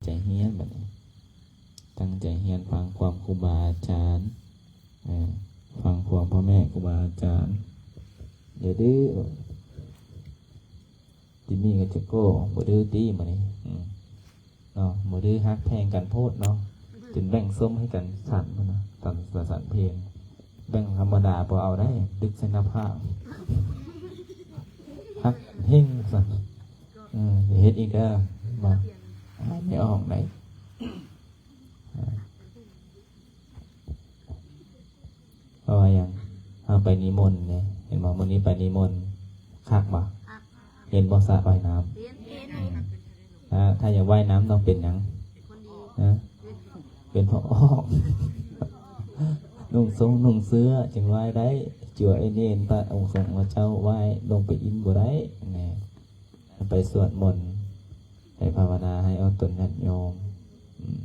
ໃຈຮຽນບັດນີ້ ຕັ້ງໃຈຮຽນ ຟັງຄວາມຄູບາອາຈານ ເອີ ຟັງຄວາມພໍ່ແມ່ຄູບາອາຈານ ຢ່າດື້. ຕິມີກໍຈະໂກ້ ບໍ່ດື້ຕິມື້ນີ້ ອືມ ເນາະ ບໍ່ດື້ ຮັກແພງກັນໂພດເນາະ ຈົນແບ່ງສົ້ມໃຫ້ກັນສັນພຸ້ນນະ ຕອນສັນເພງ ແບ່ງທຳມະດາບໍ່ເອົາໄດ້ ດຶກໃສ່ໜ້າຜາກ ຮັກເຮັງຊັ້ນ ເອີ ຢ່າເຮັດອີກເດີ ວ່າ ອາຍແມ່ອອກໄດ໋. ເພາະວ່າຫຍັງ? ເຮົາໄປນິມົນເດ້ ເຫັນບໍ່? ມື້ນີ້ໄປນິມົນ ຄັກບໍ່? ຄັກ. ເຫັນບໍ່ ສະວ່າຍນ້ຳ? ເຫັນ. ອືມ ຖ້າ ຖ້າຢາກວ່າຍນ້ຳຕ້ອງເປັນຫຍັງ? ເປັນຄົນດີ. ຮະ? ເປັນພໍ່ອອກ ນຸ່ງຊົງນຸ່ງເສື້ອຈຶ່ງວ່າຍໄດ້ ຈົວໄອ້ເນນ ພະອົງສົງພະເຈົ້າວ່າຍລົງໄປອິນບໍ່ໄດ້ ແນ່. ໄປສວດມົນ ໄປພາວະນາໃຫ້ອອກຕົນຍາດໂຍມ. ອືມ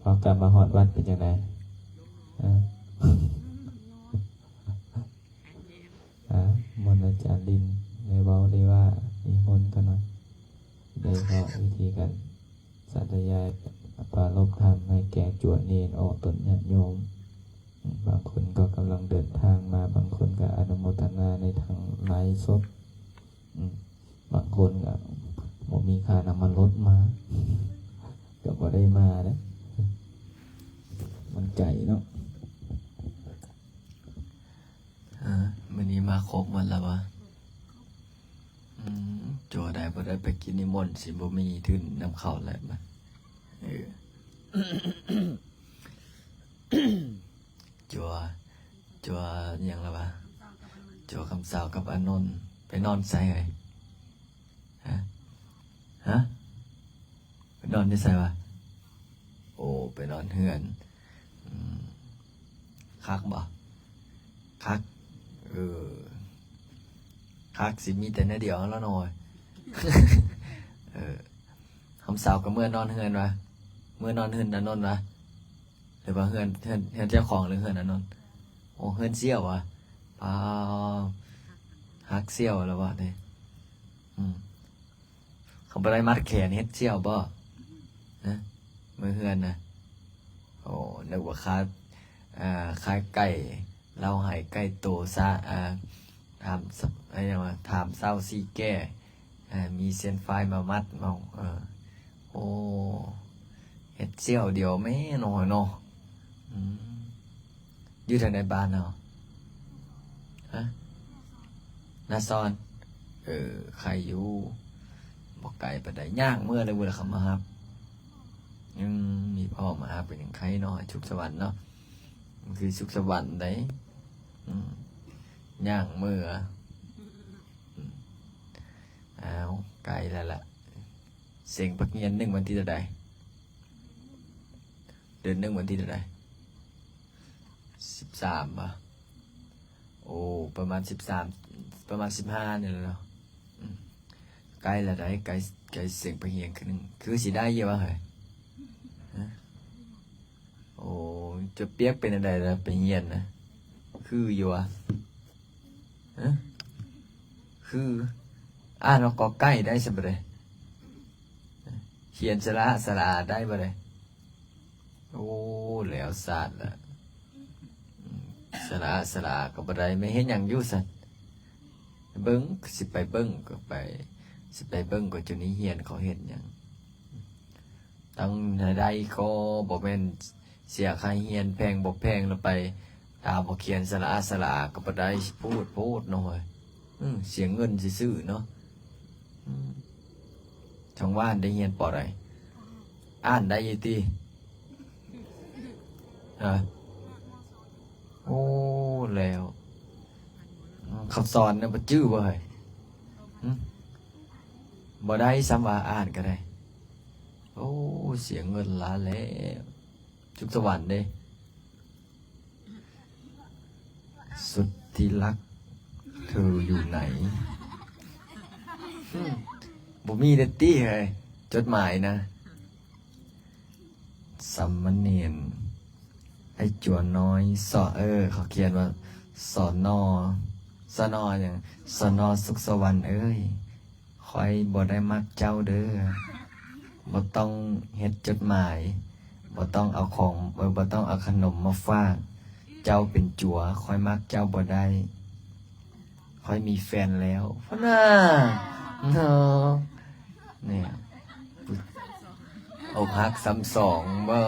ພໍກັບມາຮອດວັດເປັນຈັ່ງໃດ? ເອີ ອາ ມົນອາຈານລິນໄດ້ເວົ້າໄດ້ວ່າ ນິມົນກັນວ່າ ໄດ້ເວົ້າວິທີການສາທະຍາຍປາລົບທຳໃຫ້ແກ່ຈົວເນນອອກຕົນຍາດໂຍມ. ບາງຄົນກໍກຳລັງເດີນທາງມາ ບາງຄົນກໍອະນຸໂມທະນາໃນທາງໄລຟ໌ສົດ. ອືມ ບາງຄົນກໍບໍ່ມີຄ່ານ້ຳມັນລົດມາ ກໍບໍ່ໄດ້ມາເດ້ ມັນໄກເນາະ. ເອີ ມື້ນີ້ມາຄົບໝົດແລ້ວຫວາ? ອືມ ຈົວໃດບໍ່ໄດ້ໄປກິນນິມົນ ຊິບໍ່ມີທຶນນຳເຂົ້າແລ້ວບາດ. ເອີ ຈົວ ຈົວຫຍັງລະຫວາ? ຈົວຄຳສາວກັບອານົນ ໄປນອນໃສເອີຍ? ຮະ? ຮະ? ໄປນອນຢູ່ໃສຫວາ? ໂອ້ ໄປນອນເຮືອນ. ອືມ ຄັກບໍ່? ຄັກ. ເອີ ຄັກ ຊິມີແຕ່ແນວດຽວແລ້ວເນາະ. ເອີ ຄຳສາວກໍເມືອນອນເຮືອນຫວາ? ເມືອນອນເຮືອນອານົນຫວາ? ຫຼືວ່າເຮືອນ ເຮືອນ ເຮືອນເຈົ້າຂອງ ຫຼືເຮືອນອານົນ? ໂອ້ ເຮືອນສ່ຽວຫວາ? ປາ ຮັກສ່ຽວແລ້ວຫວາເດ້. ອືມ ເຂົາບໍ່ໄດ້ມັດແຂນເຮັດສ່ຽວບໍ່? ຮະ? ມື້ເຮືອນນະ? ໂອ້ ນຶກວ່າຂາຍ ເອີ ຂາຍໄກ່ ເລົ່າໃຫ້ໄກ່ໂຕຊະ ເອີ ຖາມ ເອີ ຫຍັງຫວາ? ຖາມເຊົ້າສີ່ແກ່ ເອີ ມີເສັ້ນຝ້າຍມາມັດເອົາ. ເອີ ໂອ້ ເຮັດສ່ຽວດຽວແມ່ນ້ອຍເນາະ. ອືມ ຢູ່ທາງໃດບ້ານເຮົາ? ຮະ? ນາຊອນ. ເອີ ໄຄຢູ່ ບໍ່ໄກປານໃດ ຍ່າງເມືອເລີຍ ເວລາເຂົາມາຮັບ. ອືມ ມີພໍ່ມາຮັບກໍຍັງໄຄເນາະ ສຸກສະຫວັນເນາະ ມັນຄືສຸກສະຫວັນໃດ໋. ອືມ ຍ່າງເມືອ. ອືມ ອ້າວ ໃກ້ແລ້ວລະ. ເສັງພັກຮຽນໜຶ່ງວັນທີເທົ່າໃດ? ເດືອນໜຶ່ງວັນທີເທົ່າໃດ? ສິບສາມບໍ? ໂອ້ ປະມານສິບສາມ ປະມານສິບຫ້ານີ້ແຫຼະເນາະ. ອືມ ໃກ້ລະໄດ໋ ໃກ້ ໃກ້ເສັງໄປຮຽນຄືໜຶ່ງ ຄືຊິໄດ້ຢູ່ຫວາເຮີ້ຍ? ຮະ? ໂອ້ ຈະປຽກເປັນແນວໃດລະໄປຮຽນນະ? ຄືຢູ່ຫວາ? ຮະ? ຄື ອ່ານວ່າ ກ ໄກ່ ໄດ້ຊະບໍ່ໄດ້? ຮຽນ ສະຫຼະ ສະຫຼາ ໄດ້ບໍ່ໄດ້? ໂອ້ ແລ້ວຊາດລະ. ອືມ ສະຫຼະ ສະຫຼາ ກໍບໍ່ໄດ້ ແມ່ນເຮັດຫຍັງຢູ່ຊັ້ນ? ເບິ່ງ ຊິໄປເບິ່ງກໍໄປ ຊິໄປເບິ່ງກໍຈຸນີ້ຮຽນເຂົາເຮັດຫຍັງ. ຕັ້ງໃດກໍບໍ່ແມ່ນເສຍຄ່າຮຽນແພງບໍ່ແພງ ແລ້ວໄປ ຖ້າບໍ່ຂຽນສະຫຼະອາສະຫຼາກໍບໍ່ໄດ້ ຊິໂພດໂພດເນາະເຮີ້ຍ. ອື ເສຍເງິນຊື່ໆເນາະ. ອື ທາງບ້ານໄດ້ຮຽນ ປ.ໃດ? ອ່ານໄດ້ຢູ່ຕິ? ຮະ? ໂອ້ ແລ້ວ ອື ເຂົາສອນນະ ບໍ່ຈື່ບໍ່ເຮີ້ຍ? ຫຶ? ບໍ່ໄດ້ ສ່ຳວ່າອ່ານກໍໄດ້. ໂອ້ ເສຍເງິນຫຼາຍແລ້ວ. ສຸກສະຫວັນເດ້. ສຸດທີ່ລັກ ເທີຢູ່ໄຫນ? ຫຶ ບໍ່ມີເດ້ຕິເຮີ້ຍ ຈົດໝາຍນະ. ສາມະເນນ ໄອ້ຈົວນ້ອຍ ສ ເອີ ເຂົາຂຽນວ່າ ສນ ສນ ຫຍັງ? ສນ ສຸກສະຫວັນເອີຍ ຂ້ອຍບໍ່ໄດ້ມັກເຈົ້າເດີ. ບໍ່ຕ້ອງເຮັດຈົດໝາຍ, ບໍ່ຕ້ອງເອົາຂອງ, ເອີ, ບໍ່ຕ້ອງເອົາຂະໜົມມາຝາກ. ເຈົ້າເປັນຈົວ, ຂ້ອຍມັກເຈົ້າບໍ່ໄດ້. ຂ້ອຍມີແຟນແລ້ວ. ພຸ້ນນະ. ເນາະ. ນີ້. ອົກຫັກຊ້ຳສອງເບິ່ງ.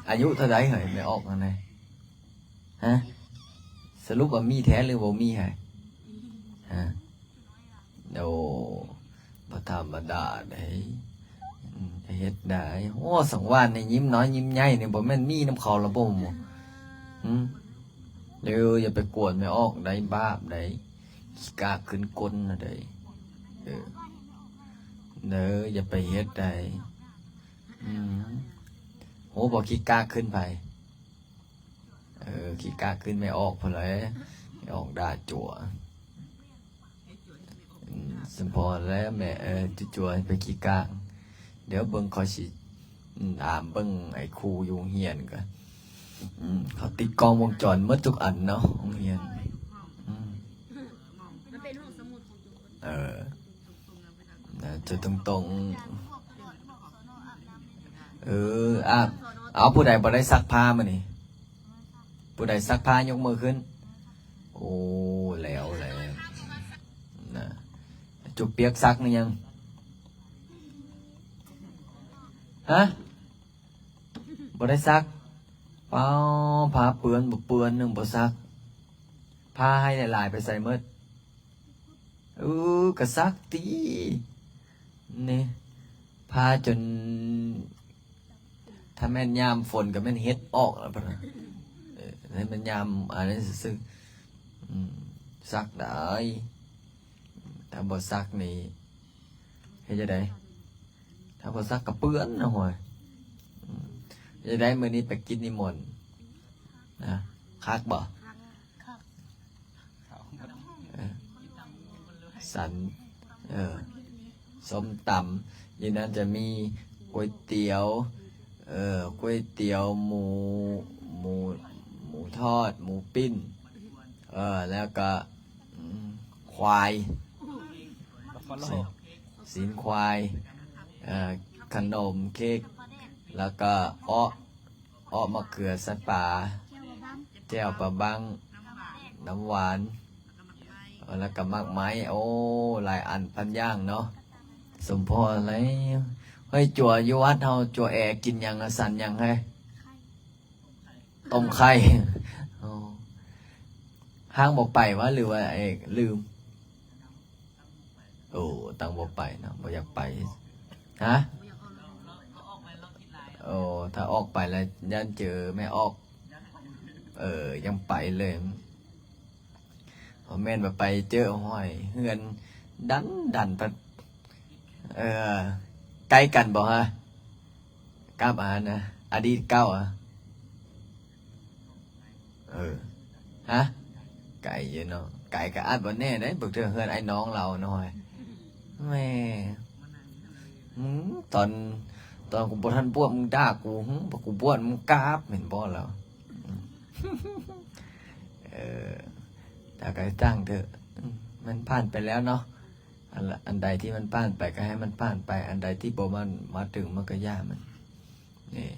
ອາຍຸເທົ່າໃດເຮີ້ຍ ແມ່ອອກຫັ້ນນະ? ຮະ? ສະຫຼຸບວ່າມີແທ້ຫຼືບໍ່ມີຫັ້ນ? ຮະ? ໂອ້ ບໍ່ທຳມະດາເດ້. ອືມ ເຮັດໄດ້. ໂອ້ ສັງວານນີ້ ຍິ້ມນ້ອຍຍິ້ມໃຫຍ່ນີ້ ບໍ່ແມ່ນມີນຳເຂົາລະບໍ່? ຫືມ? ເອີ ຢ່າໄປກວນແມ່ອອກໄດ໋, ບາບໄດ໋, ຂີ້ກາກຂຶ້ນກົ້ນນະໄດ໋. ເອີ ເດີ ຢ່າໄປເຮັດໄດ໋. ອືມ ໂອ້ ບໍ່ຂີ້ກາກຂຶ້ນໃຜ? ເອີ ຂີ້ກາກຂຶ້ນແມ່ອອກພຸ້ນແຫຼະ, ແມ່ອອກດ່າຈົວ. ອືມ ສົມພໍແລ້ວແມ່ ເອີ ຈົວໆ ໄປຂີ້ກາກ. ດຽວເບິ່ງ ຂ້ອຍຊິ ອາມເບິ່ງໄອ້ຄູຢູ່ໂຮງຮຽນກ່ອນ. ອືມ ເຂົາຕິດກ້ອງວົງຈອນໝົດທຸກອັນເນາະ ໂຮງຮຽນ. ອືມ ເອີ ນະ ຈຸດຕົງໆ. ເອີ ອາບ ເອົາ ຜູ້ໃດບໍ່ໄດ້ຊັກຜ້າມື້ນີ້? ຜູ້ໃດຊັກຜ້າຍົກມືຂຶ້ນ. ໂອ້ ແລ້ວແຫຼະນະ. ຈຸບປຽກຊັກຫຼືຍັງ? ຮະ? ບໍ່ໄດ້ຊັກ. ປ້າ ຜ້າເປື້ອນບໍ່ເປື້ອນ ຍັງບໍ່ຊັກ. ຜ້າໃຫ້ຫຼາຍໆ ໄປໃສໝົດ? ເອີ ກະຊັກຕິ ນີ້ ຜ້າຈົນ ຖ້າແມ່ນຍາມຝົນກະແມ່ນເຫັດອອກແລ້ວ. ເອີ ໃຫ້ມັນຍາມອັນນັ້ນຊື່ໆ. ອືມ ຊັກໄດ້. ຖ້າບໍ່ຊັກນີ້ ເຮັດຈັ່ງໃດ? ຖ້າບໍ່ຊັກກະເປື້ອນນະ ໂຫຍ. ອືມ ເຮັດຈັ່ງໃດ? ມື້ນີ້ໄປກິດນິມົນນະ ຄັກບໍ່? ເອີ ສັນ ເອີ ສົ້ມຕຳ ຢູ່ນັ້ນຈະມີກ໋ວຍຕຽວ ເອີ ກ໋ວຍຕຽວໝູ ໝູ ໝູທອດ ໝູປີ້ນ ເອີ ແລ້ວກະ ອືມ ຄວາຍ ຊີ້ນ ຊີ້ນຄວາຍ ເອີ ຂະໜົມ ເຄັກ ແລ້ວກະເອາະ ເອາະມະເຂືອໃສ່ປາ ແຈ່ວປາບັ້ງ ນ້ຳຫວານ ແລ້ວກະໝາກໄມ້. ໂອ້ ຫຼາຍອັນພັນຢ່າງເນາະ ສົມພໍແລ້ວ. ເຮີ້ຍ ຈົວຢູ່ວັດເຮົາ ຈົວແອກິນຫຍັງ ອາສັນຫຍັງເຮີ້ຍ? ຕົ້ມໄຂ່. ໂອ້ ຫ້າງບໍ່ໄປຫວາ ຫຼືວ່າ ເອີ ລືມ? ໂອ້ ຕັ້ງບໍ່ໄປເນາະ ບໍ່ຢາກໄປ. ຮະ? ໂອ້ ຖ້າອອກໄປແລ້ວຢ້ານເຈີແມ່ອອກ ເອີ ຍັງໄປເລີຍ. ບໍ່ແມ່ນວ່າໄປເຈີ ຫ້ອຍ ເຮືອນດັນດັນ ເອີ ໃກ້ກັນບໍ່ຮະ? ກັບອັນນະ ອະດີດເກົ່າອະ. ເອີ ຮະ? ໄກຢູ່ເນາະ ໄກກະອາດບໍ່ແນ່ເດ້ ບາງເທື່ອເຮືອນອ້າຍນ້ອງລາວເນາະ. ແມ່ ອືມ ຕອນ ຕອນກູບໍ່ທັນບວດມຶງດ່າກູ ຫື ພໍກູບວດມຶງກາບ ແມ່ນບໍ່ລາວ? ເອີ ແຕ່ກະຊ່າງເຖາະ ອືມ ມັນຜ່ານໄປແລ້ວເນາະ. ອັນ ອັນໃດທີ່ມັນຜ່ານໄປກະໃຫ້ມັນຜ່ານໄປ ອັນໃດທີ່ບໍ່ມາ ມາເຖິງມັນກະຢ່າມັນ. ນີ້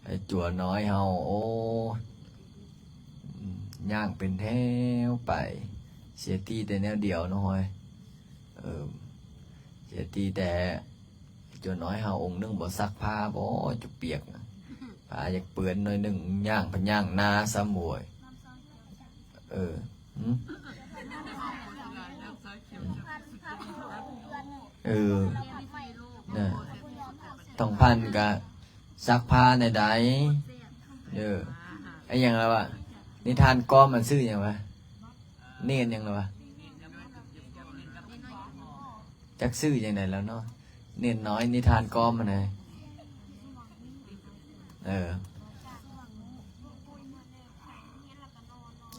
ໄອ້ຈົວນ້ອຍເຮົາ ໂອ້ ອືມ ຍ່າງເປັນແຖວໄປ ເສຍຕີແຕ່ແນວດຽວເນາະ ເຮີ້ຍ. ເອີ ເສຍຕີແຕ່ຈົວນ້ອຍເຮົາອົງໜຶ່ງບໍ່ຊັກຜ້າບໍ ຈຸປຽກ ຜ້າຢາກເປື້ອນໜ້ອຍໜຶ່ງ ຍ່າງພະຍ່າງໜ້າຊ້ຳ ໂອ້ຍ. ເອີ ຫື ເອີ ນະ ທອງພັນກະຊັກຜ້າແນວໃດ? ເອີ ອີຫຍັງລະວະ? ນິທານກອມ ມັນຊື່ຫຍັງວະ? ເນນຫຍັງລະວະ? ຈັກຊື່ຈັ່ງໃດແລ້ວເນາະ ເນນນ້ອຍ ນິທານກອມຫັ້ນນະ. ເອີ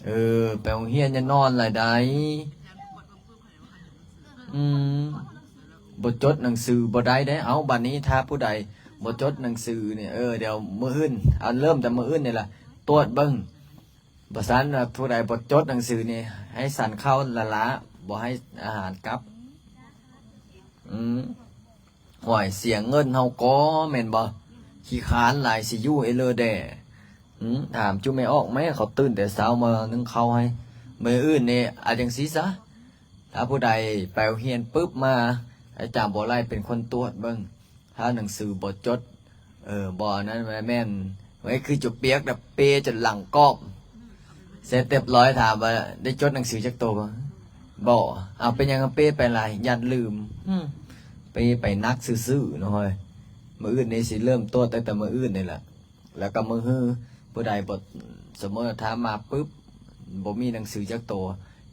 ເອີ ໄປໂຮງຮຽນຢ່ານອນຫຼາຍໃດ. ອືມ ບໍ່ຈົດໜັງສືບໍ່ໄດ້ເດ້. ເອົ້າ ບາດນີ້ຖ້າຜູ້ໃດບໍ່ຈົດໜັງສືນີ້ ເອີ ດຽວມື້ອື່ນ ເອົາ ເລີ່ມແຕ່ມື້ອື່ນນີ້ລະ ຕວດເບິ່ງ. ບໍ່ຊັ້ນ ຜູ້ໃດບໍ່ຈົດໜັງສືນີ້ ໃຫ້ສັນເຂົ້າລ້າໆ ບໍ່ໃຫ້ອາຫານກັບ. ອືມ ຫ້ວຍ ເສຍເງິນເຮົາກໍແມ່ນບໍ່? ຂີ້ຄ້ານຫຼາຍ ຊິຢູ່ເອເລີແດ່. ຫືມ ຖາມຈຸແມ່ອອກແມ້ ເຂົາຕື່ນແຕ່ເຊົ້າມາໜຶ້ງເຂົ້າໃຫ້. ມື້ອື່ນນີ້ ເອົາຈັ່ງຊີ້ຊະ, ຖ້າຜູ້ໃດໄປໂຮງຮຽນປຶບມາ ອາຈານບໍ່ໄລ່ເປັນຄົນຕວດເບິ່ງ. ຖ້າໜັງສືບໍ່ຈົດ ເອີ ບໍ່ອັນນັ້ນແມ່ນ ເອີຍ ຄືຈະປຽກແລ້ວເປຈົນຫຼັງກອບ. ເສັດຮຽບຮ້ອຍ ຖາມວ່າໄດ້ຈົດໜັງສືຈັກໂຕບໍ່? ບໍ່. ເອົາ ເປັນຫຍັງເປໄປຫຼາຍ? ຢ້ານລືມ. ຫືມ ເປໄປໜັກຊື່ໆເນາະເຮີ້ຍ. ມື້ອື່ນນີ້ຊິເລີ່ມຕວດຕັ້ງແຕ່ມື້ອື່ນນີ້ແຫຼະ. ແລ້ວກໍມື້ຮື ຜູ້ໃດບໍ່ ສົມມຸດວ່າຖ້າມາປຶບ ບໍ່ມີໜັງສືຈັກໂຕ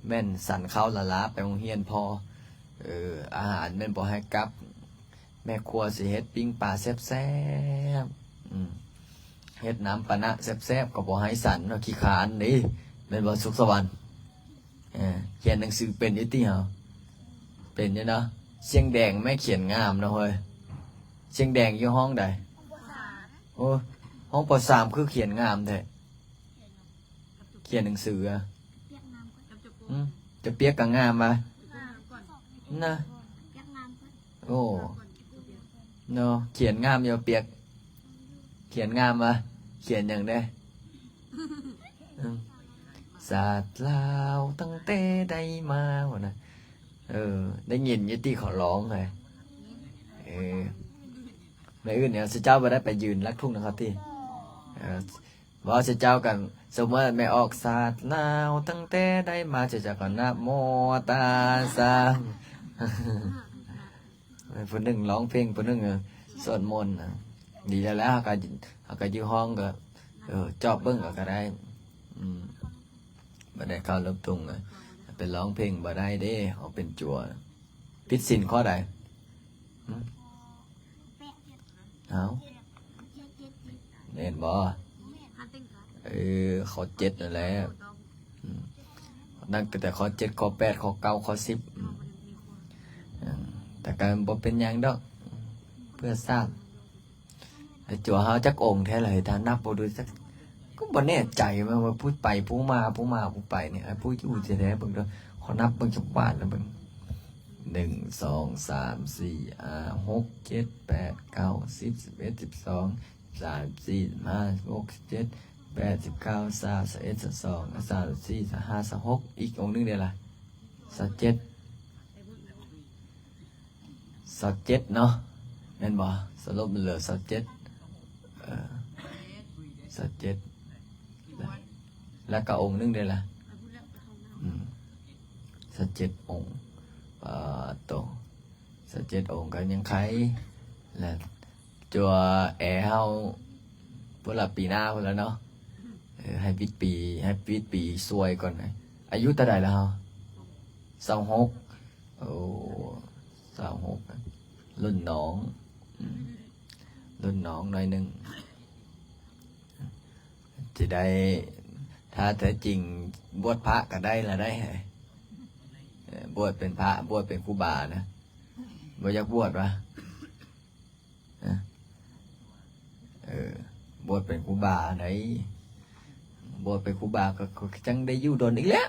ແມ່ນສັນເຂົ້າລ້າໆ ໄປໂຮງຮຽນພໍ. ເອີ ອາຫານແມ່ນບໍ່ໃຫ້ກັບ. ແມ່ຄົວຊິເຮັດປີ້ງປາແຊບໆ ອືມ ເຮັດນ້ຳປານະແຊບໆ ກໍບໍ່ໃຫ້ສັນເນາະ ຂີ້ຄ້ານເດ້. ແມ່ນບໍ່ ສຸກສະຫວັນ? ເອີ ຂຽນໜັງສືເປັນຢູ່ຕິເຮົາ? ເປັນຢູ່ເນາະ. ສຽງແດງແມ່ຂຽນງາມເນາະເຮີ້ຍ. ສຽງແດງຢູ່ຫ້ອງໃດ? ໂອ້ ຫ້ອງ ປໍສາມ ຄືຂຽນງາມແທ້. ຂຽນໜັງສືອະ? ຫືມ ຈະປຽກກໍງາມວະ ນະ. ໂອ້ ເນາະ ຂຽນງາມຢູ່ປຽກ. ຂຽນງາມວະ? ຂຽນຫຍັງເດ້? ອືມ ຊາດລາວຕັ້ງແຕ່ໃດມາ ພຸ້ນນະ. ເອີ ໄດ້ຍິນຢູ່ຕິເຂົາຮ້ອງເລີຍ. ເອີ ແມ່ອື່ນ ເອົາ ເຈົ້າບໍ່ໄດ້ໄປຢືນລັກທຸກນຳເຂົາຕິ? ເອີ ເວົ້າໃສ່ເຈົ້າກັນ ສົມມຸດວ່າແມ່ອອກ ຊາດລາວຕັ້ງແຕ່ໃດມາ ເຈົ້າກໍນະໂມຕາສາ ຜູ້ໜຶ່ງຮ້ອງເພງ ຜູ້ໜຶ່ງ ເອີ ສວດມົນ. ດີແລ້ວ ເຮົາກໍ ເຮົາກໍຢູ່ຫ້ອງກໍ ເອີ ຈອບເບິ່ງເອົາກໍໄດ້. ອືມ ບໍ່ໄດ້ເຄົາລົບທຸງ ໄປຮ້ອງເພງບໍ່ໄດ້ເດ້ ເຮົາເປັນຈົວ. ຜິດສິນຂໍ້ໃດ? ຫື? ເອົ້າ ແມ່ນບໍ່? ເອີ ຂໍ້ເຈັດນັ້ນແຫຼະ. ອືມ ນັບຕັ້ງແຕ່ຂໍ້ເຈັດ ຂໍ້ແປດ ຂໍ້ເກົ້າ ຂໍ້ສິບ. ອືມ ແຕ່ກໍບໍ່ເປັນຫຍັງດອກ ເພື່ອຊາດ. ໄອ້ຈົວເຮົາຈັກອົງແທ້ລະ ຖ້ານັບບໍ່ດູຈັກ ກໍບໍ່ແນ່ໃຈວ່າ ວ່າຜູ້ໄປຜູ້ມາ ຜູ້ມາຜູ້ໄປນີ້ ໄອ້ຜູ້ຢູ່ແທ້ໆ ເບິ່ງເດີ. ຂໍນັບເບິ່ງຈັກບາດລະເບິ່ງ ໜຶ່ງ ສອງ ສາມ ສີ່ ຫ້າ ຫົກ ເຈັດ ແປດ ເກົ້າ ສິບ ສິບເອັດ ສິບສອງ ສິບສາມ ສິບສີ່ ສິບຫ້າ ສິບຫົກ ສິບເຈັດ ສິບແປດ ສິບເກົ້າ ຊາວ ຊາວເອັດ ຊາວສອງ ຊາວສາມ ຊາວສີ່ ຊາວຫ້າ ຊາວຫົກ. ອີກອົງໜຶ່ງເດລະ? ຊາວເຈັດ ຊາວເຈັດເນາະ ແມ່ນບໍ່? ສະຫຼຸບເຫຼືອຊາວເຈັດ ເອີ ຊາວເຈັດ ແລ້ວ ແລ້ວກໍອົງໜຶ່ງເດ້ລະ? ອືມ ຊາວເຈັດອົງ. ປາໂຕ ຊາວເຈັດອົງກໍຍັງໄຄ ແລະ ຈົວແອເຮົາພຸ້ນລະ ປີໜ້າພຸ້ນລະເນາະ. ເອີ ໃຫ້ປິດປີ ໃຫ້ປິດປີຊ່ວຍກ່ອນ. ອາຍຸເທົ່າໃດລະເຮົາ? ຊາວຫົກ. ໂອ້ ຊາວຫົກ ລຸ້ນນ້ອງ ອືມ ລຸ້ນນ້ອງໜ້ອຍໜຶ່ງ. ຊິໄດ້ ຖ້າແທ້ຈິງບວດພະກໍໄດ້ລະໄດ໋. ເອີ ບວດເປັນພະ ບວດເປັນຄູບານະ. ບໍ່ຢາກບວດວະ? ຮະ? ເອີ ບວດເປັນຄູບາໃດ໋. ບວດເປັນຄູບາກໍ ກໍຈັ່ງໄດ້ຢູ່ດົນອີກແລ້ວ.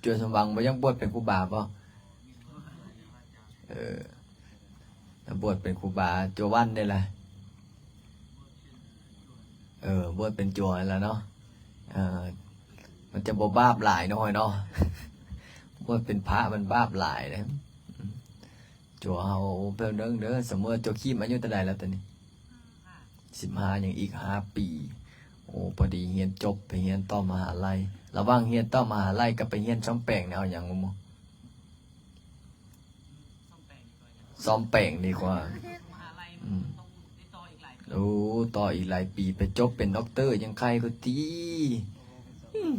ຈົວສົມຫວັງບໍ່ຢາກບວດເປັນຄູບາບໍ່? ເອີ ຖ້າບວດເປັນຄູບາ ຈົວວັນເດ້ລະ? ເອີ ບວດເປັນຈົວຫັ້ນລະເນາະ. ເອີ ມັນຈະບໍ່ບາບຫຼາຍເນາະ ເນາະ. ບວດເປັນພະມັນບາບຫຼາຍເດ້. ຈົວເຮົາເພິ່ນເບິ່ງເດີ ສົມມຸດວ່າຈົວຄີມອາຍຸເທົ່າໃດແລ້ວຕອນນີ້? ສິບຫ້າ ຍັງອີກຫ້າປີ. ໂອ້ ພໍດີຮຽນຈົບ ໄປຮຽນຕໍ່ມະຫາໄລ. ລະຫວ່າງຮຽນຕໍ່ມະຫາໄລກັບໄປຮຽນສ້ອມແປງນີ້ ເອົາຫຍັງ? ສ້ອມແປງດີກວ່າ. ອືມ ໂອ້ ຕໍ່ອີກຫຼາຍປີ ໄປຈົບເປັນດັອກເຕີ ຍັງໄຄກວ່າຕິ. ອືມ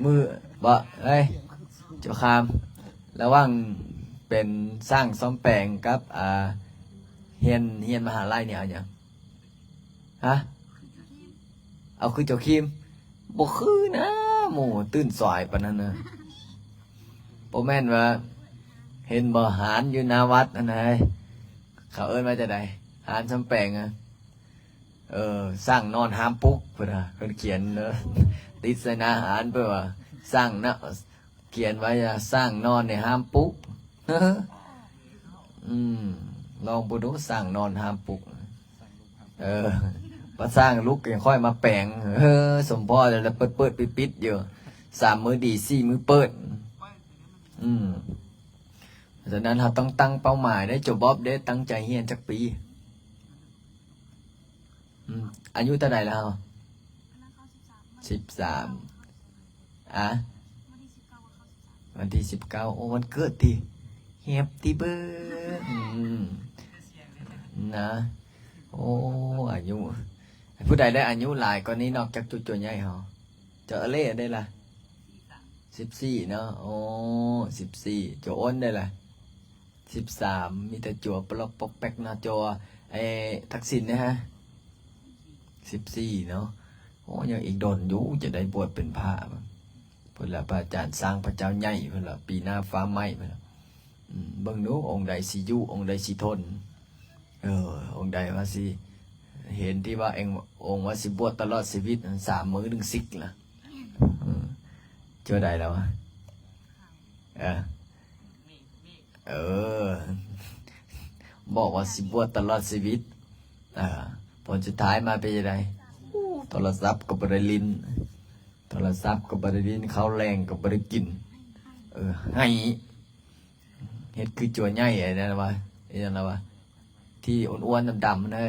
ມື້ ບໍ່ ເອີຍ ເຈົ້າຄາມ ລະຫວ່າງເປັນຊ່າງສ້ອມແປງກັບ ອ່າ ຮຽນ ຮຽນມະຫາໄລນີ້ ເອົາຫຍັງ? ຮະ? ເອົາຄືເຈົ້າຄີມ? ບໍ່ຄືນະ ໝູ່ຕື່ນສວາຍປານນັ້ນນະ. ບໍ່ແມ່ນວ່າ ເຫັນບໍ່ ຮ້ານຢູ່ໜ້າວັດຫັ້ນນະ ເຂົາເອີ້ນວ່າຈັ່ງໃດ? ຮ້ານສ້ອມແປງອະ. ເອີ ຊ່າງນອນຫ້າມປຸກ ເພິ່ນວ່າ ເພິ່ນຂຽນ ເອີ ຕິດໃສ່ໜ້າຮ້ານ ເພິ່ນວ່າ ຊ່າງນະ ຂຽນໄວ້ວ່າ ຊ່າງນອນນີ້ຫ້າມປຸກ. ອືມ ລອງເບິ່ງດູ ສ້າງນອນຫ້າມປຸກ. ເອີ ປະສ້າງລຸກຍັງຄ່ອຍມາແປງ. ເອີ ສົມພໍແລ້ວ ເປີດໆປິດໆຢູ່ ສາມມື້ດີ ສີ່ມື້ເປີດ. ອືມ ສະນັ້ນເຮົາຕ້ອງຕັ້ງເປົ້າໝາຍເດ້. ໂຈບອບເດ້ ຕັ້ງໃຈຮຽນຈັກປີ? ອືມ ອາຍຸເທົ່າໃດແລ້ວ? ສິບສາມ. ອາ ວັນທີສິບເກົ້າ ໂອ້ ວັນເກີດຕິ ແຮັບປີ້ເບີດ ອືມ ນະ. ໂອ້ ອາຍຸ ຜູ້ໃດໄດ້ອາຍຸຫຼາຍກວ່ານີ້ ນອກຈາກຈຸໂຈໃຫຍ່ເຮົາ? ເຈົ້າອາເລໄດ້ລະ ສິບສີ່ເນາະ. ໂອ້ ສິບສີ່. ໂຈໂອນໄດ້ລະ ສິບສາມ. ມີແຕ່ຈົວປະລັອກປອກແປັກເນາະ. ໂຈ ໄອ້ ທັກສິນເດ້ຮະ? ສິບສີ່ເນາະ. ໂອ້ ຍັງອີກດົນຢູ່ ຈະໄດ້ບວດເປັນພະ. ພຸ້ນລະ ພະອາຈານສ້າງພະເຈົ້າໃຫຍ່ພຸ້ນລະ ປີໜ້າຟ້າໄໝ້ພຸ້ນລະ. ອືມ ເບິ່ງດູ ອົງໃດຊິຢູ່ ອົງໃດຊິທົນ. ເອີ ອົງໃດວ່າຊິເຫັນທີ່ວ່າ ເອັງ ອົງວ່າຊິບວດຕະຫຼອດຊີວິດ ສາມມື້ໜຶ່ງສິກລະ. ອືມ ເຈົ້າໃດລະວະ? ເອີ ເອີ ບອກວ່າຊິບວດຕະຫຼອດຊີວິດ. ເອີ ຜົນສຸດທ້າຍມາເປັນຈັ່ງໃດ? ໂອ້ ໂທລະສັບກໍບໍ່ໄດ້ຫຼິ້ນ ໂທລະສັບກໍບໍ່ໄດ້ຫຼິ້ນ ເຂົ້າແລງກໍບໍ່ໄດ້ກິນ. ເອີ ໄຫ້ ເຮັດຄືຈົວໃຫຍ່ ອັນນັ້ນວ່າ ອີຫຍັງນະວ່າ ທີ່ອ້ວນໆ ດຳໆ ນະ.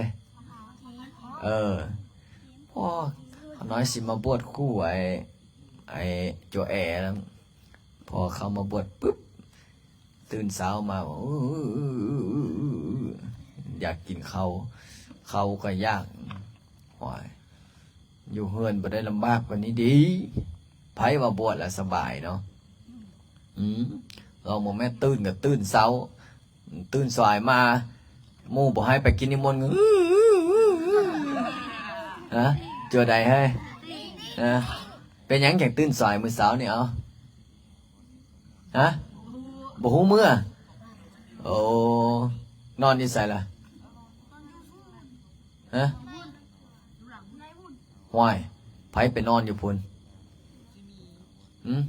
ເອີ ໂອ້ ຂ້ານ້ອຍຊິມາບວດຄູ່ໄອ້ ໄອ້ໂຈແອນະ. ພໍເຂົ້າມາບວດປຶບ ຕື່ນເຊົ້າມາ ຢາກກິນເຂົ້າ ເຂົ້າກໍຢາກ. ໂອ້ຍ ຢູ່ເຮືອນບໍ່ໄດ້ລຳບາກປານນີ້ຕິ. ໃຜວ່າບວດແລ້ວສະບາຍເນາະ? ອືມ ລອງເບິ່ງແມ້ ຕື່ນກໍຕື່ນເຊົ້າ ຕື່ນສາຍມາ ໝູ່ບໍ່ໃຫ້ໄປກິນນິມົນ. ຮະ ຈັ່ວໃດເຮີ້ຍ? ຮະ ເປັນຫຍັງຈັ່ງຕື່ນສາຍມື້ເຊົ້ານີ້? ເອົາ ຮະ ບໍ່ຮູ້ເມືອ? ໂອ້ ນອນຢູ່ໃສລະ? ຮະ ຫ້ວຍ ໃຜໄປນອນຢູ່ພຸ້ນ? ຫືມ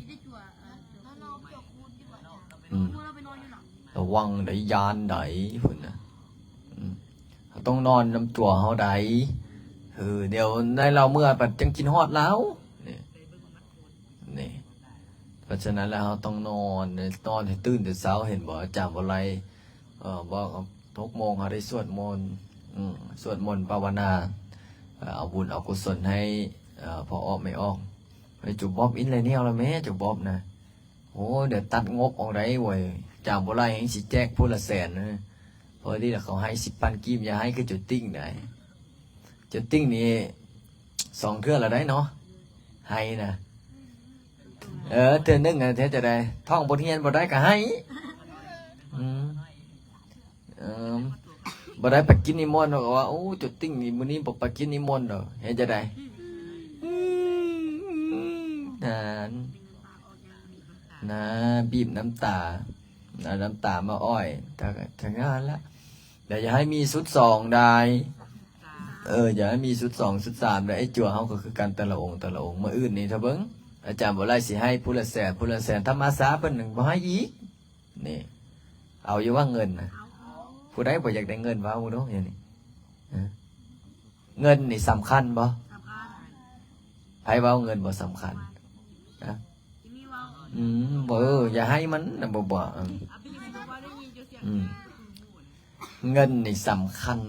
ອືມ ລະວັງໄດ໋ ຢ້ານໄດ໋ ພຸ້ນນະ. ອືມ ເຮົາຕ້ອງນອນນຳຕົວເຮົາໄດ໋. ເອີ ດຽວໃນລາວເມືອ ບັດຈັ່ງຄິດຮອດລາວ ນີ້ ນີ້. ເພາະສະນັ້ນແລ້ວ ເຮົາຕ້ອງນອນ ນອນໃຫ້ຕື່ນແຕ່ເຊົ້າ. ເຫັນບໍ່ ອາຈານບໍ່ໄລ ເອີ ບອກ ຫົກໂມງເຮົາໄດ້ສວດມົນ ອືມ ສວດມົນພາວະນາ ເອີ ເອົາບຸນເອົາກຸສົນໃຫ້ ເອີ ພໍ່ອອກແມ່ອອກ. ເອີ ຈຸບອບອິນແລນຽວລະແມ້ ຈຸບອບນະ. ໂອ້ ດຽວຕັດງົບອອກໄດ້ເວີຍ ອາຈານບໍ່ໄລແຮ່ງຊິແຈກຜູ້ລະແສນ. ພໍດີລະເຂົາໃຫ້ສິບພັນກີບ ຢ່າໃຫ້ຄືຈຸຕິງໄດ໋. ຈຸຕິງນີ້ສອງເທື່ອລະໄດ໋ເນາະ ໃຫ້ນະ. ເອີ ເທື່ອໜຶ່ງນະ ເຮັດຈັ່ງໃດ? ທ່ອງບົດຮຽນບໍ່ໄດ້ກໍໃຫ້. ອືມ ເອີ ບໍ່ໄດ້ໄປກິນນິມົນ ເຂົາກໍວ່າ ໂອ້ ຈຸຕິງນີ້ ມື້ນີ້ບໍ່ໄປກິນນິມົນດອກ. ເຮັດຈັ່ງໃດ? ນັ້ນ ນະ ບີບນ້ຳຕາ ເອົານ້ຳຕາມາອ້ອຍ ທາງ ທາງນັ້ນລະ. ແຕ່ຢ່າໃຫ້ມີຊຸດສອງໄດ໋. ເອີ ຢ່າໃຫ້ມີຊຸດສອງ ຊຸດສາມໄດ໋. ໄອ້ຈົວເຮົາກໍຄືກັນ ແຕ່ລະອົງ ແຕ່ລະອົງ. ມື້ອື່ນນີ້ຖ້າເບິ່ງ ອາຈານບໍ່ໄລຊິໃຫ້ຜູ້ລະແສນ ຜູ້ລະແສນ. ທຳມະຊາດເພິ່ນບໍ່ໃຫ້ອີກ. ນີ້ ເອົາຢູ່ວ່າເງິນນະ? ຜູ້ໃດບໍ່ຢາກໄດ້ເງິນ ເວົ້າເບິ່ງດູດຽວນີ້. ເງິນນີ້ສຳຄັນບໍ່? ໃຜເວົ້າເງິນບໍ່ສຳຄັນ? ຮະ ອືມ ບໍ່ ຢ່າໃຫ້ມັນນະ ບໍ່ ບໍ່ ອືມ ອືມ ເງິນນີ້ສຳຄັນ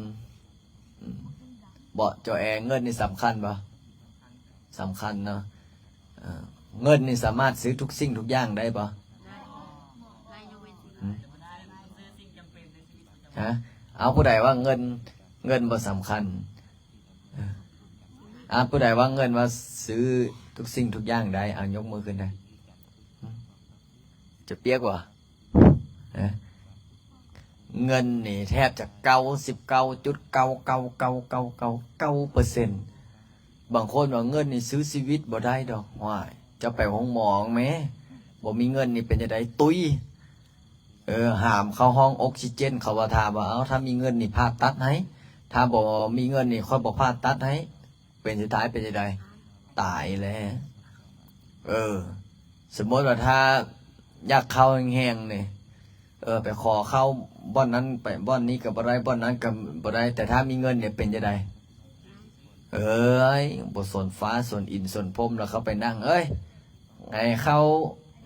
ອືມ ບໍ່ ເຈົ້າແອ ເງິນນີ້ສຳຄັນບໍ່? ສຳຄັນເນາະ. ເອີ ເງິນນີ້ສາມາດຊື້ທຸກສິ່ງທຸກຢ່າງໄດ້ບໍ່? ຫືມ ຮະ ເອົາ ຜູ້ໃດວ່າເງິນ ເງິນບໍ່ສຳຄັນ? ອາ ຜູ້ໃດວ່າເງິນວ່າຊື້ທຸກສິ່ງທຸກຢ່າງໄດ້? ອາ ຍົກມືຂຶ້ນໄດ້. ຈະປຽກບໍ່? ຮະ ເງິນນີ້ແທບຈະເກົ້າສິບເກົ້າຈຸດເກົ້າເກົ້າເກົ້າເກົ້າເກົ້າເກົ້າເປີເຊັນ. ບາງຄົນວ່າເງິນນີ້ຊື້ຊີວິດບໍ່ໄດ້ດອກ. ຫວ້າຍ ເຈົ້າໄປໂຮງໝໍແມ້ ບໍ່ມີເງິນນີ້ເປັນຈັ່ງໃດ? ຕຸ້ຍ. ເອີ ຫາມເຂົ້າຫ້ອງອົກຊີເຈນ ເຂົາວ່າ ຖ້າບໍ່ເອົາ ຖ້າມີເງິນນີ້ຜ່າຕັດໃຫ້ ຖ້າບໍ່ມີເງິນນີ້ຂ້ອຍບໍ່ຜ່າຕັດໃຫ້. ເປັນສຸດທ້າຍເປັນຈັ່ງໃດ? ຕາຍແລ້ວ. ເອີ ສົມມຸດວ່າຖ້າຢາກເຂົ້າແຮງໆນີ້ ເອີ ໄປຂໍເຂົ້າບ່ອນນັ້ນ ໄປບ່ອນນີ້ກໍບໍ່ໄດ້ ບ່ອນນັ້ນກໍບໍ່ໄດ້ ແຕ່ຖ້າມີເງິນນີ້ເປັນຈັ່ງໃດ? ເອີຍ ບໍ່ສົນຟ້າສົນດິນສົນພົມ ແລ້ວເຂົ້າໄປນັ່ງ ເອີຍ ໃຫ້ເຂົ້າ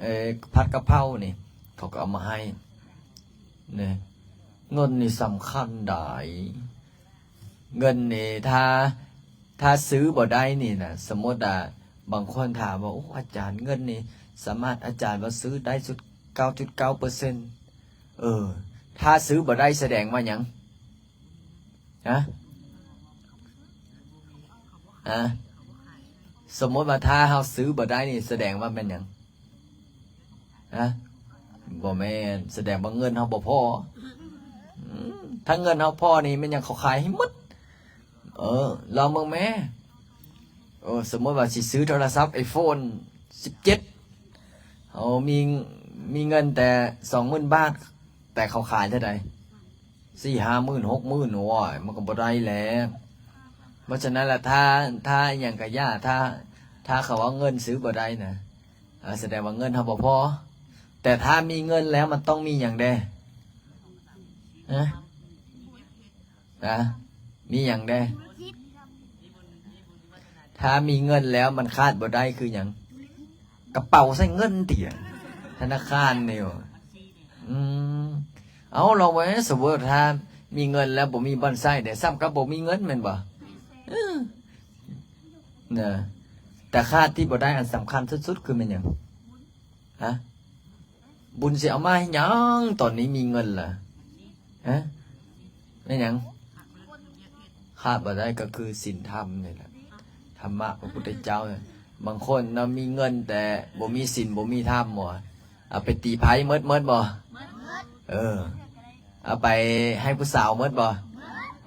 ເອີ ຜັດກະເພົານີ້ ເຂົາກໍເອົາມາໃຫ້ ນີ້ ເງິນນີ້ສຳຄັນຫຼາຍ. ເງິນນີ້ ຖ້າ ຖ້າຊື້ບໍ່ໄດ້ນີ້ນະ ສົມມຸດວ່າ ບາງຄົນຖາມວ່າ ໂອ້ ອາຈານ ເງິນນີ້ສາມາດ ອາຈານວ່າຊື້ໄດ້ສຸດ ເກົ້າຈຸດເກົ້າເປີເຊັນ. ເອີ ຖ້າຊື້ບໍ່ໄດ້ສະແດງວ່າຫຍັງ? ຮະ? ຮະ? ສົມມຸດວ່າ ຖ້າເຮົາຊື້ບໍ່ໄດ້ນີ້ ສະແດງວ່າແມ່ນຫຍັງ? ຮະ? ບໍ່ແມ່ນ ສະແດງວ່າເງິນເຮົາບໍ່ພໍ. ອືມ ຖ້າເງິນເຮົາພໍນີ້ ແມ່ນຫຍັງເຂົາຂາຍໃຫ້ໝົດ. ເອີ ລອງເບິ່ງແມ້. ເອີ ສົມມຸດວ່າຊິຊື້ໂທລະສັບໄອໂຟນສິບເຈັດ ເຮົາມີ ມີເງິນແຕ່ສອງໝື່ນບາດ ແຕ່ເຂົາຂາຍເທົ່າໃດ? ສີ່ຫ້າໝື່ນ ຫົກໝື່ນ ໂອ້ຍ ມັນກໍບໍ່ໄດ້ແຫຼະ. ເພາະສະນັ້ນລະ ຖ້າ ຖ້າອີ່ຫຍັງກະຢ່າ ຖ້າ ຖ້າເຂົາເອົາເງິນຊື້ບໍ່ໄດ້ນະ ອາ ສະແດງວ່າເງິນເຮົາບໍ່ພໍ. ແຕ່ຖ້າມີເງິນແລ້ວ ມັນຕ້ອງມີຫຍັງແດ່? ຮະ? ນະ ມີຫຍັງແດ່? ຖ້າມີເງິນແລ້ວມັນຂາດບໍ່ໄດ້ຄືຫຍັງ? ກະເປົາໃສ່ເງິນຕິ ທະນາຄານນີ້. ອືມ ເອົາ ລອງເບິ່ງ ສົມມຸດວ່າ ຖ້າມີເງິນແລ້ວບໍ່ມີບ່ອນໃຊ້ເດ້ ສ່ຳກັບບໍ່ມີເງິນແມ່ນບໍ່? ເອີ ນະ ແຕ່ຂາດທີ່ບໍ່ໄດ້ອັນສຳຄັນສຸດໆ ຄືແມ່ນຫຍັງ? ຮະ? ບຸນຊິເອົາມາເຮັດຫຍັງ ຕອນນີ້ມີເງິນລະ? ຮະ? ແມ່ນຫຍັງ? ຂາດບໍ່ໄດ້ກໍຄືສິນທຳນີ້ແຫຼະ ທຳມະພະພຸດທະເຈົ້າ. ບາງຄົນເນາະ ມີເງິນແຕ່ບໍ່ມີສິນບໍ່ມີທຳ ບໍ່ ເອົາໄປຕີໄພໝົດ ໝົດບໍ່? ເອີ ເອົາໄປໃຫ້ຜູ້ສາວໝົດບໍ່?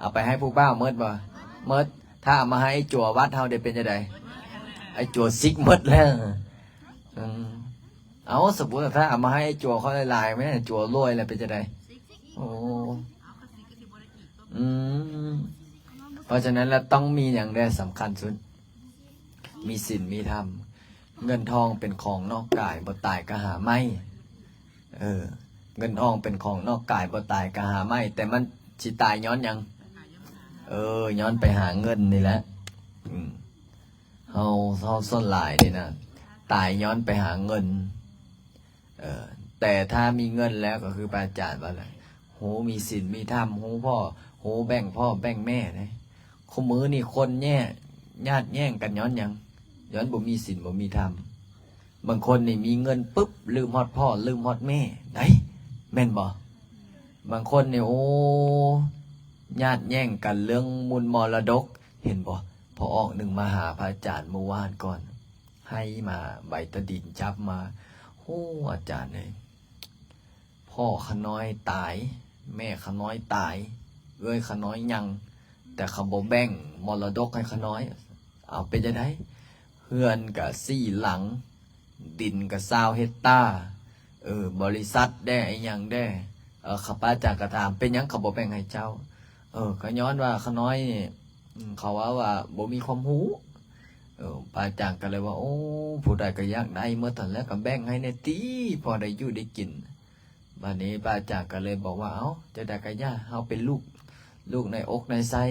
ເອົາໄປໃຫ້ຜູ້ບ່າວໝົດບໍ່? ໝົດ. ຖ້າເອົາມາໃຫ້ໄອ້ຈົວວັດເຮົາເດ ເປັນຈັ່ງໃດ? ໄອ້ຈົວຊິກໝົດແລ້ວ. ອືມ ເອົາ ສົມມຸດວ່າ ຖ້າເອົາມາໃຫ້ໄອ້ຈົວເຂົາຫຼາຍໆ ແມ່ນຈົວລວຍແລ້ວ ເປັນຈັ່ງໃດ? ໂອ້ ອືມ ເພາະສະນັ້ນລະ ຕ້ອງມີຫຍັງແດ່ສຳຄັນສຸດ? ມີສິນມີທຳ. ເງິນທອງເປັນຂອງນອກກາຍ ບໍ່ຕາຍກໍຫາໃໝ່. ເອີ ເງິນທອງເປັນຂອງນອກກາຍ ບໍ່ຕາຍກໍຫາໃໝ່. ແຕ່ມັນຊິຕາຍຍ້ອນຫຍັງ? ເອີ ຍ້ອນໄປຫາເງິນນີ້ແຫຼະ. ອືມ ເຮົາ ເຮົາສ່ວນຫຼາຍນີ້ນະ ຕາຍຍ້ອນໄປຫາເງິນ. ເອີ ແຕ່ຖ້າມີເງິນແລ້ວ ກໍຄືພະອາຈານວ່າແຫຼະ ຮູ້ມີສິນມີທຳ ຮູ້ພໍ້ ຮູ້ແບ່ງພໍ່ແບ່ງແມ່ເດ້. ຄູ່ມື້ນີ້ຄົນແຍ່ ຍາດແຍ່ງກັນຍ້ອນຫຍັງ? ຍ້ອນບໍ່ມີສິນບໍ່ມີທຳ. ບາງຄົນນີ້ມີເງິນປຶບ ລືມຮອດພໍ່ລືມຮອດແມ່ໄດ໋ ແມ່ນບໍ່? ບາງຄົນນີ້ ໂອ້ ຍາດແຍ່ງກັນເລື່ອງມູນມໍລະດົກ ເຫັນບໍ່? ພໍ່ອອກໜຶ່ງມາຫາພະອາຈານມື້ວານກ່ອນ ໃຫ້ມາໃບຕາດິນຈັບມາ. ໂອ້ ອາຈານເອີຍ ພໍ່ຂ້ານ້ອຍຕາຍ ແມ່ຂ້ານ້ອຍຕາຍ ເອື້ອຍຂ້ານ້ອຍຍັງ ແຕ່ເຂົາບໍ່ແບ່ງມໍລະດົກໃຫ້ຂ້ານ້ອຍ. ເອົາ ເປັນຈັ່ງໃດ? ເຮືອນກະສີ່ຫຼັງ ດິນກະຊາວເຮັກຕາ ເອີ ບໍລິສັດແດ່ ອີ່ຫຍັງແດ່. ເອີ ຂ້າພະອາຈານກະຖາມ ເປັນຫຍັງເຂົາບໍ່ແບ່ງໃຫ້ເຈົ້າ? ເອີ ກະຍ້ອນວ່າຂ້ານ້ອຍ ເຂົາເວົ້າວ່າບໍ່ມີຄວາມຮູ້. ເອີ ພະອາຈານກະເລີຍວ່າ ໂອ້ ຜູ້ໃດກະຢາກໄດ້ໝົດຫັ້ນແຫຼະ ກະແບ່ງໃຫ້ແດ່ຕິ ພໍໄດ້ຢູ່ໄດ້ກິນ. ບາດນີ້ພະອາຈານກະເລີຍບອກວ່າ ເອົ້າ ຈັ່ງໃດກະຢ່າ ເຮົາເປັນລູກ ລູກໃນອົກໃນໄສ້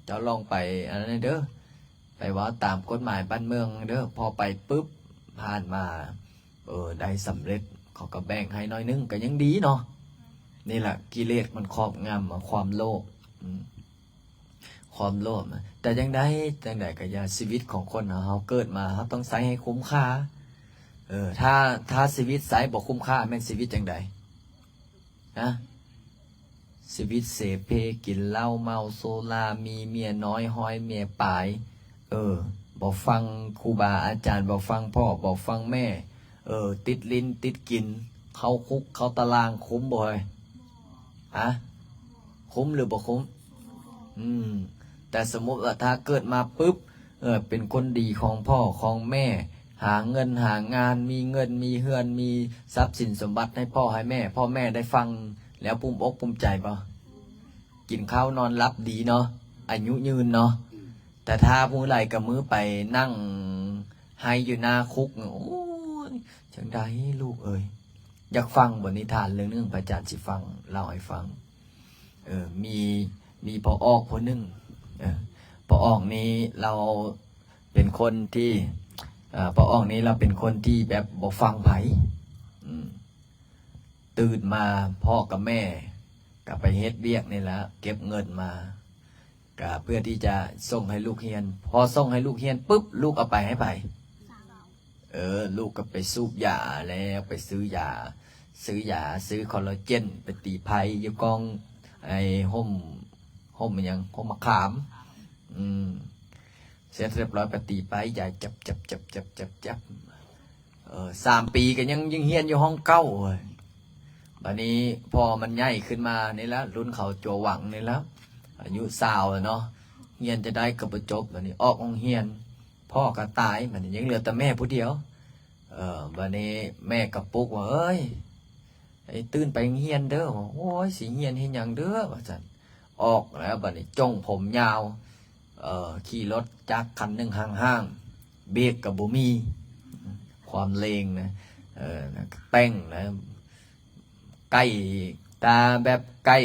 ເຈົ້າລອງໄປອັນນັ້ນເດີ ໄປເວົ້າຕາມກົດໝາຍບ້ານເມືອງເດີ. ພໍໄປປຶບ ຜ່ານມາ ເອີ ໄດ້ສຳເລັດ ເຂົາກໍແບ່ງໃຫ້ໜ້ອຍໜຶ່ງ ກໍຍັງດີເນາະ. ນີ້ລະ ກິເລດມັນຄອບງຳ ຄວາມໂລບ ອືມ ຄວາມໂລບ. ແຕ່ຈັ່ງໃດ ຈັ່ງໃດກໍຢ່າ ຊີວິດຂອງຄົນເຮົາ ເຮົາເກີດມາ ເຮົາຕ້ອງໃຊ້ໃຫ້ຄຸ້ມຄ່າ. ເອີ ຖ້າ ຖ້າຊີວິດໃຊ້ບໍ່ຄຸ້ມຄ່າ ແມ່ນຊີວິດຈັ່ງໃດ? ນະ ຊີວິດເສເພ ກິນເຫຼົ້າເມົາສຸລາ ມີເມຍນ້ອຍຮ້ອຍເມຍປາຍ. ເອີ ບໍ່ຟັງຄູບາອາຈານ ບໍ່ຟັງພໍ່ ບໍ່ຟັງແມ່ ເອີ ຕິດຫຼິ້ນຕິດກິນ ເຂົ້າຄຸກເຂົ້າຕາລາງ ຄຸ້ມບໍ່ເຮີ້ຍ? ຮະ ຄຸ້ມຫຼືບໍ່ຄຸ້ມ? ອືມ ແຕ່ສົມມຸດວ່າ ຖ້າເກີດມາປຶບ ເອີ ເປັນຄົນດີຂອງພໍ່ຂອງແມ່ ຫາເງິນຫາງານ ມີເງິນມີເຮືອນ ມີຊັບສິນສົມບັດໃຫ້ພໍ່ໃຫ້ແມ່ ພໍ່ແມ່ໄດ້ຟັງແລ້ວພູມອົກພູມໃຈບໍ່? ກິນເຂົ້ານອນຫຼັບດີເນາະ ອາຍຸຍືນເນາະ. ແຕ່ຖ້າມື້ໃດກະມື້ໄປນັ່ງໄຫ້ຢູ່ໜ້າຄຸກ ໂອ້ຍ ຈັ່ງໃດລູກເອີຍ ຢາກຟັງບໍນິທານເລື່ອງໜຶ່ງ ພະອາຈານຊິຟັງ ເລົ່າໃຫ້ຟັງ. ເອີ ມີ ມີພໍ່ອອກຄົນໜຶ່ງ ເອີ ພໍ່ອອກນີ້ລາວເປັນຄົນທີ່ ເອີ ພໍ່ອອກນີ້ລາວເປັນຄົນທີ່ແບບບໍ່ຟັງໃຜ. ອືມ ຕື່ນມາພໍ່ກັບແມ່ກໍໄປເຮັດວຽກນີ້ລະ ເກັບເງິນມາ ກະເພື່ອທີ່ຈະສົ່ງໃຫ້ລູກຮຽນ. ພໍສົ່ງໃຫ້ລູກຮຽນປຶບ ລູກເອົາໄປໃຫ້ໃຜ? ເອີ ລູກກໍໄປສູບຢາແລ້ວ ໄປຊື້ຢາ ຊື້ຢາ ຊື້ຄໍລາເຈນ ໄປຕີໄພຢູ່ກ້ອງ ໄອ້ຮົ່ມ ຮົ່ມຫຍັງ ຮົ່ມມະຂາມ. ອືມ ເສັດຮຽບຮ້ອຍ ໄປຕີໄພ ຢາຈັບໆໆໆໆ ເອີ ສາມປີກໍຍັງ ຍັງຮຽນຢູ່ຫ້ອງເກົ່າເວີຍ. ບາດນີ້ພໍມັນໃຫຍ່ຂຶ້ນມານີ້ລະ ລຸ້ນເຂົາຈົວຫວັງນີ້ລະ ອາຍຸຊາວແລ້ວເນາະ ຮຽນຈັ່ງໃດກໍບໍ່ຈົບ. ບາດນີ້ອອກໂຮງຮຽນ ພໍ່ກໍຕາຍ ບາດນີ້ຍັງເຫຼືອແຕ່ແມ່ຜູ້ດຽວ. ເອີ ບາດນີ້ແມ່ກໍປຸກວ່າ ເອີຍ ໃຫ້ຕື່ນໄປໂຮງຮຽນເດີ. ໂອ້ຍ ຊິຮຽນເຮັດຫຍັງເດີ ວ່າຊັ້ນ. ອອກແລ້ວບາດນີ້ ຈົ່ງຜົມຍາວ ເອີ ຂີ່ລົດຈັກຄັນໜຶ່ງຫ້າງໆ ເບຣກກໍບໍ່ມີ ຄວາມເລັ່ງນະ ເອີ ແຕ່ງນະ ໄກ່ ຕາແບບໄກ່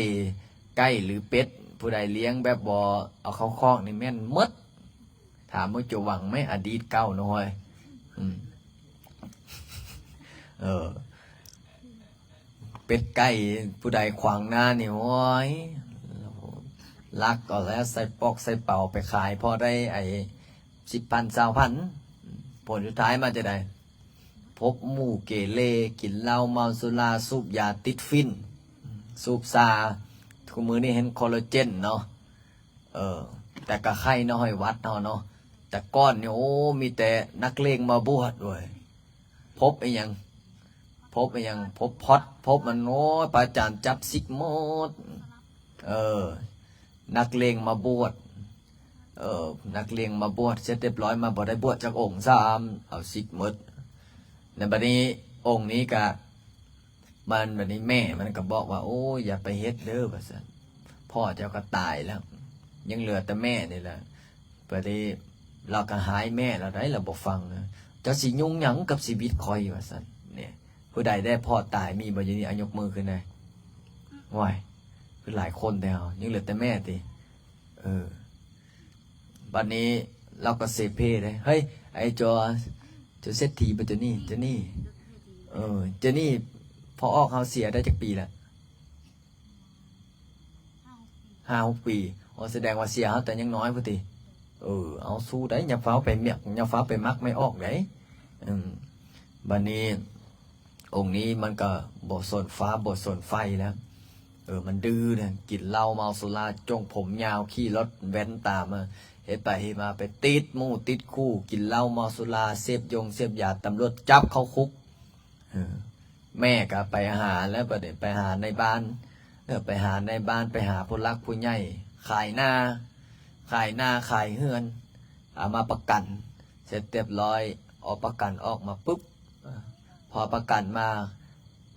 ໄກ່ຫຼືເປັດ ຜູ້ໃດລ້ຽງແບບບໍ່ເອົາເຂົ້າຄອກນີ້ແມ່ນໝົດ. ຖາມເບິ່ງ ຈະຫວັງໄໝ ອະດີດເກົ່ານະ ຫ້ວຍ. ອືມ ເອີ ເປັດໄກ່ຜູ້ໃດຂວາງໜ້ານີ້ ໂອ້ຍ ລັກເອົາແລ້ວ ໃສ່ປອກໃສ່ເປົາໄປຂາຍ ພໍໄດ້ໄອ້ສິບພັນ ຊາວພັນ. ຜົນສຸດທ້າຍມາຈັ່ງໃດ? ພົບໝູ່ເກເລ ກິນເຫຼົ້າເມົາສຸລາ ສູບຢາຕິດຝິ່ນ ສູບຊາ. ທຸກມື້ນີ້ເຫັນຄໍລາເຈນເນາະ ເອີ ແຕ່ກະໄຄເນາະ ຫ້ອຍວັດເຮົາເນາະ. ແຕ່ກ່ອນນີ້ ໂອ້ ມີແຕ່ນັກເລງມາບວດເວີຍ. ພົບອີ່ຫຍັງ? ພົບອີ່ຫຍັງ? ພົບພອດ ພົບມັນ ໂອ້ຍ ພະອາຈານຈັບສິກໝົດ. ເອີ ນັກເລງມາບວດ ເອີ ນັກເລງມາບວດ ເສັດຮຽບຮ້ອຍມາ ບໍ່ໄດ້ບວດຈັກອົງຊ້ຳ ເອົາສິກໝົດ. ແລ້ວບັດນີ້ອົງນີ້ກະ ມັນ ບັດນີ້ແມ່ມັນກໍບອກວ່າ ໂອ້ຍ ຢ່າໄປເຮັດເດີ ວ່າຊັ້ນ ພໍ່ເຈົ້າກໍຕາຍແລ້ວ ຍັງເຫຼືອແຕ່ແມ່ນີ້ແຫຼະ. ບັດນີ້ລາວກໍຮ້າຍແມ່ລາວໄດ໋ ລາວບໍ່ຟັງນະ ເຈົ້າຊິຫຍຸ້ງຫຍັງກັບຊີວິດຂ້ອຍ ວ່າຊັ້ນ. ນີ້ ຜູ້ໃດໄດ້ພໍ່ຕາຍ ມີບໍ່ຢູ່ນີ້? ອາ ຍົກມືຂຶ້ນແດ່. ໂອ້ຍ ຄືຫຼາຍຄົນແທ້ ຍັງເຫຼືອແຕ່ແມ່ຕິ. ເອີ ບັດນີ້ລາວກໍເສເພເດ້ ເຮີ້ຍ ໄອ້ຈໍ ເຈົ້າເສດຖີບໍ່ ເຈົ້ານີ້ ເຈົ້ານີ້ ເອີ ເຈົ້ານີ້ ພໍ່ອອກເຮົາເສຍໄດ້ຈັກປີລະ? ຫ້າຫົກປີ. ອໍ ສະແດງວ່າເສຍເຮົາແຕ່ຍັງນ້ອຍພຸ້ນຕິ. ເອີ ເອົາ ສູ້ໄດ໋ ຢ່າຟ້າວໄປມັກ ຢ່າຟ້າວໄປມັກແມ່ອອກໄດ໋. ອືມ ບັດນີ້ ອົງນີ້ມັນກໍບໍ່ສົນຟ້າບໍ່ສົນໄຟແລ້ວ. ເອີ ມັນດື້ນະ ກິນເຫຼົ້າເມົາສຸລາ ຈົ່ງຜົມຍາວ ຂີ່ລົດແວ່ນຕາມາ ເຮັດໄປເຮັດມາ ໄປຕິດໝູ່ຕິດຄູ່ ກິນເຫຼົ້າເມົາສຸລາ ເສບຢົງເສບຢາ ຕຳຫຼວດຈັບເຂົ້າຄຸກ. ເອີ ແມ່ກໍໄປຫາແລ້ວ ບັດນີ້ໄປຫານາຍບ້ານ ເອີ ໄປຫານາຍບ້ານ ໄປຫາຜູ້ຫຼັກຜູ້ໃຫຍ່ ຂາຍນາ ຂາຍນາ ຂາຍເຮືອນ ເອົາມາປະກັນ ເສັດຮຽບຮ້ອຍ ອອກປະກັນອອກມາປຶບ ພໍປະກັນມາ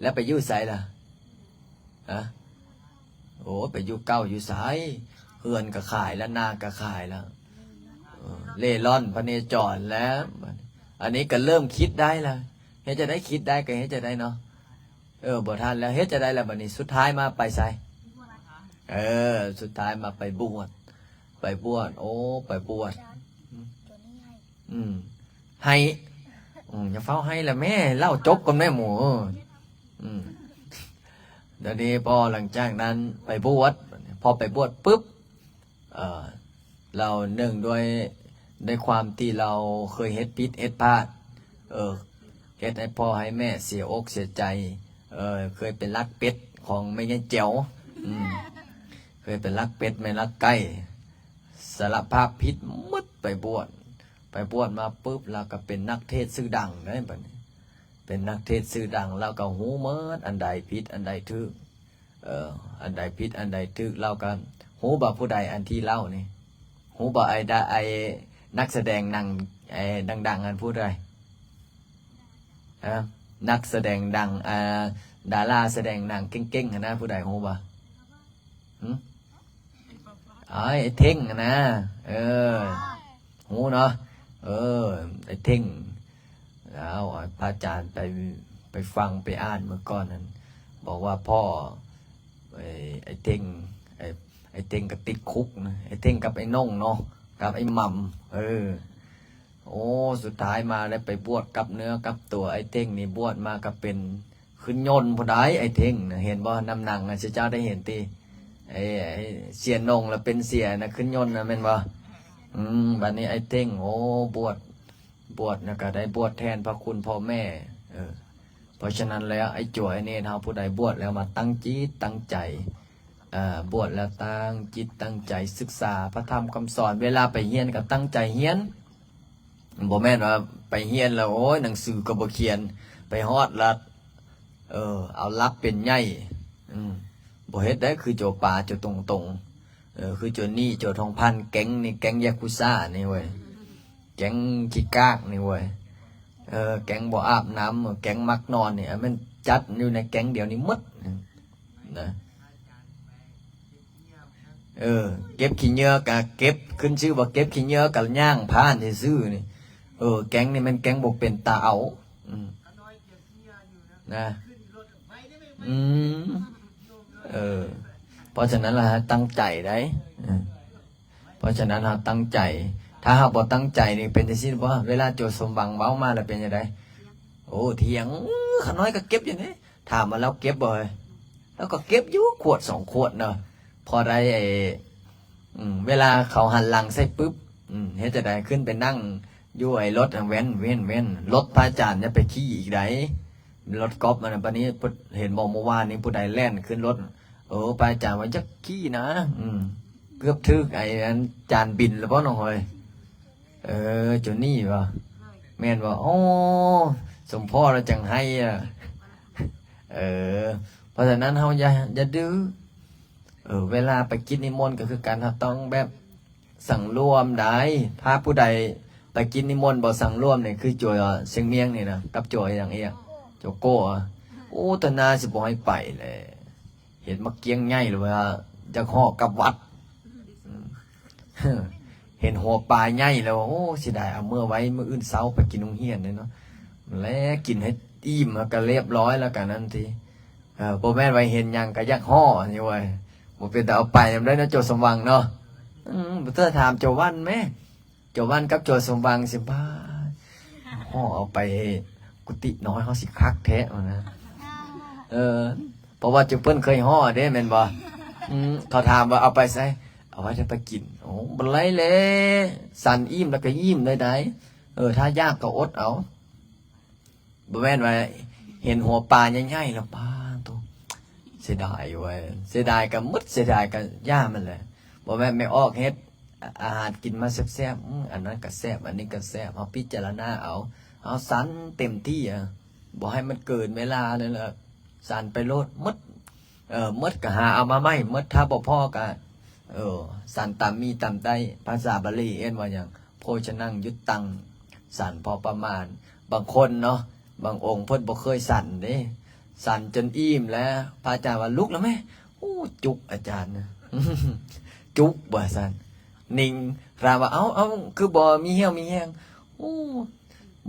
ແລ້ວໄປຢູ່ໃສລະ? ຮະ? ໂອ້ ໄປຢູ່ເກົ່າຢູ່ໃສ? ເຮືອນກໍຂາຍລະ ນາກໍຂາຍລະ ເອີ ເລ່ລ່ອນພະເນຈອນແລ້ວ. ອັນນີ້ກໍເລີ່ມຄິດໄດ້ລະ ເຮັດຈັ່ງໃດ? ຄິດໄດ້ກໍເຮັດຈັ່ງໃດເນາະ? ເອີ ບໍ່ທັນແລ້ວ ເຮັດຈັ່ງໃດລະບັດນີ້? ສຸດທ້າຍມາໄປໃສ? ເອີ ສຸດທ້າຍມາໄປບວດ ໄປບວດ ໂອ້ ໄປບວດ ອືມ ໃຫ້ ອືມ ຢ່າຟ້າວໃຫ້ລະແມ່ ເລົ່າຈົບກ່ອນແມ່ໝູ. ເອີ ອືມ ດຽວນີ້ພໍຫຼັງຈາກນັ້ນໄປບວດ ພໍໄປບວດປຶບ ເອີ ລາວເນື່ອງດ້ວຍ ດ້ວຍຄວາມທີ່ລາວເຄີຍເຮັດຜິດເຮັດພາດ ເອີ ເຮັດໃຫ້ພໍ່ໃຫ້ແມ່ເສຍອົກເສຍໃຈ ເອີ ເຄີຍເປັນລັກເປັດຂອງແມ່ຍາຍແຈ່ວ ອືມ ເຄີຍເປັນລັກເປັດແມ່ນລັກໄກ່ ສາລະພາບຜິດໝົດ ໄປບວດ ໄປບວດມາປຶບ ລາວກໍເປັນນັກເທດຊື່ດັງເດ້ ບັດນີ້ ເປັນນັກເທດຊື່ດັງ ລາວກໍຮູ້ໝົດ ອັນໃດຜິດ ອັນໃດຖືກ ເອີ ອັນໃດຜິດ ອັນໃດຖືກ ລາວກໍຮູ້ບໍ່ ຜູ້ໃດອັນທີ່ເລົ່ານີ້? ຮູ້ບໍ່ ໄອ້ດາ ໄອ້ນັກສະແດງໜັງ ໄອ້ດັງໆ ຫັ້ນຜູ້ໃດ? ຮະ? ນັກສະແດງດັງ ອ່າ ດາລາສະແດງໜັງເກັ່ງໆ ຫັ້ນນະ ຜູ້ໃດຮູ້ບໍ່? ຫຶ? ອ້າຍ ໄອ້ເທ່ງຫັ້ນນະ ເອີ ຮູ້ເນາະ ເອີ ໄອ້ເທ່ງ ແລ້ວພະອາຈານໄປ ໄປຟັງໄປອ່ານມື້ກ່ອນນັ້ນ ບອກວ່າພໍ່ ໄອ້ ໄອ້ເທັງ ໄອ້ ໄອ້ເທັງກໍຕິດຄຸກນະ ໄອ້ເທັງກັບໄອ້ໜົງເນາະ ກັບໄອ້ໝ່ຳ ເອີ ໂອ້ ສຸດທ້າຍມາແລ້ວໄປບວດກັບເນື້ອກັບຕົວ ໄອ້ເທັງນີ້ບວດມາກໍເປັນຂຶ້ນຍົນພຸ້ນໃດ໋ ໄອ້ເທັງນະ ເຫັນບໍ່? ນຳໜັງນະ ເຈົ້າໄດ້ເຫັນຕິ ໄອ້ ໄອ້ເສຍໜົງລະເປັນເສຍນະ ຂຶ້ນຍົນນະ ແມ່ນບໍ່? ອືມ ບັດນີ້ໄອ້ເທັງ ໂອ້ ບວດ ບວດນະກະໄດ້ບວດແທນພະຄຸນພໍ່ແມ່ ເອີ ເພາະສະນັ້ນແລ້ວ ໄອ້ຈົວໄອ້ເນນເຮົາຜູ້ໃດບວດແລ້ວມາຕັ້ງຈິດຕັ້ງໃຈ ເອີ ບວດແລ້ວຕັ້ງຈິດຕັ້ງໃຈສຶກສາພະທຳຄຳສອນ ເວລາໄປຮຽນກະຕັ້ງໃຈຮຽນ ບໍ່ແມ່ນວ່າໄປຮຽນແລ້ວ ໂອ້ຍ ໜັງສືກໍບໍ່ຂຽນ ໄປຮອດລະ ເອີ ເອົາຫຼັບເປັນໃຫຍ່ ອືມ ບໍ່ເຮັດໄດ້ ຄືໂຈປາ ໂຈຕົງໆ ເອີ ຄືໂຈນີ້ ໂຈທອງພັນ ແກ້ງນີ້ ແກ້ງຢາກູຊານີ້ເວີຍ ແກ້ງຂີ້ກາກນີ້ເວີຍ ເອີ ແກ້ງບໍ່ອາບນ້ຳ ແກ້ງມັກນອນນີ້ ອັນແມ່ນຈັດຢູ່ໃນແກ້ງດຽວນີ້ໝົດນະ ເອີ ເກັບຂີ້ເຫຍື້ອກະເກັບ ຂຶ້ນຊື່ວ່າເກັບຂີ້ເຫຍື້ອກະຍ່າງຜ່ານຊື່ໆນີ້ ເອີ ແກ້ງນີ້ແມ່ນແກ້ງບໍ່ເປັນຕາເອົາ ອືມ ນະ ອືມ ເອີ ເພາະສະນັ້ນລະ ໃຫ້ຕັ້ງໃຈໄດ໋ ເອີ ເພາະສະນັ້ນເຮົາຕັ້ງໃຈ ຖ້າເຮົາບໍ່ຕັ້ງໃຈນີ້ເປັນຈັ່ງຊີ້ບໍ່? ເວລາໂຈສົມຫວັງເວົ້າມາລະເປັນຈັ່ງໃດ? ໂອ້ ຖຽງ ຂ້ານ້ອຍກໍເກັບຢູ່ເດ້ ຖາມວ່າລາວເກັບບໍ່ເອີຍ? ລາວກໍເກັບຢູ່ຂວດສອງຂວດເນາະ ພໍໄດ້ ອືມ ເວລາເຂົາຫັນຫຼັງໃສ່ປຶບ ອືມ ເຮັດຈັ່ງໃດ? ຂຶ້ນໄປນັ່ງຢູ່ໄອ້ລົດແວ່ນໆ ລົດພະອາຈານຢ່າໄປຂີ່ອີກໃດ໋ ລົດກອບອັນນັ້ນ ບາດນີ້ເຫັນບໍ່ ມື້ວານນີ້ຜູ້ໃດແລ່ນຂຶ້ນລົດ ເອີ ພະອາຈານວ່າຢ່າຂີ່ນະ ອືມ ເກືອບຖືກໄອ້ອັນຈານບິນແລ້ວບໍ່ນ້ອງເອີຍ? ເອີ ໂຈນີ້ບໍ່ ແມ່ນບໍ່? ໂອ້ ສົມພໍລະຈັ່ງໃຫ້ອະ ເອີ ເພາະສະນັ້ນເຮົາຢ່າ ຢ່າດື້ ເອີ ເວລາໄປກິດນິມົນກໍຄືກັນ ເຮົາຕ້ອງແບບສັງລວມໄດ໋ ຖ້າຜູ້ໃດໄປກິດນິມົນບໍ່ສັງລວມນີ້ ຄືໂຈຊຽງມຽງນີ້ນະ ກັບໂຈຫຍັງອີກ ໂຈໂກ້ ໂອ້ ຕາໜ້າຊິບໍ່ໃຫ້ໄປແຫຼະ ເຫັນໝາກກ້ຽງໃຫຍ່ ຫຼືວ່າຢາກຫໍ່ກັບວັດ ເຫັນຫົວປາໃຫຍ່ແລ້ວ ໂອ້ ເສຍດາຍ ເອົາເມືອໄວ້ມື້ອື່ນເຊົ້າໄປກິນໂຮງຮຽນເດ້ເນາະ ແລະ ກິນໃຫ້ອີ່ມ ແລ້ວກໍລຽບຮ້ອຍ ແລ້ວກໍນັ້ນຕິ ເອີ ບໍ່ແມ່ນວ່າເຫັນຫຍັງກໍຢາກຫໍ່ນີ້ເວີຍ ບໍ່ເປັນຕາເອົາໄປນຳໄດ໋ເນາະ ໂຈສົມຫວັງເນາະ ອືມ ບໍ່ເທື່ອຖາມໂຈວັນແມ້ ໂຈວັນກັບໂຈສົມຫວັງຊິ ປ້າ ຫໍ່ເອົາໄປກຸຕິນ້ອຍເຮົາຊິຄັກແທ້ວ່ານະ ເອີ ເພາະວ່າຈຸເພິ່ນເຄີຍຫໍ່ເດ້ແມ່ນບໍ່? ອືມ ເຂົາຖາມວ່າເອົາໄປໃສ? ເອົາໄວ້ຖ້າໄປກິນ ໂອ້ ບໍ່ໄດ້ແຫຼະ ສັນອີ່ມແລ້ວກໍອີ່ມເລີຍໄດ໋ ເອີ ຖ້າຢາກກໍອົດເອົາ ບໍ່ແມ່ນວ່າເຫັນຫົວປາໃຫຍ່ໆແລ້ວ ປາໂທ້ ເສຍດາຍເວີຍ ເສຍດາຍກໍໝົດ ເສຍດາຍກໍຢ່າມັນແຫຼະ ບໍ່ແມ່ນແມ່ອອກເຮັດ ອາ ອາຫານກິນມາແຊບໆ ອືມ ອັນນັ້ນກໍແຊບ ອັນນີ້ກໍແຊບ ເຮົາພິຈາລະນາເອົາ ເຮົາສັນເຕັມທີ່ ອະ ບໍ່ໃຫ້ມັນເກີນເວລານັ້ນລະ ສັນໄປໂລດ ໝົດ ເອີ ໝົດກໍຫາເອົາມາໃໝ່ ໝົດ ຖ້າບໍ່ພໍກໍ ເອີ ສັນຕາມມີຕາມໄດ້ ພາສາບາລີເອີ້ນວ່າຫຍັງ? ໂພຊະນັງ ຍຸດຕັງ ສັນພໍປະມານ ບາງຄົນເນາະ ບາງອົງເພິ່ນບໍ່ເຄີຍສັນເດ້ ສັນຈົນອີ່ມແລ້ວ ພະອາຈານວ່າ ລຸກແລ້ວແມ ໂອ້ ຈຸກອາຈານນະ ຈຸກວ່າຊັ້ນ ນິ່ງຖາມວ່າ ເອົ້າ ເອົ້າ ຄືບໍ່ມີຮຽວມີແຮງ? ໂອ້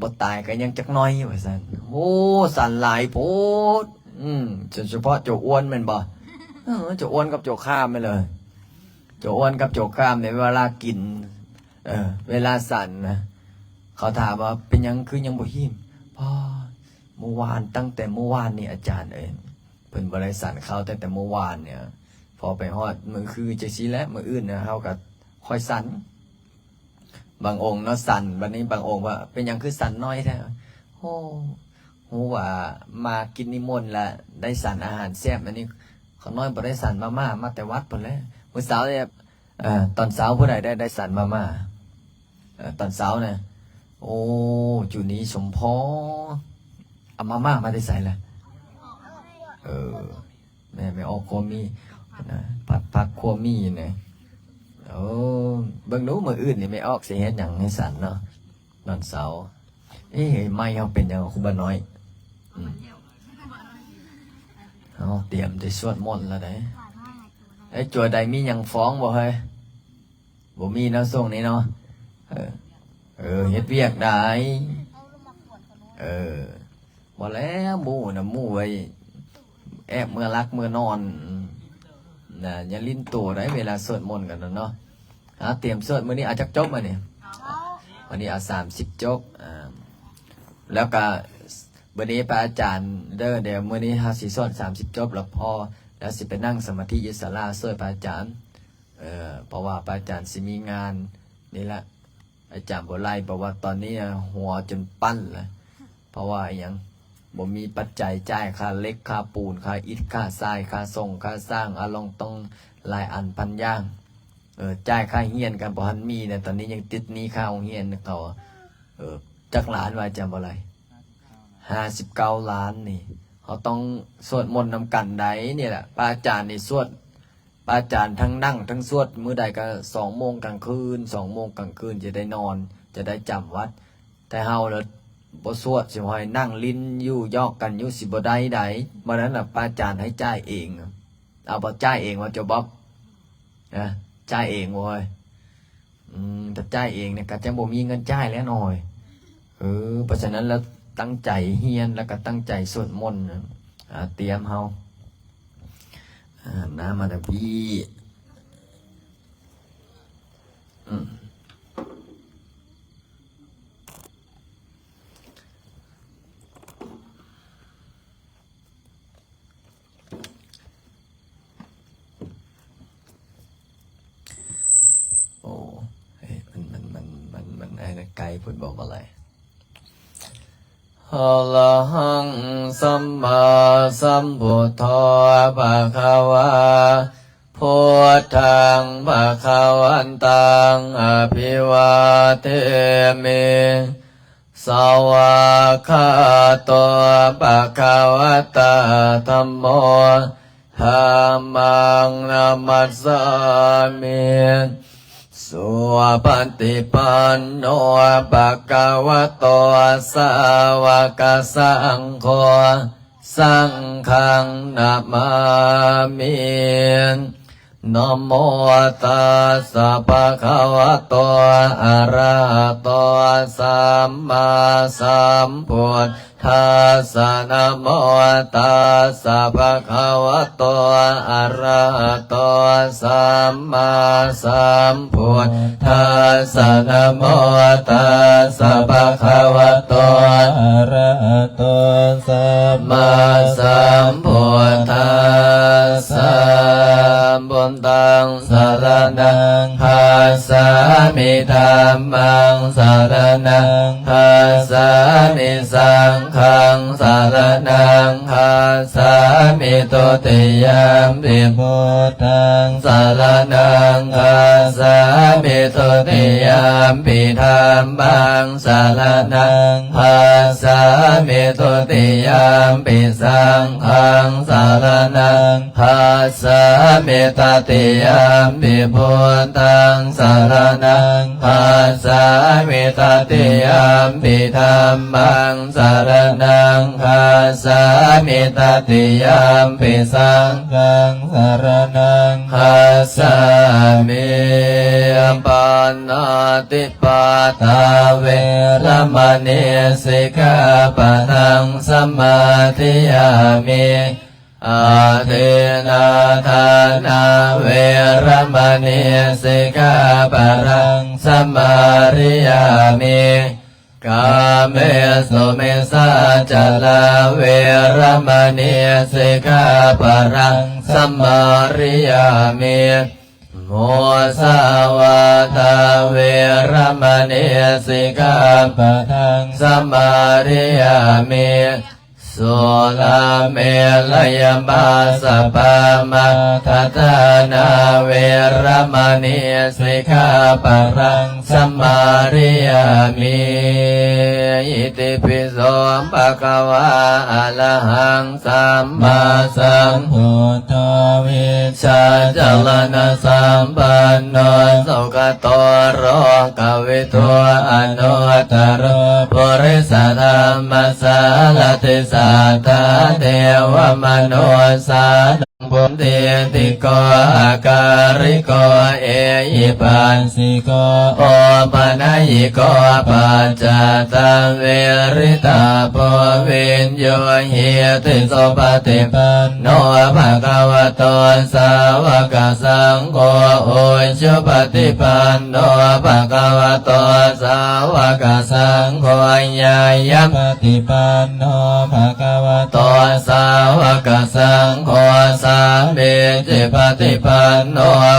ບໍ່ຕາຍກໍຍັງຈັກໜ້ອຍວ່າຊັ້ນ ໂອ້ ສັນຫຼາຍໂພດ ອືມ ໂດຍສະເພາະໂຈອ້ວນແມ່ນບໍ່? ເອີ ໂຈອ້ວນກັບໂຈຂ້າມແມ່ນເລີຍ ໂຈອ້ວນກັບໂຈຂ້າມນີ້ເວລາກິນ ເອີ ເວລາສັນນະ ເຂົາຖາມວ່າ ເປັນຫຍັງຄືຍັງບໍ່ອີ່ມ? ພໍ່ ມື້ວານ ຕັ້ງແຕ່ມື້ວານນີ້ອາຈານເອີຍ ເພິ່ນບໍ່ໄດ້ສັນເຂົ້າຕັ້ງແຕ່ມື້ວານນີ້ ພໍໄປຮອດມື້ຄືຈັ່ງຊີ້ແຫຼະ ມື້ອື່ນນະ ເຮົາກໍຄ່ອຍສັນ ບາງອົງເນາະ ສັນ ບັດນີ້ບາງອົງວ່າ ເປັນຫຍັງຄືສັນໜ້ອຍແທ້? ໂອ້ ຮູ້ວ່າມາກິນນິມົນລະໄດ້ສັນອາຫານແຊບ ອັນນີ້ຂ້ານ້ອຍບໍ່ໄດ້ສັນມາມ່າ ມາແຕ່ວັດພຸ້ນແຫຼະ ມື້ເຊົ້ານີ້ ເອີ ຕອນເຊົ້າຜູ້ໃດໄດ້ ໄດ້ສັນມາມ່າ? ເອີ ຕອນເຊົ້ານະ ໂອ້ ຈຸນີສົມພໍ ເອົາມາມ່າມາແຕ່ໃສລະ? ເອີ ແມ່ ແມ່ອອກຄົວມີນະ ຜັດຜັກຄົວມີນະ ໂອ້ ເບິ່ງດູມື້ອື່ນນີ້ແມ່ອອກຊິເຮັດຫຍັງໃຫ້ສັນເນາະ ຕອນເຊົ້າ ເອີ ໄມ້ເຮົາເປັນຫຍັງ ຄູບານ້ອຍ? ອືມ ເຮົາຕຽມໄດ້ສວດມົນແລ້ວເດ້ ເອີ ຈົວໃດມີຫຍັງຟ້ອງບໍ່ເຮີ້ຍ? ບໍ່ມີເນາະ ຊ່ວງນີ້ເນາະ ເອີ ເອີ ເຮັດວຽກໄດ້ ເອີ ບໍ່ແລ້ວ ໝູ່ນະ ໝູ່ໄວ້ແອບເມືອຫຼັບເມືອນອນນະ ຢ່າຫຼິ້ນໂຕໃດ ເວລາສວດມົນກັນນະເນາະ. ອາ ຕຽມສວດ ມື້ນີ້ເອົາຈັກຈົບມື້ນີ້? ມື້ນີ້ເອົາສາມສິບຈົບ. ອາ ແລ້ວກະມື້ນີ້ພະອາຈານເດີ ດຽວມື້ນີ້ເຮົາຊິສວດສາມສິບຈົບ ແລ້ວພໍ ແລ້ວຊິໄປນັ່ງສະມາທິຢູ່ສາລາຊ່ວຍພະອາຈານ. ເອີ ເພາະວ່າພະອາຈານຊິມີງານນີ້ລະ ອາຈານບໍ່ໄລ່ ເພາະວ່າຕອນນີ້ຫົວຈົນປັ່ນລະ ເພາະວ່າອີ່ຫຍັງ ບໍ່ມີປັດໄຈຈ່າຍຄ່າເຫຼັກ ຄ່າປູນ ຄ່າອິດ ຄ່າຊາຍ ຄ່າຊົງ ຄ່າສ້າງ ອາ ລອງຕ້ອງຫຼາຍອັນພັນຢ່າງ. ເອີ ຈ່າຍຄ່າຮຽນກໍບໍ່ທັນມີນະ ຕອນນີ້ຍັງຕິດໜີ້ຄ່າໂຮງຮຽນເຂົາ. ເອີ ຈັກລ້ານວ່າອາຈານບໍ່ໄລ່? ຫ້າສິບເກົ້າລ້ານນີ້ ເຮົາຕ້ອງສວດມົນນຳກັນໃດ໋. ນີ້ແຫຼະ ພະອາຈານນີ້ສວດ ພະອາຈານທັງນັ່ງທັງສວດ ມື້ໃດກໍສອງໂມງກາງຄືນ ສອງໂມງກາງຄືນ ຈະໄດ້ນອນ ຈະໄດ້ຈຳວັດ. ແຕ່ເຮົາລະບໍ່ສວດ ຊິໃຫ້ນັ່ງຫຼິ້ນຢູ່ຫຍອກກັນຢູ່ ຊິບໍ່ໄດ້ໃດ໋. ມື້ນັ້ນນະ ພະອາຈານໃຫ້ຈ່າຍເອງ. ເອົາບໍ່ ຈ່າຍເອງບໍ່ ໂຈບອບ? ນະ ຈ່າຍເອງບໍ່ເອີຍ? ອືມ ຖ້າຈ່າຍເອງນີ້ກໍຈັ່ງບໍ່ມີເງິນຈ່າຍແລ້ວນ້ອຍ. ເອີ ເພາະສະນັ້ນແລ້ວ ຕັ້ງໃຈຮຽນ ແລ້ວກໍຕັ້ງໃຈສວດມົນນະ. ອາ ຕຽມເຮົາ ອາ ໜ້າມາທາງພີ້. ອືມ. ໂອ້ ເອີ ມັນ ມັນ ມັນ ມັນ ມັນ ໄອ້ນັ້ນໄກພຸ້ນ ບໍ່ ບໍ່ໄດ້. ອະລະຫັງ ສຳມາສຳພຸດໂທ ພະຄະວາ ພຸດທັງ ພະຄະວັນຕັງ ອະພິວາເທມິ. ສະວາກຂາໂຕ ພະຄະວະຕາ ທຳໂມ ທຳມັງ ນະມັດສາມິ. ສຸປະຕິປັນໂນ ພະຄະວະໂຕ ສາວະກະສັງໂຄ ສັງຄັງ ນະມາມິ. ນະໂມຕັດສະ ພະຄະວະໂຕ ອະລະຫະໂຕ ສຳມາສຳພຸດທັດສະ. ນະໂມຕັດສະ ພະຄະວະໂຕ ອະລະຫະໂຕ ສຳມາສຳພຸດທັດສະ. ນະໂມຕັດສະ ພະຄະວະໂຕ ອະລະຫະໂຕ ສຳມາສຳພຸດທັດສະ. ພຸດທັງ ສະລະນັງ ຄັດສາມິ. ທຳມັງ ສະລະນັງ ຄັດສາມິ. ສັງຄັງ ສະລະນັງ ຄັດສາມິ. ທຸຕິຍຳປິ ພຸດທັງ ສະລະນັງ ຄັດສາມິ. ທຸຕິຍຳປິ ທຳມັງ ສະລະນັງ ຄັດສາມິ. ທຸຕິຍຳປິ ສັງຄັງ ສະລະນັງ ຄັດສາມິ. ຕະຕິຍຳປິ ພຸດທັງ ສະລະນັງ ຄັດສາມິ. ຕະຕິຍຳປິ ທຳມັງ ສະລະນັງ ຄັດສາມິ. ຕະຕິຍຳປິ ສັງຄັງ ສະລະນັງ ຄັດສາມິ. ປານາຕິປາຕາ ເວລະມະນີ ສິກຂາປະທັງ ສະມາທິຍາມິ. ອາທິນນາທານາ ເວລະມະນີ ສິກຂາປະທັງ ສະມາທິຍາມິ. ກາເມສຸມິດສາຈາລາ ເວລະມະນີ ສິກຂາປະທັງ ສະມາທິຍາມິ. ມຸສາວາທາ ເວລະມະນີ ສິກຂາປະທັງ ສະມາທິຍາມິ. ສຸລາເມລະຍະມັດສະປາມາທະຖານາ ເວລະມະນີ ສິກຂາປະທັງ ສະມາທິຍາມິ. ອິຕິປິໂສ ພະຄະວາ ອະລະຫັງ ສຳມາສຳພຸດໂທ ວິຊາຈະລະນະສຳປັນໂນ ສຸກະໂຕ ໂລກະວິທູ ອະນຸດຕະໂລ ປຸລິສະທຳມະສາລະຖິ ສັດຖາເທວະມະນຸດສາ ປຸດຕິໂກ ອາກາລິໂກ ເອຫິປັດສິໂກ ໂອປະນະຍິໂກ ປັດຈັດຕະວິລິຕາໂພ ວິນຢູຫິຕິ ສຸປະຕິປັນໂນ ພະຄະວະໂຕ ສາວະກະສັງໂຄ ອຸຈຸປະຕິປັນໂນ ພະຄະວະໂຕ ສາວະກະສັງໂຄ ຍາຍະປະຕິປັນໂນ ພະຄະວະໂຕ ສາວະກະສັງໂຄ ສາມີຈິປະຕິປັນໂນ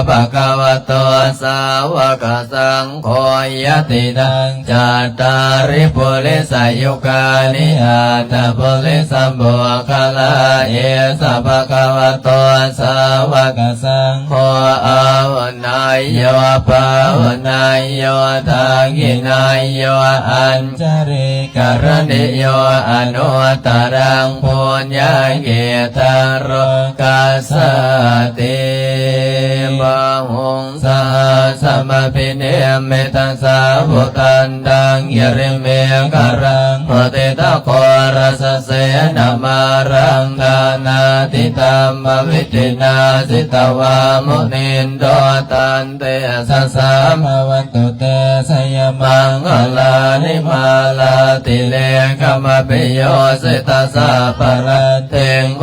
ພະຄະວະໂຕ ສາວະກະສັງໂຄ ຍະຕິນາງ ຈັດຕາລິ ປຸລິສະຍຸການິ ອັດຖະປຸລິສະບຸກຄະລາ ເອສະ ພະຄະວະໂຕ ສາວະກະສັງໂຄ ອາຫຸເນຍໂຍ ປາຫຸເນຍໂຍ ທັກຂິເນຍໂຍ ອັນຈະລີກະລະນິໂຍ ອະນຸດຕະລັງ ປຸນຍະກະເຂດທາໂລກັດສາຕິ ບາຫຸງ ສະຫັດສະມະພິນິມມິຕະສາວຸຕັນຕັງ ກິລິເມຂະລັງ ໂພຕິຕະໂກລະສະເສນະມາລັງ ດານາທິຕັມມະວິທິນາ ສິຕະວາມຸນິນໂດ ຕັນເຕຊະສາ ພະວັນຕຸເຕ ຊະຍະມັງຄະລານິ ມາລາຕິເລກະມະພິໂຍ ສິຕະສັບພະລັດ ເທັງໂຄ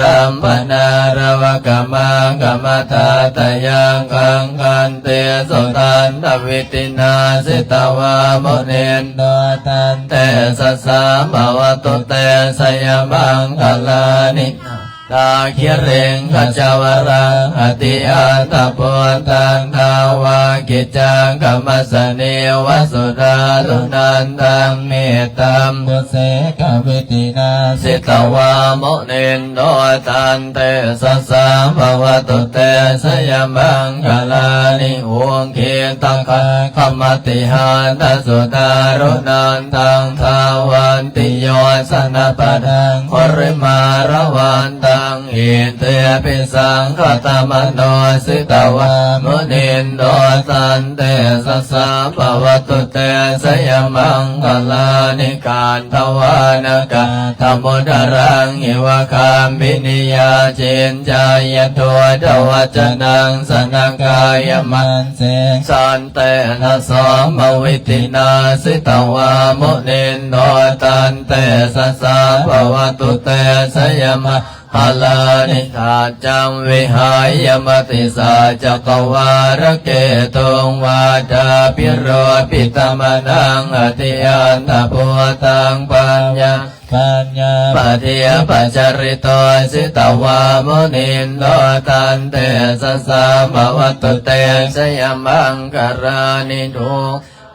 ລັມພະນາຣະວະກະມາກະມະທັດຕະຍັງ ຄັງຄັນຕິສຸທັນຕະວິທິນາ ສິຕະວາມຸນິນໂດ ຕັນເຕຊະສາ ພະວັນຕຸເຕ ຊະຍະມັງຄະລານິ ນາດາຄິລິງຄະຈະວະລັງ ອະຕິອັນຕະພຸດທັງ ທາວະກິດຈັງກະມະສະນີ ວະສຸດາລຸນັນຕັງ ເມຕຕາບຸດເສກະວິທິນາ ສິຕະວາມຸນິນໂດ ຕັນເຕຊະສາ ພະວັນຕຸເຕ ຊະຍະມັງຄະລານິ ອຸກິດຕະຄາຄະມະຕິຫັນຕະສຸດາລຸນັນຕັງ ທາວັນຕິໂຍຊະນະປະດັງ ຄຸລິມາລະວັນຕັງ ອິດທິພິສັງຄະຕະມະໂນ ສິຕະວາມຸນິນໂດ ຕັນເຕຊະສາ ພະວັນຕຸເຕ ຊະຍະມັງຄະລານິ ການ ທະວານະກາທະມຸດຕະລັງ ອິວະຄາມມິນິຍາ ຈິນຈາຍະໂທ ທະວັດຈະນັງ ສະນະກາຍະມັນເສ ສັນເຕນະໂສມະວິທິນາ ສິຕະວາມຸນິນໂດ ຕັນເຕຊະສາ ພະວັນຕຸເຕ ຊະຍະມະ ພະລານິ ສັດຈັງວິຫາຍະ ມະຕິສັດຈັກກະວາລະເກຕຸງ ວາທາພິໂລພິຕະມະນັງ ອະທິອັນຕະພຸດທັງ ປັນຍາ ປັນຍາປະທິປະຈາລິໂຕ ສິຕະວາມຸນິນໂດ ຕັນເຕຊະສາ ພະວັນຕຸເຕ ຊະຍະມັງຄະລານິ ດູ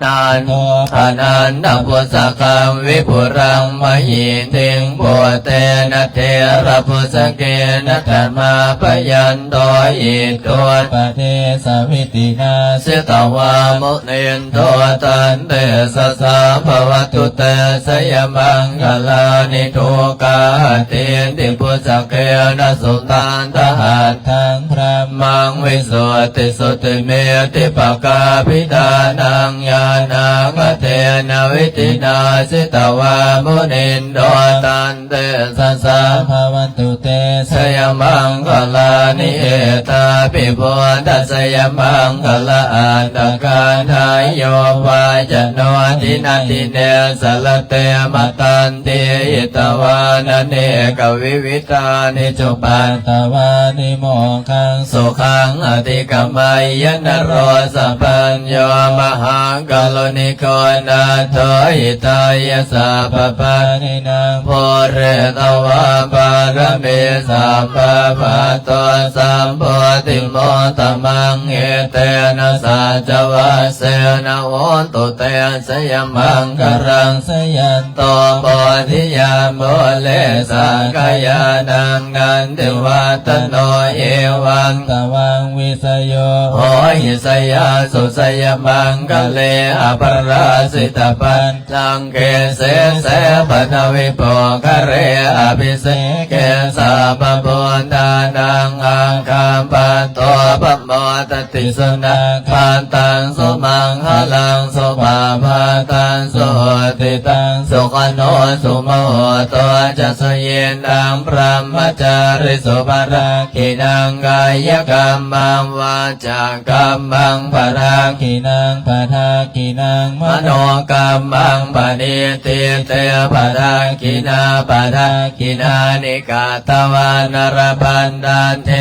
ນັນໂທ ອະນັນຕະພຸດສະກັງ ວິພຸລັງ ມະຫິດຖິງ ປຸດເຕນະ ເຖລະປຸດສະເກນະ ທະມາພະຍັນໂຕ ອິດໂຕ ປະເທສະວິທິນາ ສິຕະວາມຸນິນໂຕ ຕັນເຕຊະສາ ພະວັນຕຸເຕ ຊະຍະມັງຄະລານິ ດູກາຫະຕິນຕິ ປຸດສະເກນະ ສຸທັນທະຫັດ ທັງ ບຣະມັງ ວິສຸດທິສຸດທິເມທິປະກາພິທານັງ ຍານາກະເທນະ ວິທິນາ ສິຕະວາມຸນິນໂດ ຕັນເຕຊະສາ ພະວັນຕຸເຕ ຊະຍະມັງຄະລານິ ເອຕາປິ ພຸດທະຊະຍະມັງຄະລະອັດຖະກາທາ ໂຍວາຈະໂນ ດິນະດິເນ ສະລະເຕ ມະຕັນ ທີ ຫິຕະວານະເນກະວິວິທານິ ຈຸປັດຕະວານິ ໂມກຄັງສຸຂັງ ອະທິກະໄມຍະ ນະໂຣສະປັນໂຍ ມະຫາກາລຸນິໂກ ນາໂຖ ຫິຕາຍະ ສັບພະປານິນາ ປູເຣຕະວາ ປາລະມີ ສັບພະ ປັດໂຕ ສຳໂພທິມຸດຕະມັງ ເອເຕນະ ສັດຈະວາເສນະ ໂຫຕຸເຕ ຊະຍະມັງຄະລັງ ຊະຍັນໂຕ ໂພທິຍາ ມູເລ ສັກກະຍານັງ ນັນທິວັດຕະໂນ ເອວັງຕະວັງ ວິສະໂຍ ໂຫຫິ ຊະຍາສຸ ຊະຍະມັງຄະເລ ອະປະລາຊິຕະປັນ ລັງເກ ເສເສ ປະທະວິໂປຄະເລ ອະພິເສເກ ສັບບະບຸດທານັງ ອັກຂະປັດໂຕ ປະໂມດຕະຕິ ສຸນັກຂັດຕັງ ສຸມັງຄະລັງ ສຸພາພາຕັງ ສຸຫຸດທິຕັງ ສຸຂະໂນ ສຸມະໂຫໂຕ ຈະ ສຸຍິນຕັງ ບຣະມະຈາຣິສຸ ປະລັກຂິນັງ ກາຍະກັມມັງ ວາຈາກັມມັງ ປະລັກຂິນັງ ປະລັກຂິນັງ ມະໂນກັມມັງ ປະນິດທິເຕ ປະລັກຂິນາ ປະລັກຂິນານິ ກະຕະວານະ ລະພັນທັນເທ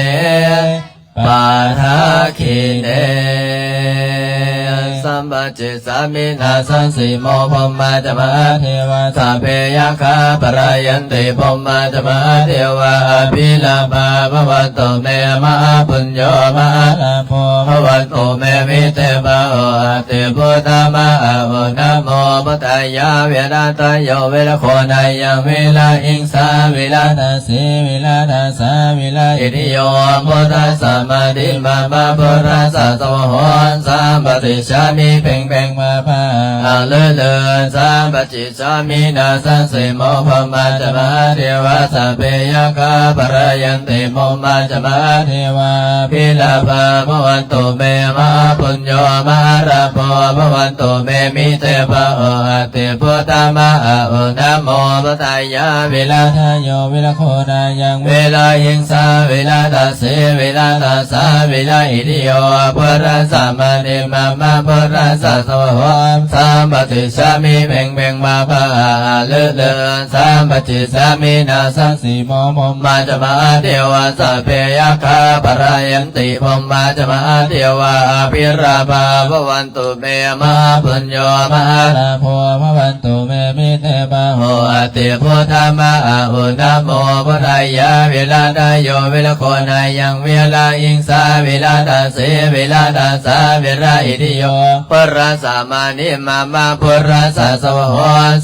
ປະລັກຂິເນ ສຳປະຈິດສາມິ ນາສັງສີໂມ ພົມມາຈະ ມະຫາເທວາ ສັບເພ ຍັກຂາ ປະລາຍັນຕິ ພົມມາຈະ ມະຫາເທວາ ອະພິລາພາ ພະວັນຕຸເມ ມະຫາປຸນໂຍ ມະຫາລາໂພ ພະວັນຕຸເມ ມິເຕ ບາໂຫ ອາຕິພຸດທະ ມະຫາໂອ ນະໂມ ພຸດທາຍາ ວິລະທະໂຍ ວິລະໂຄນາຍັງ ວິລະຫິງສາ ວິລະທະ ເສ ວິລະທັດສາ ວິລະອິດທິໂຍ ພຸດທັດສະ ມະທິມະມະ ພຸດທັດສະ ສະວາໂຫ ສຳປະຕິດສາມິ ເພັງເພັງ ພາພາ ອະລຶລຶ ສຳປະຕິດສາມິ ນາສັງສີໂມ ພົມມາຈະ ມະຫາເທວາ ສັບເພ ຍັກຂາ ປະລາຍັນຕິ ພົມມາຈະ ມະຫາເທວາ ອະພິລາພາ ພະວັນຕຸເມ ມະຫາປຸນໂຍ ມະຫາລາໂພ ພະວັນຕຸເມ ມິເຕ ບາໂຫ ອາຕິພຸດທະ ມະຫາໂອ ນະໂມ ພຸດທາຍາ ວິລະທະໂຍ ວິລະໂຄນາຍັງ ວິລະຫິງສາ ວິລະທັດເສ ວິລະທັດສາ ວິລະອິດທິໂຍ ພຸດທັດສະ ມະທິມະມະ ພຸດທັດສະ ສະວາໂຫ ສຳປະຕິດສາມິ ເພັງເພັງ ພາພາ ອະລຶລຶ ສຳປະຕິດສາມິ ນາສັງສີໂມ ພົມມາຈະ ມະຫາເທວາ ສັບເພ ຍັກຂາ ປະລາຍັນຕິ ພົມມາຈະ ມະຫາເທວາ ອະພິລາພາ ພະວັນ ຕຸເມ ມະຫາປຸນໂຍ ມະຫາລາໂພ ພະວັນຕຸເມ ມິເຕ ບາໂຫ ອາຕິພຸດທະ ມະຫາໂອ ນະໂມ ພຸດທາຍາ ວິລະທະໂຍ ວິລະໂຄນາຍັງ ວິລະຫິງສາ ວິລະທັດເສ ວິລະທັດສາ ວິລະອິດທິໂຍ ພຸດທັດສະ ມະທິມະມະ ພຸດທັດສະ ສະວາໂຫ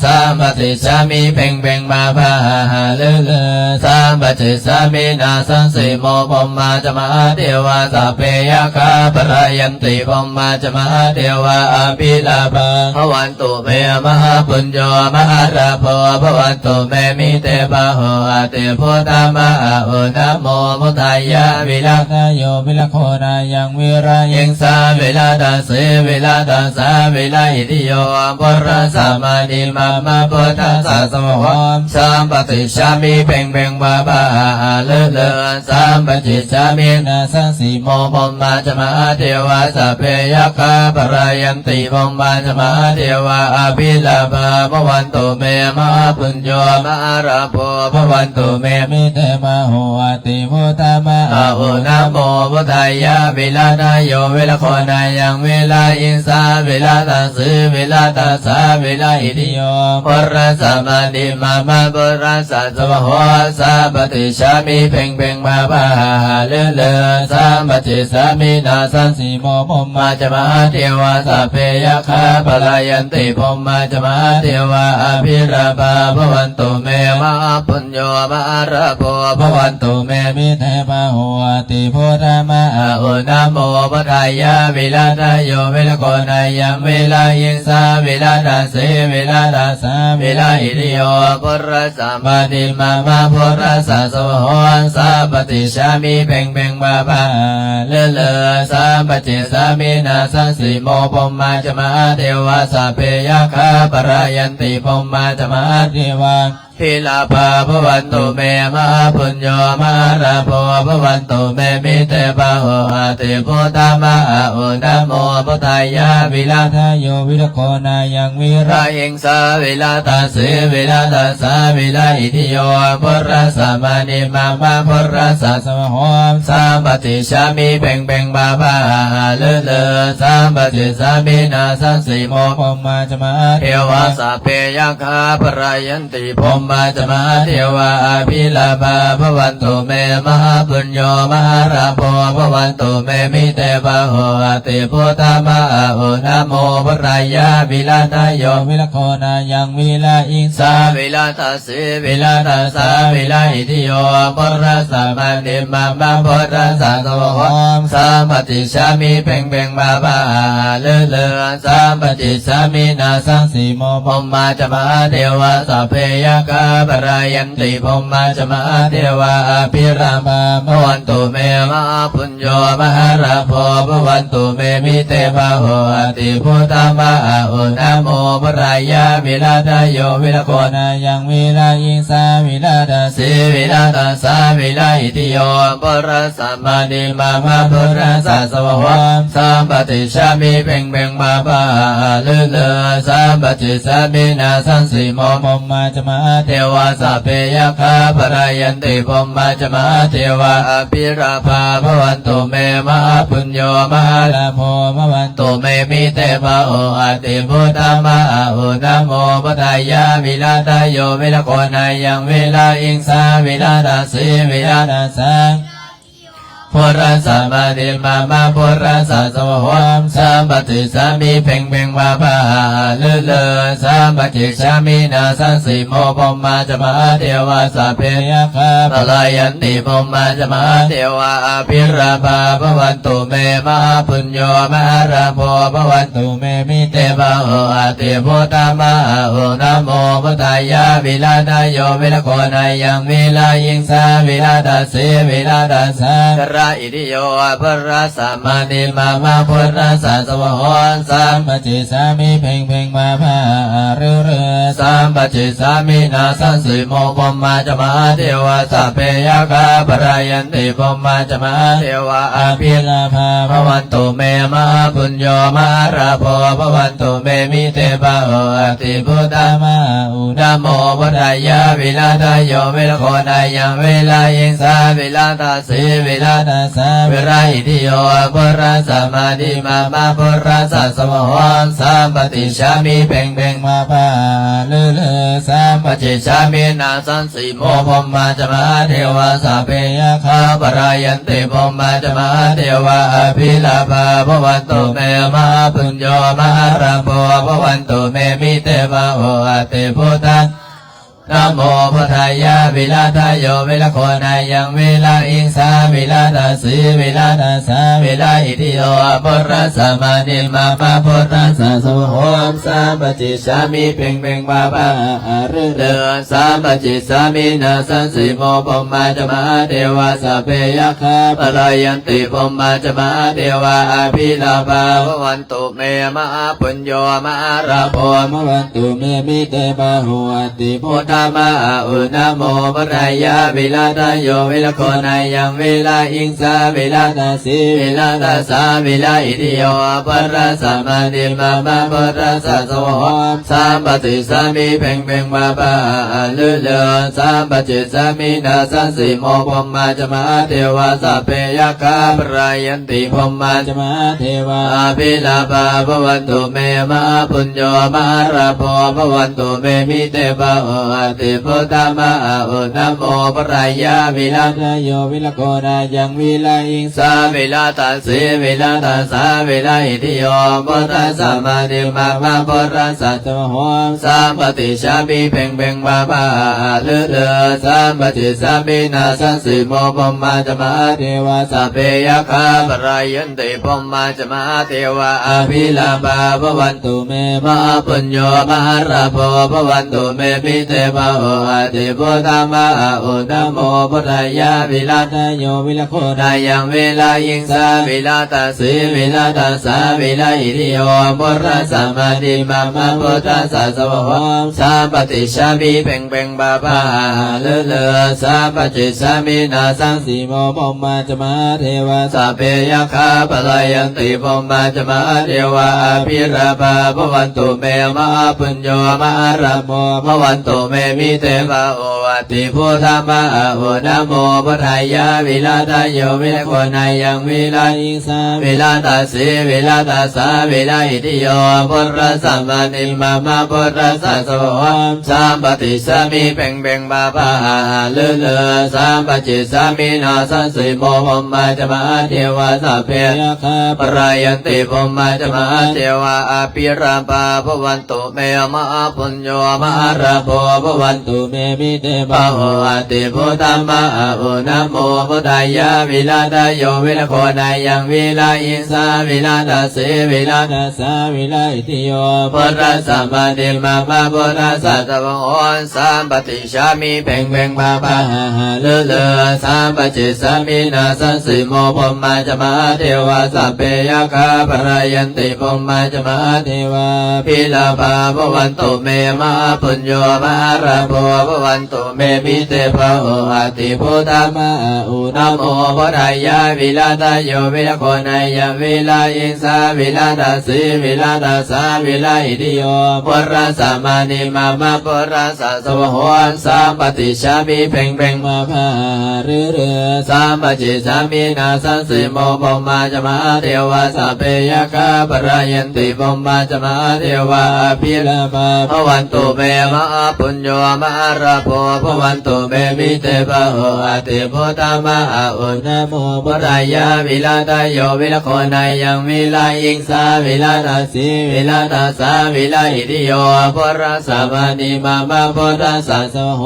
ສຳປະຕິດສາມິ ເພັງເພັງ ພາພາ ອະລຶລຶ ສຳປະຕິດສາມິ ນາສັງສີໂມ ພົມມາຈະ ມະຫາເທວາ ສັບເພ ຍັກຂາ ປະລາຍັນ ຕິ ພົມມາຈະ ມະຫາເທວາ ອະພິລາພາ ພະວັນຕຸເມ ມະຫາປຸນໂຍ ມະຫາລາໂພ ພະວັນຕຸເມ ມິເຕ ບາໂຫ ອາຕິພຸດທະ ມະຫາໂອ ນະໂມ ພຸດທາຍາ ວິລະທະໂຍ ວິລະໂຄນາຍັງ ວິລະຫິງສາ ວິລະທັດເສ ວິລະທັດສາ ວິລະອິດທິໂຍ ພຸດທັດສະ ມະທິມະມະ ພຸດທັດສະ ສະວາໂຫ ສຳປະຕິດສາມິ ເພັງເພັງ ພາພາ ອະລຶລຶ ສຳປະຕິດສາມິ ນາສັງສີໂມ ພົມມາຈະ ມະຫາເທວາ ສັບເພ ຍັກຂາ ປະລາຍັນຕິ ພົມມາຈະ ມະຫາເທວາ ອະພິລາພາ ພະວັນຕຸເມ ມະຫາປຸນໂຍ ມະຫາລາໂພ ພະວັນຕຸເມ ມິເຕ ບາໂຫ ອາຕິພຸດທະ ມະຫາໂອ ນະໂມ ພຸດທາຍາ ວິລະທະໂຍ ວິລະໂຄນາຍັງ ວິລະຫິງສາ ວິລະທັດເສ ວິລະທັດສາ ວິລະອິດທິໂຍ ພຸດທັດສະ ມະທິມະມະ ພຸດທັດສະ ສະວາໂຫ ສຳປະຕິດສາມິ ເພັງເພັງ ພາພາ ອະລຶລຶ ສຳປະຕິດສາມິ ນາສັງສີໂມ ພົມມາຈະ ມະຫາເທວາ ສັບເພ ຍັກຂາ ປະລາຍັນຕິ ພົມມາຈະ ມະຫາເທວາ ອະພິລາພາ ພະວັນຕຸເມ ມະຫາປຸນໂຍ ມະຫາລາໂພ ພະວັນຕຸເມ ມິເຕ ບາໂຫ ອາຕິພຸດທະ ມະຫາໂອ ນະໂມ ພຸດທາຍາ ວິລະທະໂຍ ວິລະໂຄນາຍັງ ວິລະຫິງສາ ວິລະທັດເສ ວິລະທັດສາ ວິລະອິດທິໂຍ ພຸດທັດສະ ມະທິມະມະ ພຸດທັດສະ ສະວາໂຫ ສຳປະຕິດສາມິ ເພັງເພັງ ພາພາ ອະລຶລຶ ສຳປະຕິດສາມິ ນາສັງສີໂມ ພົມມາຈະ ມະຫາເທວາ ສັບເພ ຍັກຂາ ປະລາຍັນຕິ ພົມມາຈະ ມະຫາເທວາ ພິລາພາ ພະວັນຕຸເມ ມະຫາປຸນໂຍ ມະຫາລາໂພ ພະວັນຕຸເມ ມິເຕ ບາໂຫ ອາຕິພຸດທະ ມະຫາໂອ ນະໂມ ພຸດທາຍາ ວິລະທະໂຍ ວິລະໂຄນາຍັງ ວິລະຫິງສາ ວິລະທັດເສ ວິລະທັດສາ ວິລະອິດທິໂຍ ພຸດທັດສະ ມະນິມະມະ ພຸດທັດສະ ສະວາໂຫ ສຳປະຕິດສາມິ ເພັງເພັງ ພາພາ ອະລຶລຶ ສຳປະຕິດສາມິ ນາສັງສີໂມ ພົມມາຈະ ມະຫາເທວາ ສັບເພ ຍັກຂາ ປະລາຍັນຕິ ພົມ ມາຈະມະຫາເທວາ ອະພິລາພາ ພະວັນຕຸເມ ມະຫາປຸນໂຍ ມະຫາລາໂພ ພະວັນຕຸເມ ມິເຕພາໂຫ ອະຕິພຸດທາມະອາຫຸ ນະໂມພຸດທາຍາ ວິລາທະໂຍ ວິລະໂຄນາຍັງ ວິລະອິງສາ ວິລາທະ ສີ ວິລາທະສາ ວິລະອິດທິໂຍ ພຸດທະສະມານິມາມະ ພຸດທະສະສະວະໂຫ ສຳປະຕິສສາມິ ເພັງເພັງ ພາພາ ອາຫາລືລື ສຳປະຕິສສາມິ ນາສັງສີໂມ ພົມມາຈະມະຫາເທວາ ສັບເພຍັກຂາ ພະລາຍັນຕິ ພົມມາຈະມະຫາເທວາ ອະພິລາພາ ພະວັນຕຸເມ ມະຫາປຸນໂຍ ມະຫາລາໂພ ພະວັນຕຸເມ ມິເຕພາໂຫ ອະຕິພຸດທາມະອາຫຸ ນະໂມພຸດທາຍາ ວິລາທະໂຍ ວິລະໂຄນາຍັງ ວິລະອິງສາ ວິລາທະ ສີ ວິລາທະສາ ວິລະອິດທິໂຍ ພຸດທະສະມານິມາມະ ພຸດທະສະສະວະໂຫ ສຳປະຕິສສາມິ ເພັງເພັງ ພາພາ ອາຫາລືລື ສຳປະຕິສສາມິ ນາສັງສີໂມ ພົມມາຈະມະຫາເທວາ ສັບເພຍັກຂາ ພະລາຍັນຕິ ພົມມາຈະມະຫາເທວາ ອະພິລາພາ ພະວັນຕຸເມ ມະຫາປຸນໂຍ ມະຫາລາໂພ ພະວັນຕຸເມ ມິເຕພາໂຫ ອະຕິພຸດທາມະອາຫຸ ນະໂມພຸດທາຍາ ວິລາທະໂຍ ວິລະໂຄນາຍັງ ວິລະອິງສາ ວິລາທະ ສີ ວິລາທະສາ ພຸດທະສະມານິມາມະ ພຸດທະສະສະວະໂຫ ສຳປະຕິສສາມິ ເພັງເພັງ ພາພາ ອາຫາລືລື ສຳປະຕິສສາມິ ນາສັງສີໂມ ພົມມາຈະມະຫາເທວາ ສັບເພຍັກຂາ ພະລາຍັນຕິ ພົມມາຈະມະຫາເທວາ ອະພິລາພາ ພະວັນຕຸເມ ມະຫາປຸນໂຍ ມະຫາລາໂພ ພະວັນຕຸເມ ມິເຕພາໂຫ ອະຕິພຸດທາມະອາຫຸ ນະໂມພຸດທາຍາ ວິລາທະໂຍ ວິລະໂຄນາຍັງ ວິລະອິງສາ ວິລາທະ ສີ ວິລາທະສາ ວິລະອິດທິໂຍ ພຸດທະສະມານິມາມະ ພຸດທະສະສະວະໂຫ ສຳປະຕິສສາມິ ເພັງເພັງ ພາພາ ອາຫາລືລື ສຳປະຕິສສາມິ ນາສັງສີໂມ ພົມມາຈະມະຫາເທວາ ສັບເພຍັກຂາ ພະລາຍັນຕິ ພົມມາຈະມະຫາເທວາ ອະພິລາພາ ພະວັນຕຸເມ ມະຫາປຸນໂຍ ມະຫາລາໂພ ພະວັນຕຸເມ ມິເຕພາໂຫ ອະຕິພຸດທາມະອາຫຸ ນະໂມພຸດທາຍາ ວິລາທະໂຍ ວິລະໂຄນາຍັງ ວິລະອິງສາ ວິລາທະ ສີ ວິລາທະສາ ວິລະອິດທິໂຍ ພຸດທະສະມານິມາມະ ພຸດທະສະສະວະໂຫ ສຳປະຕິສສາມິ ເພັງເພັງ ພາພາ ອາຫາລືລື ສຳປະຕິສສາມິ ນາສັງສີໂມ ພົມມາຈະມະຫາເທວາ ສັບເພຍັກຂາ ພະລາຍັນຕິ ພົມມາຈະມະຫາເທວາ ອະພິລາພາ ພະວັນຕຸເມ ມະຫາປຸນໂຍ ມະຫາລາໂພ ພະວັນຕຸເມ ມິເຕພາໂຫ ອະຕິພຸດທາ ນະໂມພຸດທາຍາ ວິລາທະໂຍ ວິລະໂຄນາຍັງ ວິລະອິງສາ ວິລາທະ ສີ ວິລາທະສາ ວິລະອິດທິໂຍ ພຸດທະສະມານິມາມະ ພຸດທະສະສະວະໂຫ ສຳປະຕິສສາມິ ເພັງເພັງ ພາພາ ອາຫາລືລື ສຳປະຕິສສາມິ ນາສັງສີໂມ ພົມມາຈະມະຫາເທວາ ສັບເພຍັກຂາ ພະລາຍັນຕິ ພົມມາຈະມະຫາເທວາ ອະພິລາພາ ພະວັນ ຕຸເມ ມະຫາປຸນໂຍ ມະຫາລາໂພ ພະວັນຕຸເມ ມິເຕພາໂຫ ອະຕິພຸດທາມະອາຫຸ ນະໂມພຸດທາຍາ ວິລາທະໂຍ ວິລະໂຄນາຍັງ ວິລະອິງສາ ວິລາທະ ສີ ວິລາທະສາ ວິລະອິດທິໂຍ ພຸດທະສະມານິມາມະ ພຸດທະສະສະວະໂຫ ສຳປະຕິສສາມິ ເພັງເພັງ ພາພາ ອາຫາລືລື ສຳປະຕິສສາມິ ນາສັງສີໂມ ພົມມາຈະມະຫາເທວາ ສັບເພຍັກຂາ ພະລາຍັນ ຕິ ພົມມາຈະມະຫາເທວາ ອະພິລາພາ ພະວັນຕຸເມ ມະຫາປຸນໂຍ ມະຫາລາໂພ ພະວັນຕຸເມ ມິເຕພາໂຫ ອະຕິພຸດທາມະອາຫຸ ນະໂມພຸດທາຍາ ວິລາທະໂຍ ວິລະໂຄນາຍັງ ວິລະອິງສາ ວິລາທະ ສີ ວິລາທະສາ ວິລະອິດທິໂຍ ພຸດທະສະມານິມາມະ ພຸດທະສະສະວະໂຫ ສຳປະຕິສສາມິ ເພັງເພັງ ພາພາ ອາຫາລືລື ສຳປະຕິສສາມິ ນາສັງສີໂມ ພົມມາຈະມະຫາເທວາ ສັບເພຍັກຂາ ພະລາຍັນ ຕິ ພົມມາຈະມະຫາເທວາ ອະພິລາພາ ພະວັນຕຸເມ ມະຫາປຸນໂຍ ມະຫາລາໂພ ພະວັນຕຸເມ ມິເຕພາໂຫ ອະຕິພຸດທາມະອາຫຸ ນະໂມພຸດທາຍາ ວິລາທະໂຍ ວິລະໂຄນາຍັງ ວິລະອິງສາ ວິລາທະ ສີ ວິລາທະສາ ວິລະອິດທິໂຍ ພຸດທະສະມານິມາມະ ພຸດທະສະສະວະໂຫ ສຳປະຕິສສາມິ ເພັງເພັງ ພາພາ ອາຫາລືລື ສຳປະຕິສສາມິ ນາສັງ ສີໂມ ພົມມາຈະມະຫາເທວາ ສັບເພຍັກຂາ ພະລາຍັນຕິ ພົມມາຈະມະຫາເທວາ ອະພິລາພາ ພະວັນຕຸເມ ມະຫາປຸນໂຍ ມະຫາລາໂພ ພະວັນຕຸເມ မိတေ ဘဂဝတ္တိ ဘုဒ္ဓ မဟ ဢု နမော ဘုဒ္ဓါယ ဝိရတ ယော ဝိရက္ခော နယံ ဝိရယိသ ဝိရတ သေ ဝိရတ သ ဝိရယိတိ ယော ဘုဒ္ဓ သမ္မာ သမ္မာ ဘုဒ္ဓ သ သဝ ဟော သံ ပတိ သံ မိ ပင် ပင် ပ ပ ဟ ဟ လ လ သံ ပတိ သံ မိ န သံ သေ မော ဘုမ္မာ သမ ဒေဝ သဗ္ဗေ ယက္ခ ပရယန္တိ ဘုမ္မာ သမ ဒေဝ အဘိလ္လပ ဘဝန္ တု မေ မဟပုญโญ มหาลาโภ ภวันตุ เม มิเต ภะโหอะติ พุทธัง มหาอุ นะโม พุทธายะ วิรัตโย วิรักโข นะยัง วิระหิงสา วิรัตเส วิรัตสา วิระอิติโย พุทธัสสะ มา ติ มา มะ พุทธัสสะ สวะโห สัมปติ ฉามิ เพ็งเพ็ง พา พา หา หา ฤๅ ฤๅ สัมปะเจ สามิ นา สัง สิ โม พรหมา จ มหาเทวา สัพเพ ยักขา ปะระยันติ พรหมา จ มหาเทวา ภิลาภา ภะวันตุ เม มหาปุญโญ มหาลาโภ ภะวันตุ เม มิเต ภะโหอะติ พุทธัง มหาอุ นะโม พุทธายะ วิรัตโย วิรักโข นะยัง วิระหิงสา วิรัตสี วิรัตสา วิระอิติโย พุทธัสสะ มา ติ มา มะ พุทธัสสะ สวะโห สัมปติ ฉามิ เพ็งเพ็ง พา พา หา ฤๅ ฤๅ สัมปะเจ สามิ นา สัง สิ โม พรหมา จ มหาเทวา สัพเพ ยักขา ปะระยันติ พรหมา จ มหาเทวา อภิลาภา ภะวันตุ เม มหาปุญโญ มหาลาโภ ภะวันตุ เม มิเต ภะโหอะติ พุทธัง มหาอุ นะโม พุทธายะ วิรัตโย วิรักโข นะยัง วิระหิงสา วิรัตสี วิรัตสา วิระอิติโย พุทธัสสะ มา ติ มา มะ พุทธัสสะ สวะโห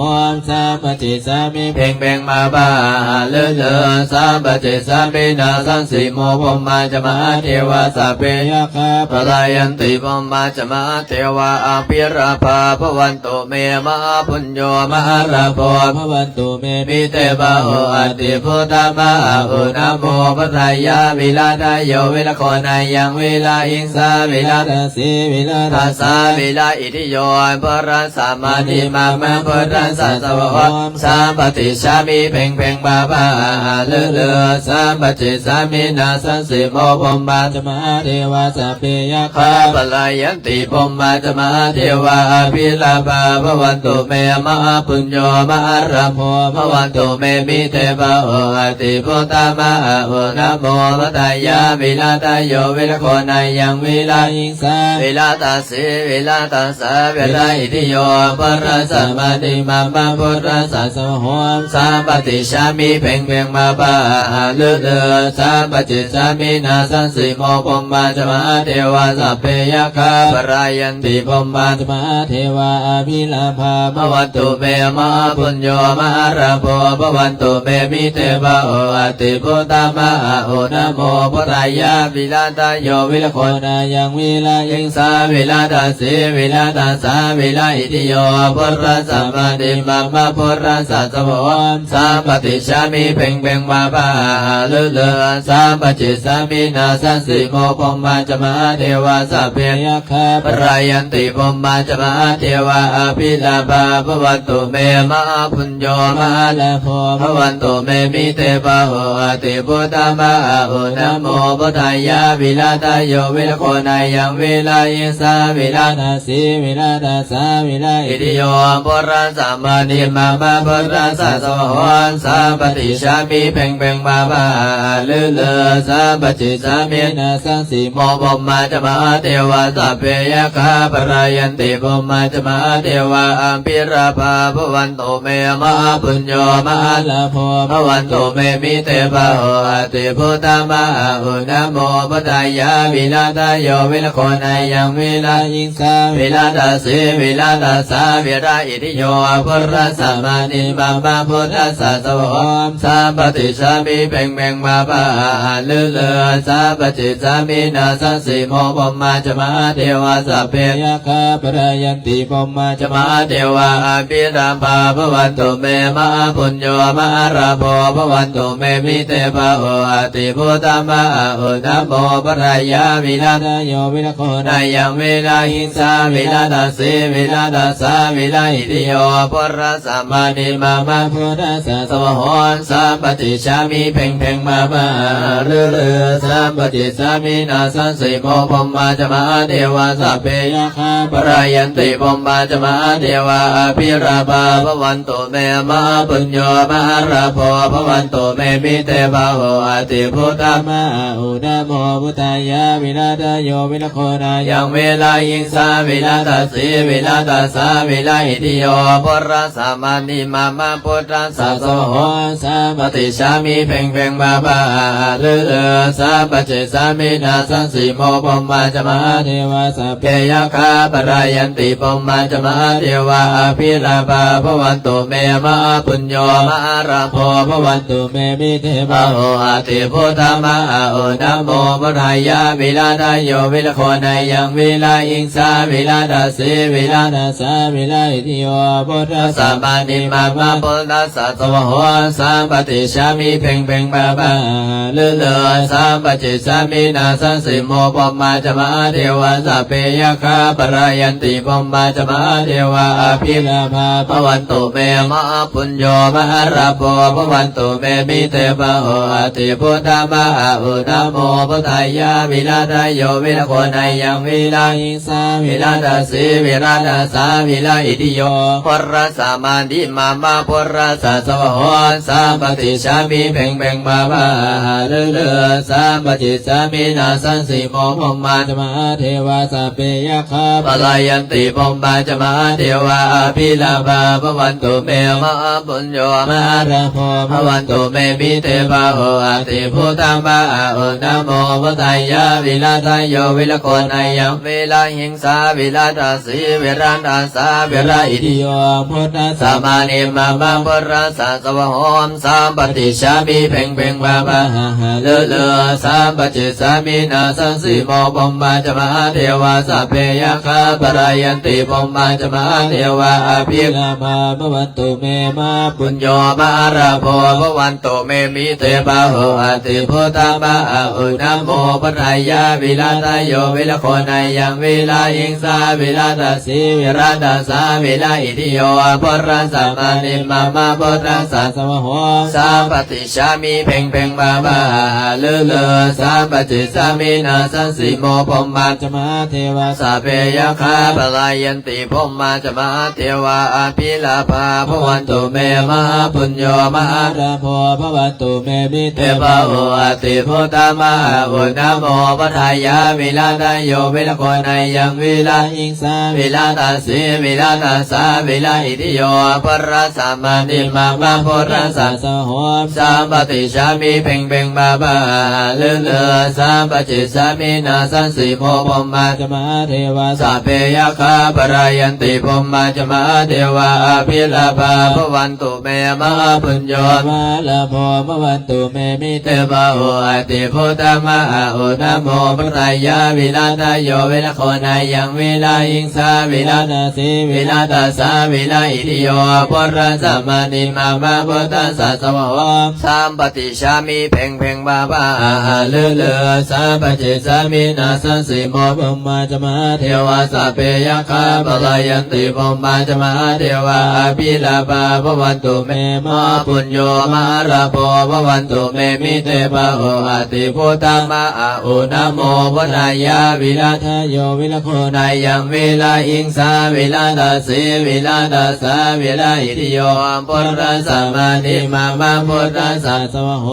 สัมปะเจ สามิ เพ็งเพ็ง พา พา หา ฤๅ ฤๅ สัมปะเจ สามิ นา สัง สิ โม พรหมา จ มหาเทวา สัพเพ ยักขา ปะระยันติ พรหมา จ มหาเทวา อภิลาภา ภะวันตุ เม มหาปุญโญ มหาลาโภ ภะวันตุ เม มิเต ภะโหอะติ พุทธัง มหาอุ นะโม พุทธายะ วิรัตโย วิรักโข นะยัง วิระหิงสา วิรัตสี วิรัตสา วิระอิติโย พุทธัสสะ มา ติ มา มะ พุทธัสสะ สวะโห สัมปะติ ฉามิ เพ็งเพ็ง พา พา หา ฤๅ ฤๅ สัมปะเจ สามิ นา สัง สิ โม พรหมา จ มหาเทวา สัพเพ ยักขา ปะระยันติ พรหมา จ มหาเทวา อภิลาภา ภะวันตุ เม มหาปุญโญ มหาลาโภ ภะวันตุ เม มิเต ภะโหอะติ พุทธัง มหาอุ นะโม พุทธายะ วิรัตโย วิรักโข นะยัง วิระหิงสา วิรัตสี วิรัตสา วิระอิติโย พุทธัสสะ มา ติ มา มะ พุทธัสสะ สวะโห สัมปะติ ฉามิ เพ็งเพ็ง พา พา หา ฤๅ ฤๅ สัมปะเจ สามิ นา สัง สิ โม พรหมา จ มหาเทวา สัพเพ ยักขา ปะระยันติ พรหมา จ มหาเทวา อภิลาภา ภะวันตุ เม มหาปุญโญ มหาลาโภ ภะวันตุ เม มิเต ภะโหอะติ พุทธัง มหาอุ นะโม พุทธายะ วิรัตโย วิรักโข นะยัง วิระหิงสา วิรัตสี วิรัตสา วิระอิติโย พุทธัสสะ มา ติ มา มะ พุทธัสสะ สวะโห สัมปะติ ฉามิ เพ็งเพ็ง พา พา หา ฤๅ ฤๅ สัมปะเจ สามิ นา สัง สิ โม พรหมา จ มหาเทวา สัพเพ ยักขา ปะระยันติ พรหมา จ มหาเทวา อภิลาภา ภะวันตุ เม มหาปุญโญ มหาลาโภ ภะวันตุ เม มิเต ภะโหอะติ พุทธัง มหาอุ นะโม พุทธายะ วิรัตโย วิรักโข นะยัง วิระหิงสา วิรัตสี วิรัตสา วิระอิติโย พุทธัสสะ มา ติ มา มะ พุทธัสสะ สวะโห สัมปะติ ฉามิ เพ็งเพ็ง พา พา หา ฤๅ ฤๅ สัมปะเจ สามิ นา สัง สิ โม พรหมา จ มหาเทวา สัพเพ ยักขา ปะระยันติ พรหมา จ มหาเทวา อภิลาภา ภะวันตุ เม มหาปุญโญ มหาลาโภ ภะวันตุ เม มิเต ภะโหอะติ พุทธัง มหาอุ นะโม พุทธายะ วิรัตโย วิรักโข นะยัง วิระหิงสา วิรัตสี วิรัตสา วิระอิติโย พุทธัสสะ มา ติ มา มะ พุทธัสสะ สวะโห สัมปะติ ฉามิ เพ็งเพ็ง พา พา หา ฤๅ ฤๅ สัมปะเจ สามิ นา สัง สิ โม พรหมา จ มหาเทวา สัพเพ ยักขา ปะระยันติ พรหมา จ มหาเทวา อภิลาภา ภะวันตุ เม มหาปุญโญ มหาลาโภ ภะวันตุ เม มิเต ภะโหอะติ พุทธัง มหาอุ นะโม พุทธายะ วิรัตโย วิรักโข นะยัง วิระหิงสา วิรัตสี วิรัตสา วิระอิติโย พุทธัสสะ มา ติ มา มะ พุทธัสสะ สวะโห สัมปะติ ฉามิ เพ็งเพ็ง พา พา หา ฤๅ ฤๅ สัมปะเจ สามิ นา สัง สิ โม พรหมา จ มหาเทวา สัพเพ ยักขา ปะระยันติ พรหมา จ มหาเท วาอภิลาภาภวันตุเม มหาปุญโญมหาลาโภภวันตุเม มิเตภาโหอติพุทธามาอาอุนะโมพุทธายะ วิรัตโยวิรโคนายังวิรหิงสาวิรัตสีวิรัตสาวิรหิติโย พุทธัสสะมานิมามะพุทธัสสะสวาโหสัมปติชามิ เพ็งเพ็งบาบาอาหาเลือเลือสัมปติชามิ นาสังสีโมพรหมาจมหาเทวาสัพเพยักขาปะรายันติพรหมาจมหาเทวาอภิลาภาภวันตุเม มหาปุญโญมหาลาโภภวันตุเม มิเตภาโหอติพุทธามาอาอุนะโมพุทธายะ วิรัตโยวิรโคนายังวิรหิงสาวิรัตสีวิรัตสาวิรหิติโย พุทธัสสะมานิมามะพุทธัสสะสวาโหสัมปติชามิ เพ็งเพ็งบาบาอาหาเลือเลือสัมปติชามิ นาสังสีโมพรหมาจมหาเทวาสัพเพยักขาปะรายันติพรหมาจมหาเทวาอภิลาภาภวันตุเม มหาปุญโญมหาลาโภภวันตุเม มิเตภาโหอติพุทธามาอาอุนะโมพุทธายะ วิรัตโยวิรโคนายังวิรหิงสาวิรัตสีวิรัตสาวิรหิติโย พุทธัสสะมานิมามะพุทธัสสะสวาโหสัมปติชามิ เพ็งเพ็งบาบาอาหาเลือเลือสัมปติชามิ นาสังสีโมพรหมาจมหาเทวาสัพเพยักขาปะรายันติพรหมาจมหาเทวาอภิลาภาภวันตุเม มหาปุญโญมหาลาโภภวันตุเม มิเตภาโหอติพุทธามาอาอุนะโมพุทธายะ วิรัตโยวิรโคนายังวิรหิงสาวิรัตสีวิรัตสาวิรหิติโย พุทธัสสะมานิมามะพุทธัสสะสวาโหสัมปติชามิ เพ็งเพ็งบาบาอาหาเลือเลือสัมปติชามิ นาสังสีโมพรหมาจมหาเทวาสัพเพยักขาปะรายันติพรหมาจมหาเทวาอภิลาภาภวันตุเม มหาปุญโญมหาลาโภภวันตุเม มิเตภาโหอติพุทธามาอาอุนะโมพุทธายะ วิรัตโยวิรโคนายังวิรหิงสาวิรัตสีวิรัตสาวิรหิติโย พุทธัสสะมานิมามะพุทธัสสะสวาโหสัมปติชามิ เพ็งเพ็งบาบาอาหาเลือเลือสัมปติชามิ นาสังสีโมพรหมาจมหาเทวาสัพเพยักขาปะรายันติพรหมาจมหาเทวาอภิลาภาภวันตุเม มหาปุญโญมหาลาโภภวันตุเม มิเตภาโหอติพุทธามาอาอุนะโมพุทธายะ วิรัตโยวิรโคนายังวิรหิงสาวิรัตสีวิรัตสาวิรหิติโย พุทธัสสะมานิมามะพุทธัสสะสวาโหสัมปติชามิ เพ็งเพ็งบาบาอาหาเลือเลือสัมปติชามิ นาสังสีโมพรหมาจมหาเทวาสัพเพยักขาปะรายันติพรหมาจมหาเทวาอภิลาภาภวันตุเม มหาปุญโญมหาลาโภภวันตุเม มิเตภาโหอติพุทธามาอาอุนะโมพุทธายะ วิรัตโยวิรโคนายังวิรหิงสาวิรัตสีวิรัตสาวิรหิติโย พุทธัสสะมานิมามะพุทธัสสะสวาโหสัมปติชามิ เพ็งเพ็งบาบาอาหาเลือเลือสัมปติชามิ นาสังสีโมพรหมาจมหาเทวาสัพเพยักขาปะรายันติพรหมาจมหาเทวาอภิลาภาภวันตุเม มหาปุญโญมหาลาโภภวันตุเม มิเตภาโหอติพุทธามาอาอุนะโมพุทธายะ วิรัตโยวิรโคนายังวิรหิงสาวิรัตสีวิรัตสาวิรหิติโย พุทธัสสะมานิมามะพุทธัสสะสวาโห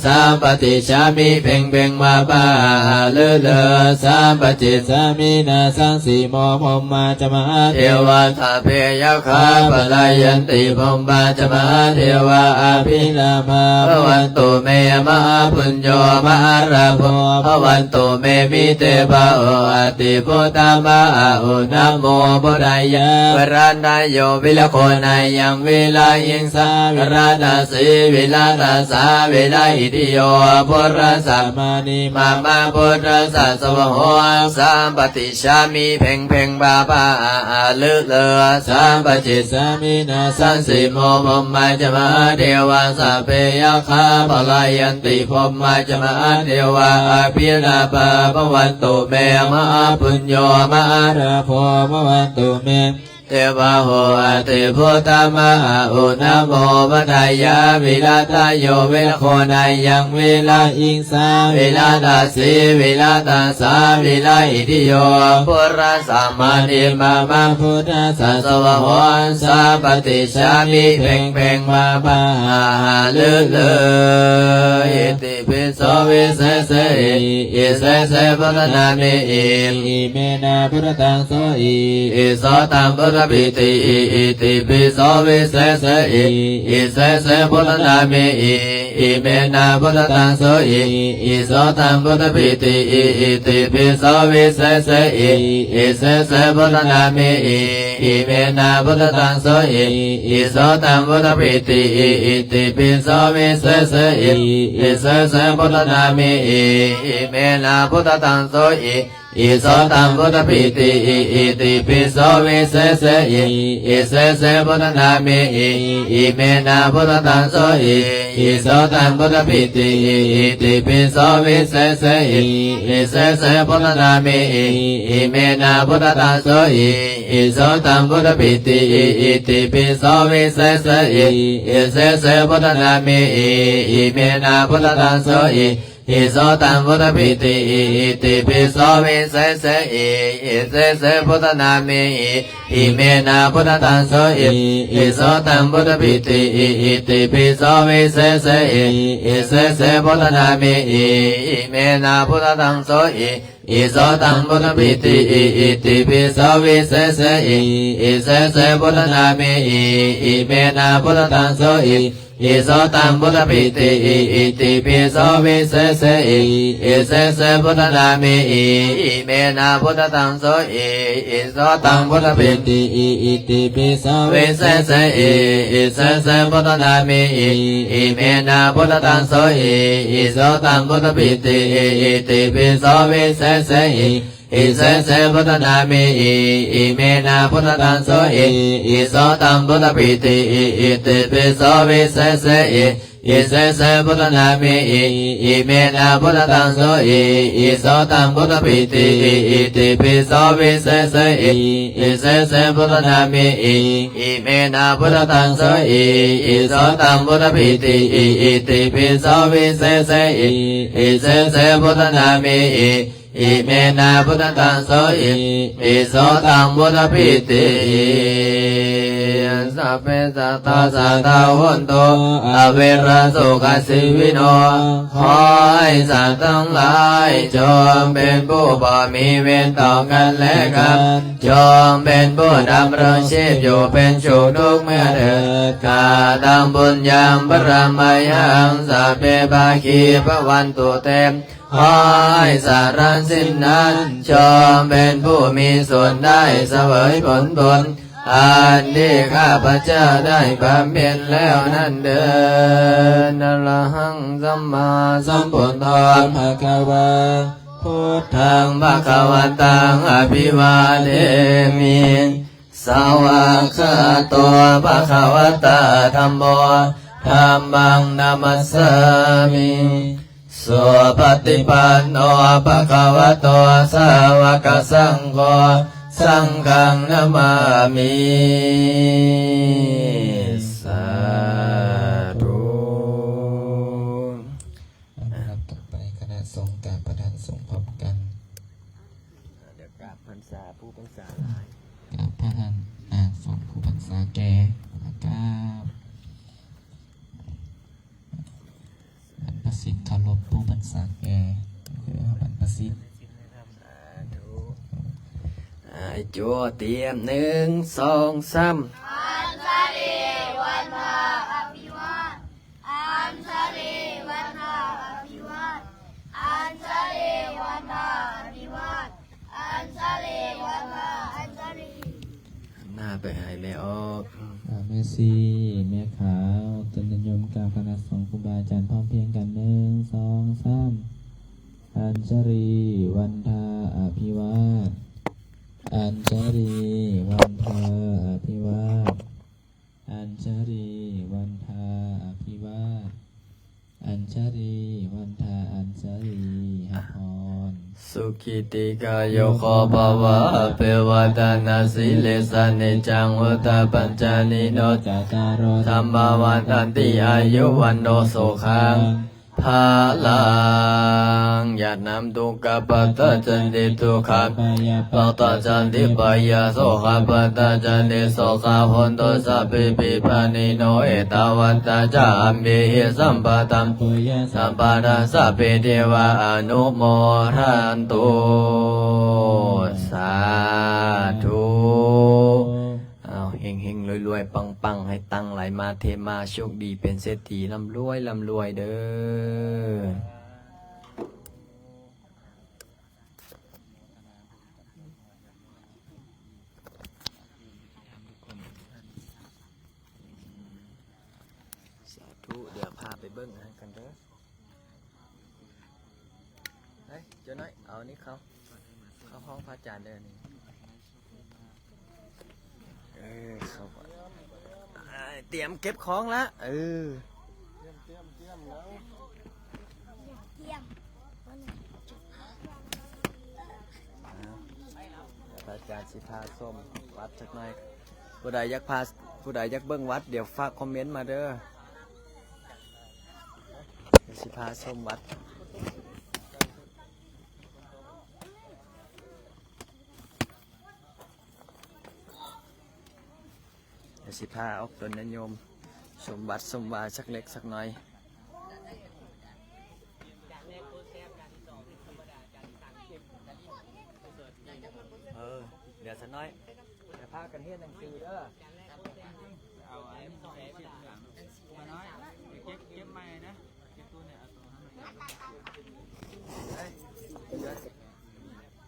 สัมปติชามิ เพ็งเพ็งบาบาอาหาเลือเลือสัมปติชามิ นาสังสีโมพรหมาจมหาเทวาสัพเพยักขาปะรายันติพรหมาจมหาเทวาอภิลาภาภวันตุเม มหาปุญโญมหาลาโภภวันตุเม มิเตภาโหอติพุทธามาอาอุนะโมพุทธายะ วิรัตโยวิรโคนายังวิรหิงสาวิรัตสีวิรัตสาวิรหิติโย พุทธัสสะมานิมามะพุทธัสสะสวาโหสัมปติชามิ เพ็งเพ็งบาบาอาหาเลือเลือสัมปติชามิ นาสังสีโมพรหมาจมหาเทวาสัพเพยักขาปะรายันติพรหมาจมหาเทวาอภิลาภาภวันตุเม มหาปุญโญมหาลาโภภวันตุเม ເທວາໂຫ ອະຕິພຸດທະມະຫາອຸນະໂມ ວັດທະຍາວິລັດທະໂຍ ວິລະໂຄນາຍັງ ວິລະອິງສາ ວິລະລາສີ ວິລະຕາສາ ວິລະອິດທິໂຍ ປຸລະສະມານິມາມະ ພຸດທະສາສະວະໂຫ ສາປະຕິດສາມິ ເພັງເພັງມາມະຫາຫາລືລື ອິຕິ ປິໂສ ວິເສເສ ອິ ອິເສເສ ພຸດທະນາມິ ອິ ອິເມນະ ພຸດທະຕັງ ໂສ ອິ ອິໂສຕັງ ພຸດທະປິຕິ ອິ ອິຕິ ປິໂສ ວິເສເສ ອິ ອິເສເສ ພຸດທະນາມິ ອິ ອິເມນະ ພຸດທະຕັງ ໂສ ອິ ອິໂສຕັງ ພຸດທະປິຕິ ອິ ອິຕິ ປິໂສ ວິເສເສ ອິ ອິເສເສ ພຸດທະນາມິ ອິ ອິເມນະ ພຸດທະຕັງ ໂສ ອິ ອິໂສຕັງ ພຸດທະປິຕິ ອິ ອິຕິ ປິໂສ ວິເສເສ ອິ ອິເສເສ ພຸດທະນາມິ ອິ ອິເມນະ ພຸດທະຕັງ ໂສ ອິ ອິໂສຕັງ ພຸດທະປິຕິ ອິ ອິຕິ ປິໂສ ວິເສເສ ອິ ອິເສເສ ພຸດທະນາມິ ອິ ອິເມນະ ພຸດທະຕັງ ໂສ ອິ ອິໂສຕັງ ພຸດທະປິຕິ ອິ ອິຕິ ປິໂສ ວິເສເສ ອິ ອິເສເສ ພຸດທະນາມິ ອິ ອິເມນະ ພຸດທະຕັງ ໂສ ອິ ອິໂສຕັງ ພຸດທະປິຕິ ອິ ອິຕິ ປິໂສ ວິເສເສ ອິ ອິເສເສ ພຸດທະນາມິ ອິ ອິເມນະ ພຸດທະຕັງ ໂສ ອິ ອິໂສຕັງ ພຸດທະປິຕິ ອິ ອິຕິ ປິໂສ ວິເສເສ ອິ ອິເສເສ ພຸດທະນາມິ ອິ ອິເມນະ ພຸດທະຕັງ ໂສ ອິ ອິໂສຕັງ ພຸດທະປິຕິ ອິ ອິຕິ ປິໂສ ວິເສເສ ອິ ອິເສເສ ພຸດທະນາມິ ອິ ອິເມນະ ພຸດທະຕັງ ໂສ ອິ ອິໂສຕັງ ພຸດທະປິຕິ ອິ ອິຕິ ປິໂສ ວິເສເສ ອິ ອິເສເສ ພຸດທະນາມິ ອິ ອິເມນະ ພຸດທະຕັງ ໂສ ອິ ອິໂສຕັງ ພຸດທະປິຕິ ອິ ອິຕິ ປິໂສ ວິເສເສ ອິ ອິເສເສ ພຸດທະນາມິ ອິ ອິເມນະ ພຸດທະຕັງ ໂສ ອິ ອິໂສຕັງ ພຸດທະປິຕິ ອິ ອິຕິ ປິໂສ ວິເສເສ ອິ ອິເສເສ ພຸດທະນາມິ ອິ ອິເມນະ ພຸດທະຕັງ ໂສ ອິ ອິໂສຕັງ ພຸດທະປິຕິ ອິ ອິຕິ ປິໂສ ວິເສເສ ອິ ອິເສເສ ພຸດທະນາມິ ອິ ອິເມນະ ພຸດທະຕັງ ໂສ ອິ ອິໂສຕັງ ພຸດທະປິຕິ ອິ ອິຕິ ປິໂສ ວິເສເສ ອິ ອິເສເສ ພຸດທະນາມິ ອິ ອິເມນະ ພຸດທະຕັງ ໂສ ອິ ອິໂສຕັງ ພຸດທະປິຕິ ອິ ອິຕິ ປິໂສ ວິເສເສ ອິ ອິເສເສ ພຸດທະນາມິ ອິ ອິເມນະ ພຸດທະຕັງ ໂສ ອິ ອິໂສຕັງ ພຸດທະປິຕິ ອິ ອິຕິ ປິໂສ ວິເສເສ ອິ ອິເສເສ ພຸດທະນາມິ ອິ ອິເມນະ ພຸດທະຕັງ ໂສ ອິ ອິໂສຕັງ ພຸດທະປິຕິ ສັບເພ ສັດຕາ ສັດທາ ໂຫນຕຸ ອະວິລາ ສຸຂະ ຊີວິໂນ ຂໍໃຫ້ສັດທັງຫຼາຍ ຈົ່ງເປັນຜູ້ບໍ່ມີເວນຕໍ່ກັນແລະກັນ ຈົ່ງເປັນຜູ້ດຳລົງຊີບຢູ່ເປັນສຸກທຸກເມື່ອເທີດ ກະຕັງ ປຸນຍັງ ພະລະມະຍັງ ສັບເພ ພາຄີ ພະວັນຕຸ ເຕ ຂໍໃຫ້ສາລະສິ້ນນັ້ນ ຈົ່ງເປັນຜູ້ມີສ່ວນໄດ້ສະເຫວີຍຜົນບຸນ ອັນທີ່ຂ້າພະເຈົ້າໄດ້ບຳເພັນແລ້ວນັ້ນເທີດ. ອະລະຫັງ ສຳມາສຳພຸດໂທ ພະຄະວາ ພຸດທັງ ພະຄະວັນຕັງ ອະພິວາເທມິ ສະວາກຂາໂຕ ພະຄະວະຕາ ທຳໂມ ທຳມັງ ນະມັດສາມິ ສຸປະຕິປັນໂນ ພະຄະວະໂຕ ສາວະກະສັງໂຄ ສັງຄັງ ນະມາມິ ສາທຸ. ລຳດັບຕໍ່ໄປ ຄະນະສົງກາບພະທ່ານສົງພ້ອມກັນ ດຽວກາບພັນສາ ຜູ້ພັນສາຫຼາຍ ກາບພະທ່ານ ອາ ສົງຜູ້ພັນສາແກ່ ແລ້ວກາບ ບັນພະສິດເຄົາລົບຜູ້ບັນຊາແກ່ ຄືບັນພະສິດ ສາທຸ ອາ ໂຈ ຕຽມ ໜຶ່ງ ສອງ ສາມ ອັນຊະລີວັນທາອະພິວາດ ອັນຊະລີວັນທາອະພິວາດ ອັນຊະລີວັນທາອະພິວາດ ອັນຊະລີວັນທາ ອັນຊະລີ. ໜ້າໄປໃຫ້ແມ່ອອກ ອາ ແມ່ຊີ ແມ່ຂາວ ຕົນຍາດໂຍມກ່າວຄະນະສົງຄູບາອາຈານພ້ອມພຽງກັນ ໜຶ່ງ ສອງ ສາມ ອັນຊະລີວັນທາອະພິວາດ ອັນຊະລີວັນທາອະພິວາດ ອັນຊະລີວັນທາອະພິວາດ ອັນຊະລີວັນທາ ອັນຊະລີ ຮັບພອນ ສຸ ກິດຕິກາຍຸໂກ ພະວະ ອະພິວາທະນະສີລິສະ ນິຈຈັງ ວຸດທາປັດຈາຍິໂນ ຈາຕາໂຣ ທຳມາ ວັດທັນຕິ ອາຍຸ ວັນໂນ ສຸຂັງ ພະລັງ ຍະນຳ ທຸກຂະປັດຕາ ຈັນຕິ ທຸກຂະ ພະຍາດ ປັດຕາ ຈັນຕິ ພະຍາດ ໂສກະ ປັດຕາ ຈັນຕິ ໂສກະ ໂຫນຕຸ ສັບພີ ພິບານີໂນ ເອຕາວັດຕາ ຈະ ອັມພີ ສຳປະທັງ ປຸນຍະ ສຳປະທານ ສັບພີ ເທວາ ອະນຸໂມທັນຕຸ ສາທຸ. ອ້າວ ເຮັງໆ ລວຍໆ ປັງໆ ໃຫ້ຕັງໄຫຼມາເທມາ ໂຊກດີເປັນເສດຖີ ລ່ຳລວຍ ລ່ຳລວຍເດີ້. ສາທຸ ດຽວພາໄປເບິ່ງອັນນັ້ນກັນເດີ້. ເຮີ້ຍ ເຈົ້ານ້ອຍ ເອົານີ້ເຂົ້າ ເຂົ້າຫ້ອງພະອາຈານເດີ້ນີ້. ເອີ ເຂົ້າ ຕຽມເກັບຂອງລະ ເອີ ຕຽມ ຕຽມ ຕຽມແລ້ວ ຕຽມ ພະອາຈານຊິພາຊົມວັດຈັກໜ່ອຍ. ຜູ້ໃດຢາກພາ ຜູ້ໃດຢາກເບິ່ງວັດ ດຽວຝາກຄອມເມັນມາເດີ້ ຊິພາຊົມວັດ. ດຽວຊິພາອອກຕົນຍາດໂຍມຊົມວັດຊົມວາ ສັກເລັກສັກໜ້ອຍ. ເອີ ດຽວສັກໜ້ອຍ ດຽວພາກັນຮຽນໜັງສືເດີ້. ເອົາອັນນີ້ໃສ່ ມານ້ອຍ ເກັບ ເກັບໃໝ່ນະ.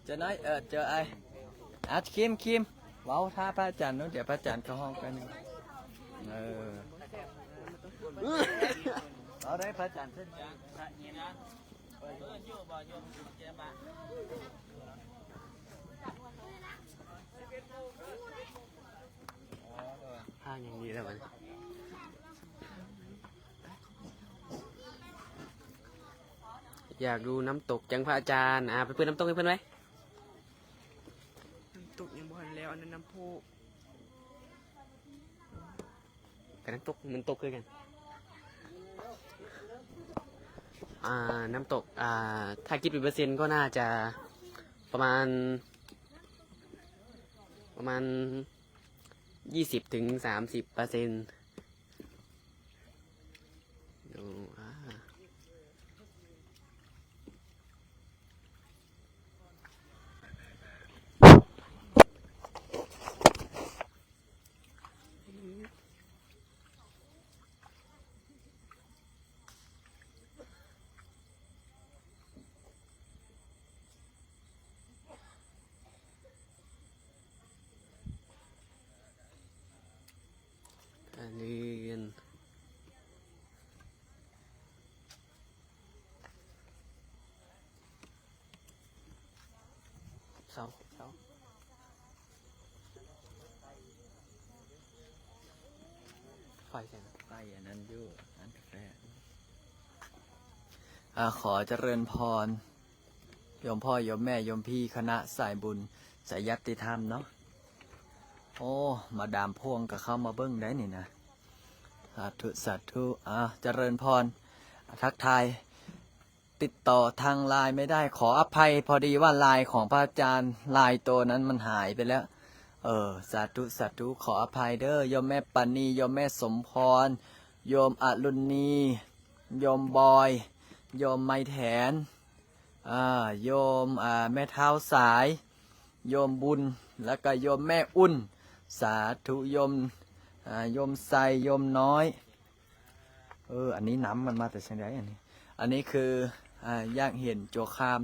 ເຈົ້ານ້ອຍ ເອີ ເຈົ້າອ້າຍ ອ່ະ ຄິມ ຄິມ ເວົ້າຖ້າພະອາຈານເນາະ ດຽວພະອາຈານເຂົ້າຫ້ອງໄປໜຶ່ງ. ເອີ ເອົາໄດ້ພະອາຈານເຊີນ. ພາຫຍັງດີລະບັດນີ້. ຢາກດູນ້ຳຕົກຈັ່ງພະອາຈານ ອ່າ ໄປເປີດນ້ຳຕົກໃຫ້ເພິ່ນໄວ້. ນ້ຳຕົກຍັງບໍ່ທັນແລ້ວ ອັນນັ້ນນ້ຳພຸ ກະນ້ຳຕົກ ມັນຕົກຄືກັນ. ອ່າ ນ້ຳຕົກ ອ່າ ຖ້າຄິດເປັນເປີເຊັນກໍໜ້າຈະປະມານ ປະມານຍີ່ສິບເຖິງສາມສິບເປີເຊັນ. ໂອ້ ອາ ອັນນີ້ ເຊົາ ເຊົາ ໄຟໃສນະ? ໄຟອັນນັ້ນຢູ່ຮ້ານກາແຟ. ອ່າ ຂໍຈະເລີນພອນ ໂຍມພໍ່ ໂຍມແມ່ ໂຍມພີ່ ຄະນະສາຍບຸນ ສາຍຍາດຕິທຳເນາະ. ໂອ້ ມາດາມພວງກໍເຂົ້າມາເບິ່ງໄດ້ນີ້ນະ. ສາທຸ ສາທຸ. ອ່າ ຈະເລີນພອນ ທັກທາຍ ຕິດຕໍ່ທາງ LINE ໄມ່ໄດ້ ຂໍອະໄພ ພໍດີວ່າ LINE ຂອງພະອາຈານ LINE ໂຕນັ້ນມັນຫາຍໄປແລ້ວ. ເອີ ສາທຸ ສາທຸ ຂໍອະໄພເດີ້ ໂຍມແມ່ປານີ ໂຍມແມ່ສົມພອນ ໂຍມອະລຸນນີ ໂຍມບອຍ ໂຍມໄມແຖນ ອ່າ ໂຍມ ອ່າ ແມ່ທ້າວສາຍ ໂຍມບຸນ ແລ້ວກໍໂຍມແມ່ອຸ່ນ. ສາທຸ ໂຍມ ອ່າ ໂຍມໄຊ ໂຍມນ້ອຍ. ເອີ ອັນນີ້ນ້ຳມັນມາແຕ່ທາງໃດອັນນີ້? ອັນນີ້ຄື ອ່າ ຢາກເຫັນໂຈຄາມ.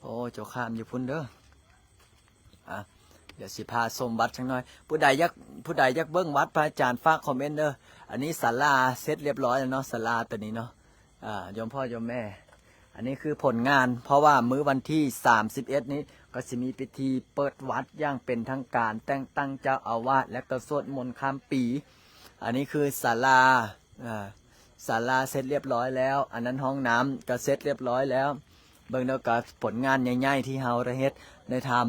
ໂອ້ ໂຈຄາມຢູ່ພຸ້ນເດີ້. ອ່າ ດຽວຊິພາຊົມວັດຈັກໜ້ອຍ. ຜູ້ໃດຢາກ ຜູ້ໃດຢາກເບິ່ງວັດພະອາຈານ ຝາກຄອມເມັນເດີ້. ອັນນີ້ສາລາເສັດລຽບຮ້ອຍແລ້ວເນາະ ສາລາໂຕນີ້ເນາະ. ອ່າ ໂຍມພໍ່ໂຍມແມ່ ອັນນີ້ຄືຜົນງານ ເພາະວ່າມື້ວັນທີສາມສິບເອັດນີ້ ກໍຊິມີພິທີເປີດວັດຢ່າງເປັນທາງການ ແຕ່ງຕັ້ງເຈົ້າອາວາດ ແລະກໍສວດມົນຂ້າມປີ. ອັນນີ້ຄືສາລາ ອ່າ ສາລາເສັດລຽບຮ້ອຍແລ້ວ. ອັນນັ້ນຫ້ອງນ້ຳກໍເສັດລຽບຮ້ອຍແລ້ວ. ເບິ່ງແລ້ວກໍຜົນງານໃຫຍ່ໆທີ່ເຮົາໄດ້ເຮັດໄດ້ທຳ.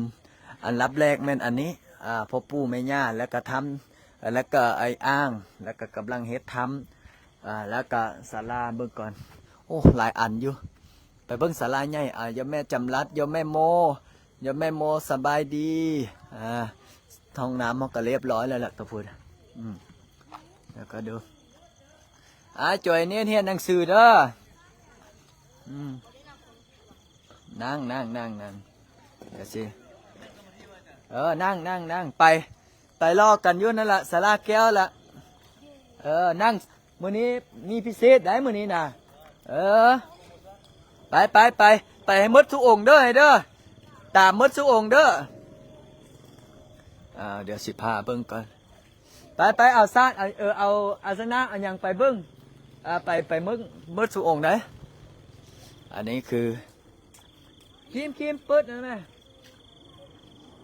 ອັນດັບແລກແມ່ນອັນນີ້ ອ່າ ພໍ່ປູ່ແມ່ຍ່າ ແລ້ວກໍທຳ ແລ້ວກໍໄອ້ອ່າງ ແລ້ວກໍກຳລັງເຮັດທຳ ອ່າ ແລ້ວກໍສາລາ ເບິ່ງກ່ອນ ໂອ້ ຫຼາຍອັນຢູ່. ໄປເບິ່ງສາລາໃຫຍ່ ອ່າ ໂຍມແມ່ຈຳລັດ ໂຍມແມ່ໂມ ໂຍມແມ່ໂມສະບາຍດີ. ອ່າ ຫ້ອງນ້ຳເຮົາກໍລຽບຮ້ອຍແລ້ວລະ ຕະພຸດ ອືມ ແລ້ວກໍດູ ອາ ຈອຍເນດຮຽນໜັງສືເດີ. ອືມ ນັ່ງໆໆໆ ດຽວຊິ ເອີ ນັ່ງໆໆ ໄປ ໄປລໍກັນຢູ່ນັ້ນລະ ສາລາແກ້ວລະ. ເອີ ນັ່ງ ມື້ນີ້ມີພິເສດໄດ໋ມື້ນີ້ນະ. ເອີ ໄປ ໄປ ໄປ ໄປໃຫ້ໝົດທຸກອົງເດີ ໃຫ້ເດີ ຕາມໝົດທຸກອົງເດີ. ອ່າ ດຽວຊິພາເບິ່ງກ່ອນ. ໄປ ໄປ ເອົາສາດ ເອົາ ເອີ ເອົາອາສະນະ ເອົາຫຍັງໄປເບິ່ງ ອ່າ ໄປ ໄປເບິ່ງໝົດທຸກອົງໄດ໋. ອັນນີ້ຄື ຄີມ ຄີມ ເປີດນັ້ນນະ.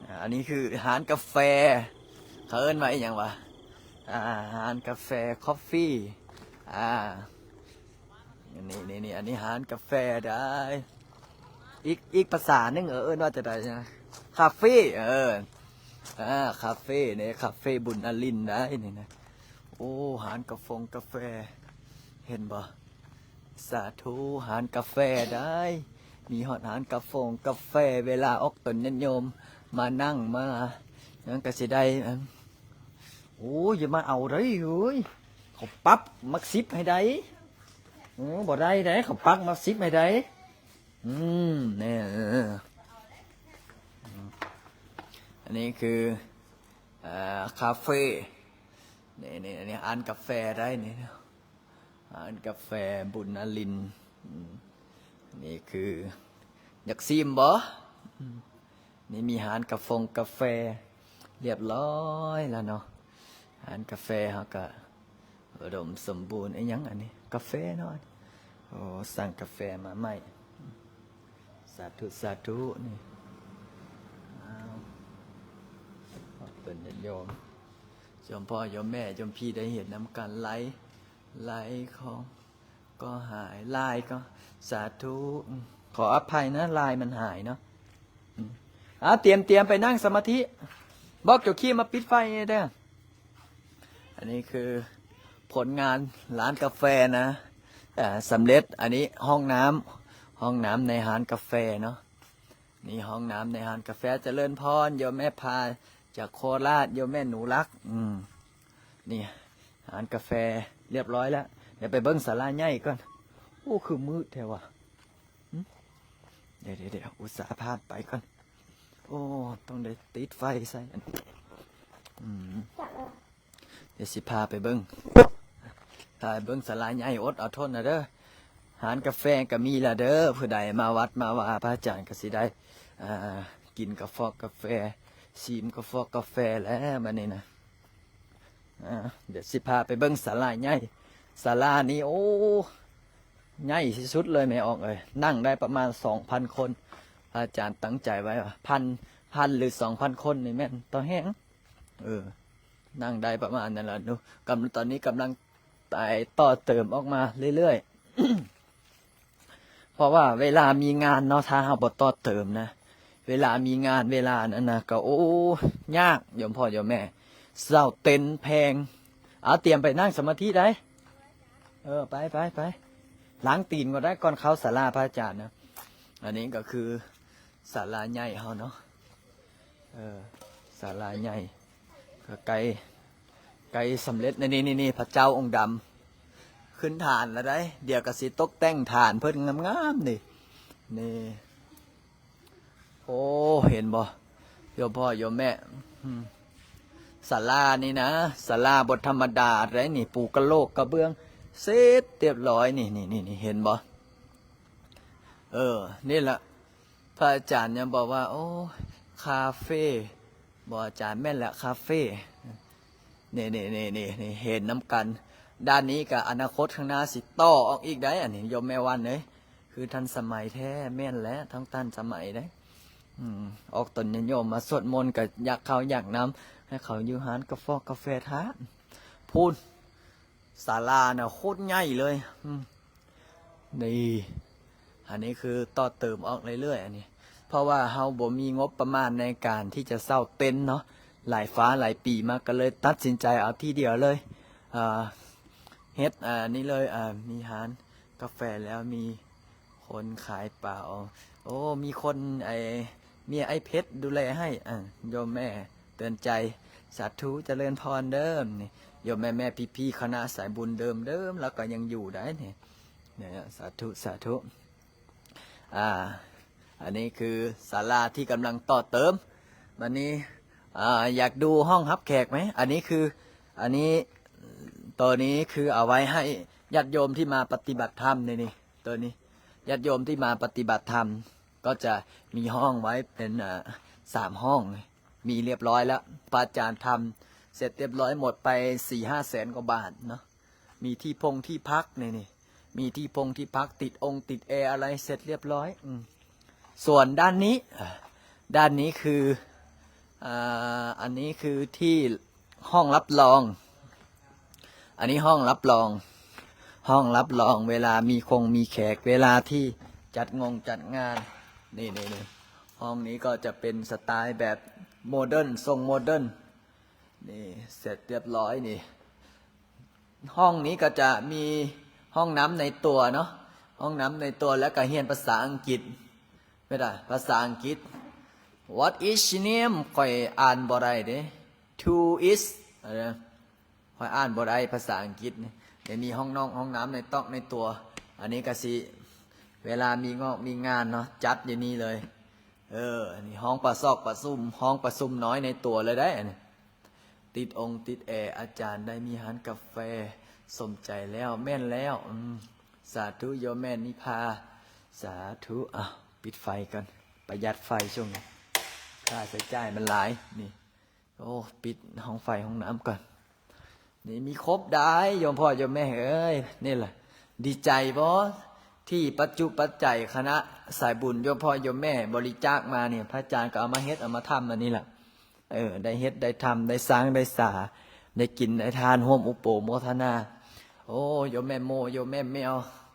ອ່າ ອັນນີ້ຄືຮ້ານກາແຟ ເຂົາເອີ້ນວ່າອີ່ຫຍັງວະ? ອ່າ ຮ້ານກາແຟ ຄອບຟີ ອ່າ ນີ້ ນີ້ ນີ້ ອັນນີ້ຮ້ານກາແຟໄດ໋. ອີກ ອີກພາສາໜຶ່ງ ເອີ ເອີ້ນວ່າຈັ່ງໃດນະ? ຄາເຟ ເອີ ອ່າ ຄາເຟນີ້ ຄາເຟບຸນອາລິນໄດ໋ນີ້ນະ. ໂອ້ ຮ້ານກາຟົງກາແຟ ເຫັນບໍ່? ສາທຸ ຮ້ານກາແຟໄດ໋ ມີຮອດຮ້ານກາຟົງກາແຟ ເວລາອອກຕົນຍາດໂຍມມານັ່ງມາຫຍັງກໍຊິໄດ້. ໂອ້ຍ ຢ່າມາເອົາໄດ໋ເອີຍ ເຂົາປັບໝາກສິບໃຫ້ໄດ໋. ເອີ ບໍ່ໄດ້ໄດ໋ ເຂົາປັບໝາກສິບໃຫ້ໄດ໋. ອືມ ແນ່ ເອີ ອັນນີ້ຄື ອ່າ ຄາເຟ ນີ້ ນີ້ ອັນນີ້ຮ້ານກາແຟໄດ໋ນີ້. ຮ້ານກາແຟບຸນນາລິນ. ອືມ ນີ້ຄື ຢາກຊີມບໍ່? ອືມ ນີ້ມີຮ້ານກາຟົງກາແຟລຽບຮ້ອຍແລ້ວເນາະ. ຮ້ານກາແຟເຮົາກະອຸດົມສົມບູນ. ອີ່ຫຍັງອັນນີ້? ກາແຟເນາະ. ໂອ້ ສັ່ງກາແຟມາໃໝ່. ສາທຸ ສາທຸ. ນີ້ ອ້າວ ເປັນຍາດໂຍມ ໂຍມພໍ່ໂຍມແມ່ໂຍມພີ່ໄດ້ເຮັດນຳກັນ. ໄລ ໄລຂອງກໍຫາຍ ລາຍກໍ ສາທຸ. ຂໍອະໄພນະ ລາຍມັນຫາຍເນາະ. ອືມ ອ່າ ຕຽມ ຕຽມໄປນັ່ງສະມາທິ. ບອກເຈົ້າຄີມມາປິດໄຟໃຫ້ແດ່. ອັນນີ້ຄືຜົນງານຮ້ານກາແຟນະ ເອີ ສຳເລັດ. ອັນນີ້ຫ້ອງນ້ຳ ຫ້ອງນ້ຳໃນຮ້ານກາແຟເນາະ. ນີ້ຫ້ອງນ້ຳໃນຮ້ານກາແຟຈະເລີນພອນ ໂຍມແມ່ພາຈາກໂຄລາດ ໂຍມແມ່ໜູລັກ. ອືມ ນີ້ຮ້ານກາແຟລຽບຮ້ອຍແລ້ວ. ດຽວໄປເບິ່ງສາລາໃຫຍ່ກ່ອນ. ໂອ້ ຄືມືດແທ້ວະ. ຫຶ ດຽວໆໆ ອຸດສ່າຜ່ານໄປກ່ອນ. ໂອ້ ຕ້ອງໄດ້ຕິດໄຟໃສ່. ອືມ ດຽວຊິພາໄປເບິ່ງ ພາໄປເບິ່ງສາລາໃຫຍ່. ອົດເອົາທົນນະເດີ. ຮ້ານກາແຟກໍມີລະເດີ. ຜູ້ໃດມາວັດມາວາພະອາຈານກໍຊິໄດ້ ອ່າ ກິນກາຟອກກາແຟ ຊີມກາຟອກກາແຟແລ້ວບັດນີ້ນະ. ອ່າ ດຽວຊິພາໄປເບິ່ງສາລາໃຫຍ່. ສາລານີ້ ໂອ້ ໃຫຍ່ທີ່ສຸດເລີຍແມ່ອອກເອີຍ. ນັ່ງໄດ້ປະມານສອງພັນຄົນ. ພະອາຈານຕັ້ງໃຈໄວ້ວ່າ ພັນ ພັນ ຫຼື ສອງພັນຄົນນີ້ແມ່ນຕໍ່ແຮງ. ເອີ ນັ່ງໄດ້ປະມານນັ້ນລະ. ກຳ ຕອນນີ້ກຳລັງໄປຕໍ່ເຕີມອອກມາເລື້ອຍໆ ເພາະວ່າເວລາມີງານເນາະ ຖ້າເຮົາບໍ່ຕໍ່ເຕີມນະ ເວລາມີງານ ເວລານັ້ນນະ ກໍ ໂອ້ ຍາກ ໂຍມພໍ່ໂຍມແມ່. ເສົາເຕັນແພງ. ເອົາ ຕຽມໄປນັ່ງສະມາທິໄດ໋. ເອີ ໄປ ໄປ ໄປ ລ້າງຕີນກ່ອນໄດ້ ກ່ອນເຂົ້າສາລາພະອາຈານນະ. ອັນນີ້ກໍຄືສາລາໃຫຍ່ເຮົາເນາະ. ເອີ ສາລາໃຫຍ່ ກໍໃກ້ ໃກ້ສຳເລັດ. ນີ້ ນີ້ ນີ້ ພະເຈົ້າອົງດຳຂຶ້ນຖານແລ້ວໄດ໋. ດຽວກໍຊິຕົກແຕ່ງຖານເພິ່ນງາມໆ ນີ້ ນີ້. ໂອ້ ເຫັນບໍ່ ໂຍມພໍ່ໂຍມແມ່? ອືມ ສາລານີ້ນະ ສາລາບໍ່ທຳມະດາໄດ໋ນີ້. ປູກະໂຫຼກກະເບື້ອງເສັດຮຽບຮ້ອຍ ນີ້ ນີ້ ນີ້ ນີ້ ເຫັນບໍ່? ເອີ ນີ້ລະ ພະອາຈານຍັງບອກວ່າ ໂອ້ ຄາເຟ ບໍ່ ອາຈານ ແມ່ນລະ ຄາເຟ. ນີ້ ນີ້ ນີ້ ນີ້ ນີ້ ເຫັນນຳກັນ. ດ້ານນີ້ກະອະນາຄົດຂ້າງໜ້າຊິຕໍ່ອອກອີກໄດ໋ ອັນນີ້ໂຍມແມ່ວັນເອີຍ. ຄືທັນສະໄໝແທ້. ແມ່ນແຫຼະ ທັງທັນສະໄໝເດ້. ອືມ ອອກຕົນຍາດໂຍມມາສວດມົນ ກະຢາກເຂົ້າຢາກນ້ຳ ໃຫ້ເຂົາຢູ່ຮ້ານກາຟອກກາແຟທ່ານ. ພຸ້ນ ສາລານະໂຄດໃຫຍ່ເລີຍ. ອືມ ນີ້ ອັນນີ້ຄືຕໍ່ເຕີມອອກເລື້ອຍໆ ອັນນີ້ ເພາະວ່າເຮົາບໍ່ມີງົບປະມານໃນການທີ່ຈະເຊົ່າເຕັນເນາະ ຫຼາຍຟ້າຫຼາຍປີມາ ກໍເລີຍຕັດສິນໃຈເອົາທີດຽວເລີຍ ເຮັດອັນນີ້ເລີຍ ມີຮ້ານກາແຟແລ້ວ ມີຄົນຂາຍປາ ໂອ້ ມີຄົນ ໄອ້ ເມຍອ້າຍເພັດດູແລໃຫ້ ໂຍມແມ່ເຕືອນໃຈ ສາທຸ ຈະເລີນພອນເດີ ນີ້ ໂຍມແມ່ໆ ພີ່ໆ ຄະນະສາຍບຸນເດີມໆ ລາວກໍຍັງຢູ່ໄດ໋ນີ້ ສາທຸ ສາທຸ. ອ່າ ອັນນີ້ຄືສາລາທີ່ກຳລັງຕໍ່ເຕີມ ບັດນີ້ ອ່າ ຢາກດູຫ້ອງຮັບແຂກໄໝ? ອັນນີ້ຄື ອັນນີ້ ໂຕນີ້ຄືເອົາໄວ້ໃຫ້ຍາດໂຍມທີ່ມາປະຕິບັດທຳ ນີ້ໆ ໂຕນີ້ ຍາດໂຍມທີ່ມາປະຕິບັດທຳ ກໍຈະມີຫ້ອງໄວ້ເປັນ ອ່າ ສາມຫ້ອງ ມີລຽບລ້ອຍແລ້ວ ພະອາຈານທຳເສັດລຽບລ້ອຍ ໝົດໄປສີ່ຫ້າແສນກວ່າບາດເນາະ. ມີທີ່ພົງທີ່ພັກ ນີ້ໆ ມີທີ່ພົງທີ່ພັກ ຕິດອົງຕິດແອອະໄລເສັດລຽບລ້ອຍ ອືມ ສ່ວນດ້ານນີ້ ອ່າ ດ້ານນີ້ຄື ອ່າ ອັນນີ້ຄືທີ່ຫ້ອງຮັບຮອງ ອັນນີ້ຫ້ອງຮັບຮອງ ຫ້ອງຮັບຮອງເວລາມີຄົງມີແຂກ ເວລາທີ່ຈັດງົງຈັດງານ ນີ້ໆໆ ຫ້ອງນີ້ກໍຈະເປັນສະໄຕລ໌ແບບໂມເດີນ ຊົງໂມເດີນ ນີ້ເສັດລຽບລ້ອຍນີ້. ຫ້ອງນີ້ກໍຈະມີຫ້ອງນ້ຳໃນຕົວເນາະ ຫ້ອງນ້ຳໃນຕົວ ແລ້ວກໍຮຽນພາສາອັງກິດ ແມ່ນລະ ພາສາອັງກິດ What is your name? ຂ້ອຍອ່ານບໍ່ໄດ້ເດ້ Two is ຂ້ອຍອ່ານບໍ່ໄດ້ພາສາອັງກິດນີ້ ໄດ້ມີຫ້ອງນ້ອງຫ້ອງນ້ຳໃນຕອກໃນຕົວ ອັນນີ້ກໍຊິ ເວລາມີງອກມີງານເນາະ ຈັດຢູ່ນີ້ເລີຍ ເອີ ອັນນີ້ຫ້ອງປະຊອກປະຊຸມ ຫ້ອງປະຊຸມນ້ອຍໃນຕົວເລີຍໄດ໋ ອັນນີ້ ຕິດອົງຕິດແອ ອາຈານໄດ້ມີຮ້ານກາແຟ ສົມໃຈແລ້ວ ແມ່ນແລ້ວ ອືມ ສາທຸ ໂຍມແມ່ນິພາ ສາທຸ ອ່ະ ປິດໄຟກ່ອນ ປະຢັດໄຟຊ່ວງນີ້ ຄ່າໃຊ້ຈ່າຍມັນຫຼາຍ ນີ້ ໂອ້ ປິດຫ້ອງໄຟຫ້ອງນ້ຳກ່ອນ ນີ້ມີຄົບໄດ໋ ໂຍມພໍ່ໂຍມແມ່ເອີຍ ນີ້ລະ ດີໃຈບໍ່ ທີ່ປັດຈຸປັດໄຈຄະນະສາຍບຸນ ໂຍມພໍ່ໂຍມແມ່ບໍລິຈາກມານີ້ ພະອາຈານກໍເອົາມາເຮັດ ເອົາມາທຳອັນນີ້ລະ ເອີ ໄດ້ເຮັດໄດ້ທຳ ໄດ້ສ້າງໄດ້ສາ ໄດ້ກິນໄດ້ທານ ຮ່ວມອຸໂປໂມທະນາ ໂອ້ ໂຍມແມ່ໂມ ໂຍມແມ່ແມວ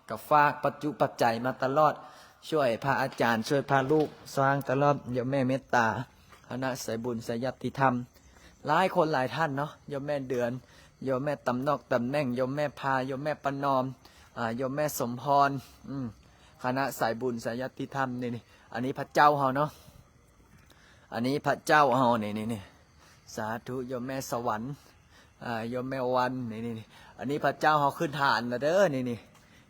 ກໍຝາກປັດຈຸປັດໄຈມາຕະຫຼອດ ຊ່ວຍພະອາຈານ ຊ່ວຍພະລູກສ້າງຕະຫຼອດ ໂຍມແມ່ເມດຕາ ຄະນະສາຍບຸນສາຍຍາດຕິທຳ ຫຼາຍຄົນຫຼາຍທ່ານເນາະ ໂຍມແມ່ເດືອນ ໂຍມແມ່ຕຳນອກຕຳແໜ່ງ ໂຍມແມ່ພາ ໂຍມແມ່ປະນອມ ອ່າ ໂຍມແມ່ສົມພອນ ອືມ ຄະນະສາຍບຸນສາຍຍາດຕິທຳ ນີ້ໆ ອັນນີ້ພະເຈົ້າເຮົາເນາະ ອັນນີ້ພະເຈົ້າເຮົາ ນີ້ໆ ສາທຸ ໂຍມແມ່ສະຫວັນ ອ່າ ໂຍມແມ່ວັນ ນີ້ໆ ອັນນີ້ພະເຈົ້າເຮົາຂຶ້ນຖານລະເດີ ນີ້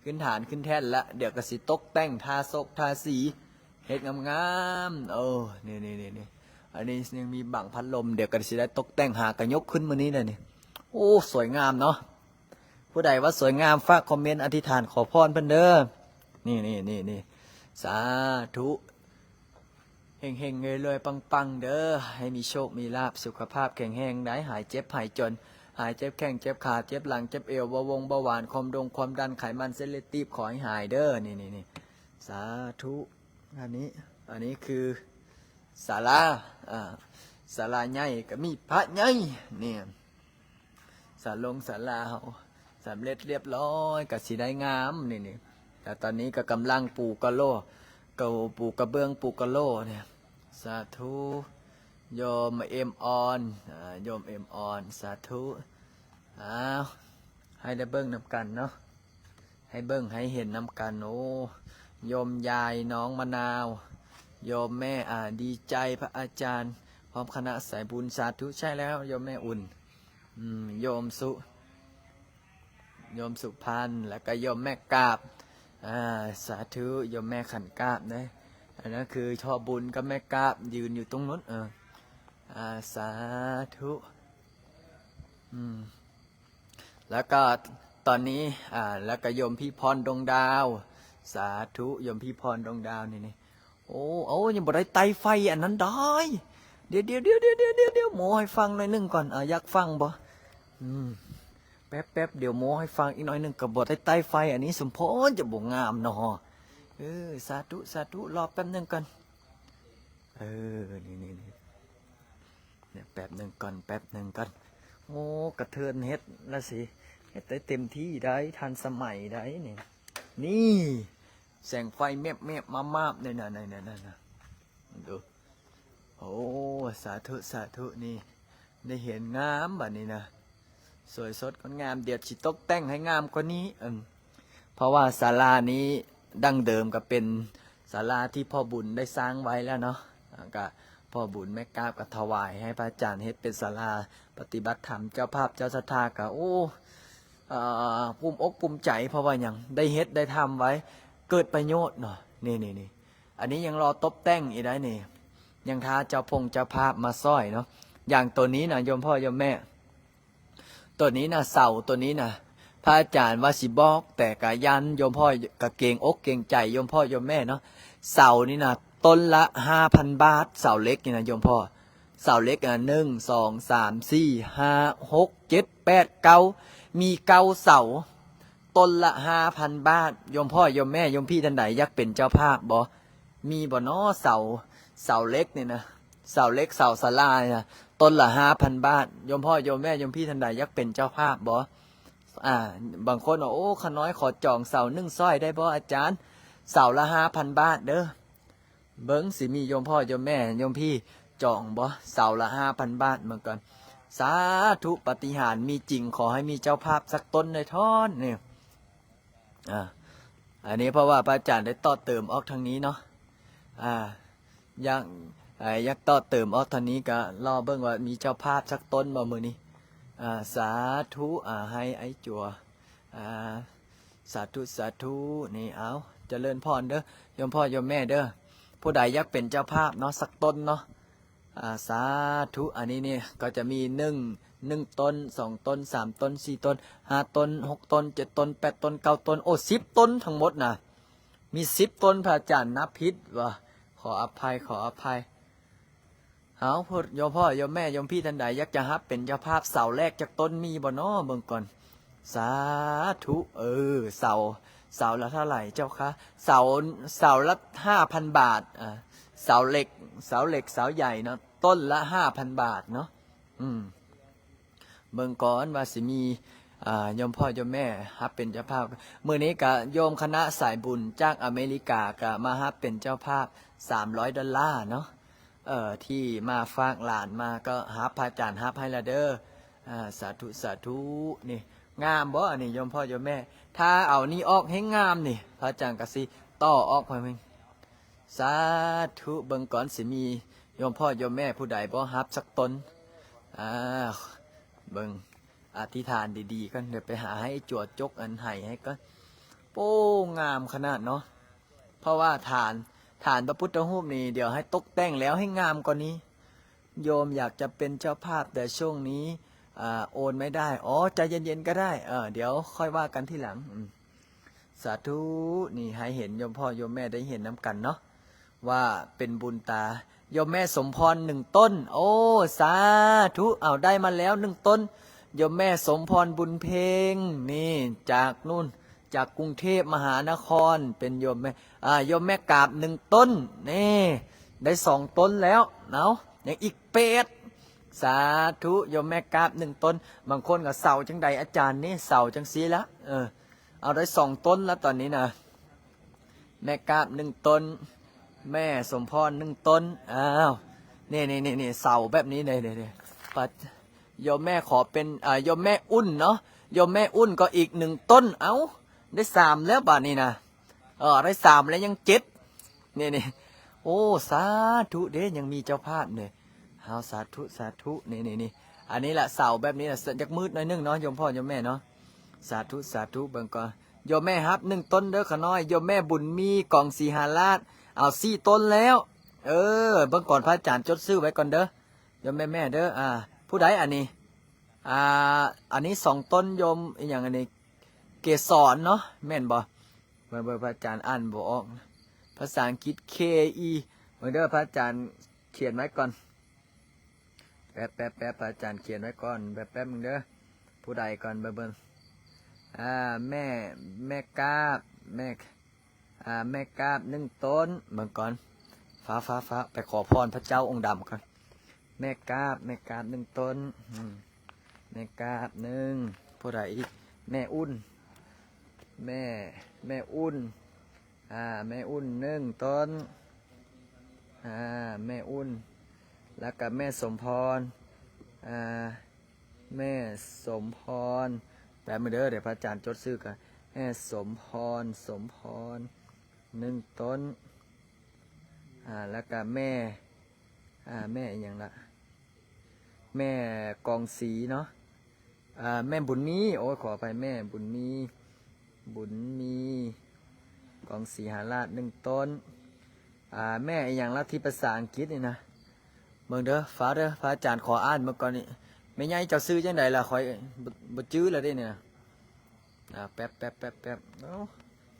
ໆ ຂຶ້ນຖານຂຶ້ນແທ່ນລະ ດຽວກໍຊິຕົກແຕ່ງ ທາສົກທາສີ ເຮັດງາມໆ ໂອ້ ນີ້ໆໆ ອັນນີ້ຍັງມີບັງພັດລົມ ດຽວກໍຊິໄດ້ຕົກແຕ່ງ ຫາກະຍົກຂຶ້ນມື້ນີ້ແຫຼະນີ້ ໂອ້ ສວຍງາມເນາະ ຜູ້ໃດວ່າສວຍງາມ ຝາກຄອມເມັນອະທິຖານຂໍພອນເພິ່ນເດີ ນີ້ໆໆ ສາທຸ ເຮັງໆ ລວຍໆ ປັງໆ ເດີ ໃຫ້ມີໂຊກມີລາບ ສຸຂະພາບແຂງແຮງ ໄດ້ຫາຍເຈັບຫາຍຈົນ ຫາຍເຈັບແຂ້ງເຈັບຂາ ເຈັບຫຼັງເຈັບເອວ ເບົາວົງເບົາຫວານ ຄວາມດົງຄວາມດັນ ໄຂມັນເສັ້ນເລືອດຕີບ ຂໍໃຫ້ຫາຍເດີ ນີ້ໆ ສາທຸ ອັນນີ້ ອັນນີ້ຄືສາລາ ອ່າ ສາລາໃຫຍ່ກໍມີພະໃຫຍ່ ນີ້ ສາລົງສາລາເຮົາສຳເລັດລຽບລ້ອຍ ກໍຊິໄດ້ງາມ ນີ້ໆ ແລ້ວຕອນນີ້ກໍກຳລັງປູກະໂລ ກໍປູກະເບື້ອງ ປູກະໂລ ນີ້ ສາທຸ ໂຍມເອັມອອນ ອ່າ ໂຍມເອັມອອນ ສາທຸ ອ້າວ ໃຫ້ໄດ້ເບິ່ງນຳກັນເນາະ ໃຫ້ເບິ່ງໃຫ້ເຫັນນຳກັນ ໂອ້ ໂຍມຍາຍນ້ອງມະນາວ ໂຍມແມ່ ອ່າ ດີໃຈ ພະອາຈານ ພ້ອມຄະນະສາຍບຸນ ສາທຸ ໃຊ່ແລ້ວ ໂຍມແມ່ອຸ່ນ ອືມ ໂຍມສຸ ໂຍມສຸພັນ ແລ້ວກໍໂຍມແມ່ກາບ ອ່າ ສາທຸ ໂຍມແມ່ຂັນກາບເດ້ ອັນນັ້ນຄືພໍ່ບຸນກັບແມ່ກາບ ຢືນຢູ່ຕົງນັ້ນ ເອີ ອ່າ ສາທຸ ອືມ ແລ້ວກໍຕອນນີ້ ອ່າ ແລ້ວກໍໂຍມພີ່ພອນ ດວງດາວ ສາທຸ ໂຍມພີ່ພອນ ດວງດາວ ນີ້ໆ ໂອ້ ໂອ້ ຍັງບໍ່ໄດ້ໄຕ້ໄຟອັນນັ້ນດອຍ ດຽວໆ ໂມ້ໃຫ້ຟັງໜ້ອຍໜຶ່ງກ່ອນ ອ່າ ຢາກຟັງບໍ່? ອືມ ແປັບໆ ດຽວໂມ້ໃຫ້ຟັງອີກໜ້ອຍໜຶ່ງ ກໍບໍ່ໄດ້ໄຕ້ໄຟ ອັນນີ້ສົມພໍຈະບໍ່ງາມເນາະ ເອີ ສາທຸ ສາທຸ ລໍແປັບໜຶ່ງກ່ອນ ເອີ ນີ້ໆ ແປັບໜຶ່ງກ່ອນ ແປັບໜຶ່ງກ່ອນ ໂອ້ ກະເທີນເຮັດລະຊິ ເຮັດໄດ້ເຕັມທີ່ໄດ໋ ທັນສະໄໝໄດ໋ນີ້ ນີ້ ແສງໄຟແມບໆມາບໆ ນັ້ນນະ ນັ້ນນະ ນັ້ນນະ ເບິ່ງດູ. ໂອ້ ສາທຸ ສາທຸ ນີ້ ໄດ້ເຫັນງາມບາດນີ້ນະ ສວຍສົດງົດງາມ. ດຽວຊິຕົກແຕ່ງໃຫ້ງາມກວ່ານີ້ ເອີ ເພາະວ່າສາລານີ້ ດັ້ງເດີມກໍເປັນສາລາທີ່ພໍ່ບຸນໄດ້ສ້າງໄວ້ແລ້ວເນາະ ແລ້ວກໍພໍ່ບຸນແມ່ກາບກໍຖວາຍໃຫ້ພະອາຈານເຮັດເປັນສາລາປະຕິບັດທຳ. ເຈົ້າພາບເຈົ້າສັດທາກໍ ໂອ້ ເອີ ພູມອົກພູມໃຈ ເພາະວ່າຫຍັງ ໄດ້ເຮັດໄດ້ທຳໄວ້ ເກີດປະໂຫຍດເນາະ. ນີ້ໆໆ ອັນນີ້ຍັງລໍຕົບແຕ່ງອີກໄດ໋ນີ້ ຍັງຖ້າເຈົ້າພົງເຈົ້າພາບມາຊ່ອຍເນາະ. ຢ່າງໂຕນີ້ນະ ໂຍມພໍ່ໂຍມແມ່ ໂຕນີ້ນະ ເສົາໂຕນີ້ນະ ພະອາຈານວ່າຊິບອກ ແຕ່ກະຢ້ານໂຍມພໍ່ ກະເກງອົກເກງໃຈໂຍມພໍ່ໂຍມແມ່ເນາະ. ເສົານີ້ນະ ຕົ້ນລະຫ້າພັນບາດ ເສົາເຫຼັກນີ້ນະໂຍມພໍ່. ເສົາເຫຼັກນະ ໜຶ່ງ ສອງ ສາມ ສີ່ ຫ້າ ຫົກ ເຈັດ ແປດ ເກົ້າ ມີເກົ້າເສົາ ຕົ້ນລະຫ້າພັນບາດ. ໂຍມພໍ່ໂຍມແມ່ ໂຍມພີ່ທ່ານໃດຢາກເປັນເຈົ້າພາບບໍ່? ມີບໍ່ນໍ ເສົາ ເສົາເຫຼັກນີ້ນະ ເສົາເຫຼັກ ເສົາສາລານີ້ນະ ຕົ້ນລະຫ້າພັນບາດ. ໂຍມພໍ່ໂຍມແມ່ ໂຍມພີ່ທ່ານໃດຢາກເປັນເຈົ້າພາບບໍ່? ອາ ບາງຄົນວ່າ ໂອ້ ຂ້ານ້ອຍຂໍຈອງເສົາໜຶ່ງຊ້ອຍໄດ້ບໍ່ອາຈານ? ເສົາລະຫ້າພັນບາດເດີ. ເບິ່ງຊິມີໂຍມພໍ່ໂຍມແມ່ ໂຍມພີ່ຈອງບໍ່? ເສົາລະຫ້າພັນບາດ. ເບິ່ງກ່ອນ ສາທຸ ປາຕິຫານມີຈິງ ຂໍໃຫ້ມີເຈົ້າພາບສັກຕົ້ນເດີເທີ້ນນີ້. ອາ ອັນນີ້ເພາະວ່າພະອາຈານໄດ້ຕໍ່ເຕີມອອກທາງນີ້ເນາະ ອາ ຢາກ ອາ ຢາກຕໍ່ເຕີມອອກທາງນີ້ ກະລໍເບິ່ງວ່າມີເຈົ້າພາບສັກຕົ້ນບໍ່ມື້ນີ້. ອາ ສາທຸ ອາ ໃຫ້ໄອ້ຈົວ ອາ ສາທຸ ສາທຸ ນີ້ ເອົາ ຈະເລີນພອນເດີ ໂຍມພໍ່ໂຍມແມ່ເດີ. ຜູ້ໃດຢາກເປັນເຈົ້າພາບເນາະ ສັກຕົ້ນເນາະ ອາ ສາທຸ. ອັນນີ້ນີ້ກໍຈະມີໜຶ່ງ ໜຶ່ງຕົ້ນ ສອງຕົ້ນ ສາມຕົ້ນ ສີ່ຕົ້ນ ຫ້າຕົ້ນ ຫົກຕົ້ນ ເຈັດຕົ້ນ ແປດຕົ້ນ ເກົ້າຕົ້ນ ໂອ້ ສິບຕົ້ນທັງໝົດນະ ມີສິບຕົ້ນ. ພະອາຈານນັບຜິດວ່າ ຂໍອະໄພ ຂໍອະໄພ. ເອົາ ໂຍມພໍ່ໂຍມແມ່ ໂຍມພີ່ທ່ານໃດຢາກຈະຮັບເປັນເຈົ້າພາບເສົາແລກຈັກຕົ້ນ ມີບໍ່ນໍ? ເບິ່ງກ່ອນ ສາທຸ. ເອີ ເສົາ ເສົາລະເທົ່າໃດເຈົ້າຄະ? ເສົາ ເສົາລະຫ້າພັນບາດ. ອາ ເສົາເຫຼັກ ເສົາເຫຼັກ ເສົາໃຫຍ່ເນາະ ຕົ້ນລະຫ້າພັນບາດເນາະ. ອືມ ເບິ່ງກ່ອນວ່າຊິມີ ອາ ໂຍມພໍ່ໂຍມແມ່ຮັບເປັນເຈົ້າພາບ. ມື້ນີ້ກະໂຍມຄະນະສາຍບຸນຈາກອາເມລິກາກະມາຮັບເປັນເຈົ້າພາບສາມຮ້ອຍດອນລາເນາະ ເອີ ທີ່ມາຝາກຫຼານມາ ກໍຮັບ ພະອາຈານຮັບໃຫ້ລະເດີ. ອາ ສາທຸ ສາທຸ. ນີ້ ງາມບໍ່ອັນນີ້ໂຍມພໍ່ໂຍມແມ່? ຖ້າເອົານີ້ອອກແຮ່ງງາມນີ້ ພະອາຈານກະຊິຕໍ່ອອກໃຫ້ເບິ່ງ. ສາທຸ. ເບິ່ງກ່ອນ ຊິມີໂຍມພໍ່ໂຍມແມ່ຜູ້ໃດບໍ່ຮັບສັກຕົນ? ອາ ເບິ່ງ ອະທິຖານດີໆກ່ອນ ດຽວໄປຫາໃຫ້ຈົວຈົກອັນໄຫໃຫ້ກ່ອນ. ໂອ້ ງາມຂະໜາດເນາະ ເພາະວ່າຖານ ຖານພະພຸດທະຮູບນີ້ ດຽວໃຫ້ຕົກແຕ່ງແລ້ວໃຫ້ງາມກວ່ານີ້. ໂຍມຢາກຈະເປັນເຈົ້າພາບ ແຕ່ຊ່ວງນີ້ ອາ ໂອນໄມ່ໄດ້. ອໍ ໃຈເຢັນໆກໍໄດ້ ເອີ ດຽວຄ່ອຍວ່າກັນທີຫຼັງ. ອືມ ສາທຸ. ນີ້ໃຫ້ເຫັນ ໂຍມພໍ່ໂຍມແມ່ໄດ້ເຫັນນຳກັນເນາະ ວ່າເປັນບຸນຕາ. ໂຍມແມ່ສົມພອນໜຶ່ງຕົ້ນ. ໂອ້ ສາທຸ. ເອົາ ໄດ້ມາແລ້ວໜຶ່ງຕົ້ນ ໂຍມແມ່ສົມພອນບຸນເພັງ ນີ້ ຈາກນູ້ນ ຈາກກຸງເທບມະຫານະຄອນ ເປັນໂຍມແມ່ ອາ ໂຍມແມ່ກາບໜຶ່ງຕົ້ນ. ນີ້ ໄດ້ສອງຕົ້ນແລ້ວເນາະ ຍັງອີກແປດ. ສາທຸ. ໂຍມແມ່ກາບໜຶ່ງຕົ້ນ. ບາງຄົນກໍ ເສົາຈັ່ງໃດອາຈານນີ້ ເສົາຈັ່ງຊີ້ລະ ເອີ ເອົາໄດ້ສອງຕົ້ນລະຕອນນີ້ນະ. ແມ່ກາບໜຶ່ງຕົ້ນ ແມ່ສົມພອນໜຶ່ງຕົ້ນ. ອ້າວ ນີ້ໆໆ ເສົາແບບນີ້ເດ້ ໂຍມແມ່ຂໍເປັນ ອາ ໂຍມແມ່ອຸ່ນເນາະ ໂຍມແມ່ອຸ່ນກໍອີກໜຶ່ງຕົ້ນ. ເອົ້າ ໄດ້ສາມແລ້ວບາດນີ້ນະ ເອີ ໄດ້ສາມແລ້ວຍັງເຈັດ. ນີ້ໆ ໂອ້ ສາທຸເດ້ ຍັງມີເຈົ້າພາບເດ້. ເອົາ ສາທຸ ສາທຸ. ນີ້ໆໆ ອັນນີ້ລະ ເສົາແບບນີ້ລະ ຈະມືດໜ້ອຍໜຶ່ງເນາະ ໂຍມພໍ່ໂຍມແມ່ເນາະ. ສາທຸ ສາທຸ. ເບິ່ງກ່ອນ ໂຍມແມ່ຮັບໜຶ່ງຕົ້ນເດີຂະນ້ອຍ ໂຍມແມ່ບຸນມີ ກອງສີຫາລາດ ເອົາສີ່ຕົ້ນແລ້ວ. ເອີ ເບິ່ງກ່ອນ ພະອາຈານຈົດຊື່ໄວ້ກ່ອນເດີ ໂຍມແມ່ໆເດີ. ອາ ຜູ້ໃດອັນນີ້? ອາ ອັນນີ້ສອງຕົ້ນ ໂຍມອີ່ຫຍັງອັນນີ້ ເກສອນເນາະ ແມ່ນບໍ່? ເບິ່ງ ເບິ່ງ ພະອາຈານອ່ານບໍ່ອອກ ພາສາອັງກິດ ເຄອີ ເບິ່ງເດີ ພະອາຈານຂຽນໄວ້ກ່ອນ ແປັບໆໆ ພະອາຈານຂຽນໄວ້ກ່ອນ ແປັບໆໜຶ່ງເດີ. ຜູ້ໃດກ່ອນ ເບິ່ງ ເບິ່ງ ອາ ແມ່ ແມ່ກາບ ແມ່ ອາ ແມ່ກາບໜຶ່ງຕົ້ນ. ເບິ່ງກ່ອນ ຟ້າວໆໆ ໄປຂໍພອນພະເຈົ້າອົງດຳກ່ອນ. ແມ່ກາບ ແມ່ກາບໜຶ່ງຕົ້ນ. ອືມ ແມ່ກາບໜຶ່ງ. ຜູ້ໃດອີກ? ແມ່ອຸ່ນ ແມ່ ແມ່ອຸ່ນ. ອ່າ ແມ່ອຸ່ນໜຶ່ງຕົ້ນ ອ່າ ແມ່ອຸ່ນ ແລ້ວກະແມ່ສົມພອນ ອ່າ ແມ່ສົມພອນ ແປັບໜຶ່ງເດີ ດຽວພະອາຈານຈົດຊື່ກ່ອນ ແມ່ສົມພອນ ສົມພອນໜຶ່ງຕົ້ນ ອ່າ ແລ້ວກະແມ່ ອ່າ ແມ່ອີ່ຫຍັງລະ ແມ່ກອງສີເນາະ ອ່າ ແມ່ບຸນມີ ໂອ້ຍ ຂໍອະໄພ ແມ່ບຸນມີ ບຸນມີ ກອງສີຫາລາດໜຶ່ງຕົ້ນ ອ່າ ແມ່ອີ່ຫຍັງລະທີ່ພາສາອັງກິດນີ້ນະ ເບິ່ງເດີ ຟ້າວເດີ ພະອາຈານຂໍອ່ານເບິ່ງກ່ອນນີ້ ແມ່ໃຫຍ່ເຈົ້າຊື່ຈັ່ງໃດລະ ຂ້ອຍບໍ່ ບໍ່ຈື່ລະເດ້ນີ້ນະ ອ່າ ແປັບໆໆໆ ເອົ້າ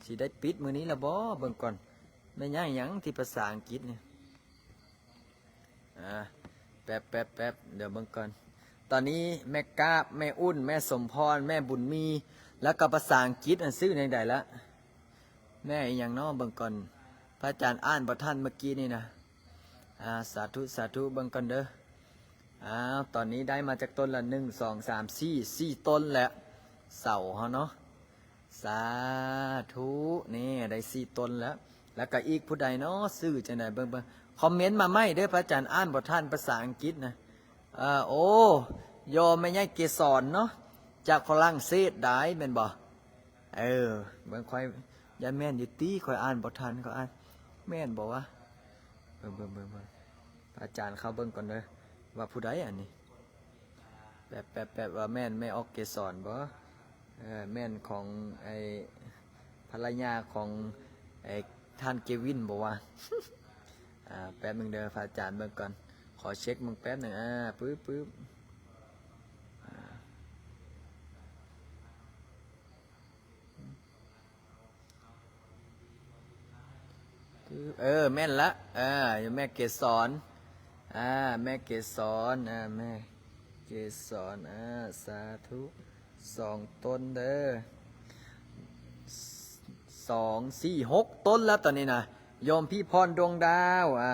ຊິໄດ້ປິດມື້ນີ້ລະບໍ່ ເບິ່ງກ່ອນ ແມ່ໃຫຍ່ຫຍັງທີ່ພາສາອັງກິດນີ້ ອ່າ ແປັບໆໆ ດຽວເບິ່ງກ່ອນ ຕອນນີ້ແມ່ກາບ ແມ່ອຸ່ນ ແມ່ສົມພອນ ແມ່ບຸນມີ ແລ້ວກໍພາສາອັງກິດ ອັນຊື່ແນວໃດລະ ແມ່ອີ່ຫຍັງເນາະ ເບິ່ງກ່ອນ ພະອາຈານອ່ານບໍ່ທັນເມື່ອກີ້ນີ້ນະ ອ່າ ສາທຸ ສາທຸ ເບິ່ງກ່ອນເດີ ອ້າວ ຕອນນີ້ໄດ້ມາຈັກຕົ້ນລະ ໜຶ່ງ ສອງ ສາມ ສີ່ ສີ່ຕົ້ນແລ້ວ ເສົາເຮົາເນາະ ສາທຸ ນີ້ໄດ້ສີ່ຕົ້ນແລ້ວ ແລ້ວກະອີກຜູ້ໃດເນາະ ຊື່ຈັ່ງໃດ ເບິ່ງ ເບິ່ງ ຄອມເມັນມາໃໝ່ເດີ ພະອາຈານອ່ານບໍ່ທັນພາສາອັງກິດນະ ເອີ ໂອ້ ໂຍມແມ່ໃຫຍ່ເກສອນເນາະ ຈາກຝຣັ່ງເສດໄດ໋ ແມ່ນບໍ່ ເອີ ເບິ່ງ ຂ້ອຍຢ້ານແມ່ນຢູ່ຕິ ຂ້ອຍອ່ານບໍ່ທັນ ຂ້ອຍອ່ານ ແມ່ນບໍ່ວະ ເບິ່ງ ເບິ່ງ ເບິ່ງ ເບິ່ງ ພະອາຈານເຂົ້າເບິ່ງກ່ອນເດີ ວ່າຜູ້ໃດອັນນີ້ ແປັບໆໆ ວ່າແມ່ນແມ່ອອກເກສອນບໍ່ ເອີ ແມ່ນຂອງໄອ້ ພັນລະຍາຂອງໄອ້ທ່ານເກວິນບໍ່ວະ ອ່າ ແປັບໜຶ່ງເດີ ພະອາຈານເບິ່ງກ່ອນ ຂໍເຊັກເບິ່ງແປັບໜຶ່ງ ອ່າ ປຶບ ປຶບ ອ່າ ເອີ ແມ່ນລະ ເອີ ຢູ່ແມ່ເກສອນ ອ່າ ແມ່ເກສອນ ອ່າ ແມ່ເກສອນ ອ່າ ສາທຸ ສອງຕົ້ນເດີ ສອງ ສີ່ ຫົກ ຕົ້ນແລ້ວຕອນນີ້ນະ ໂຍມພີ່ພອນ ດວງດາວ ອ່າ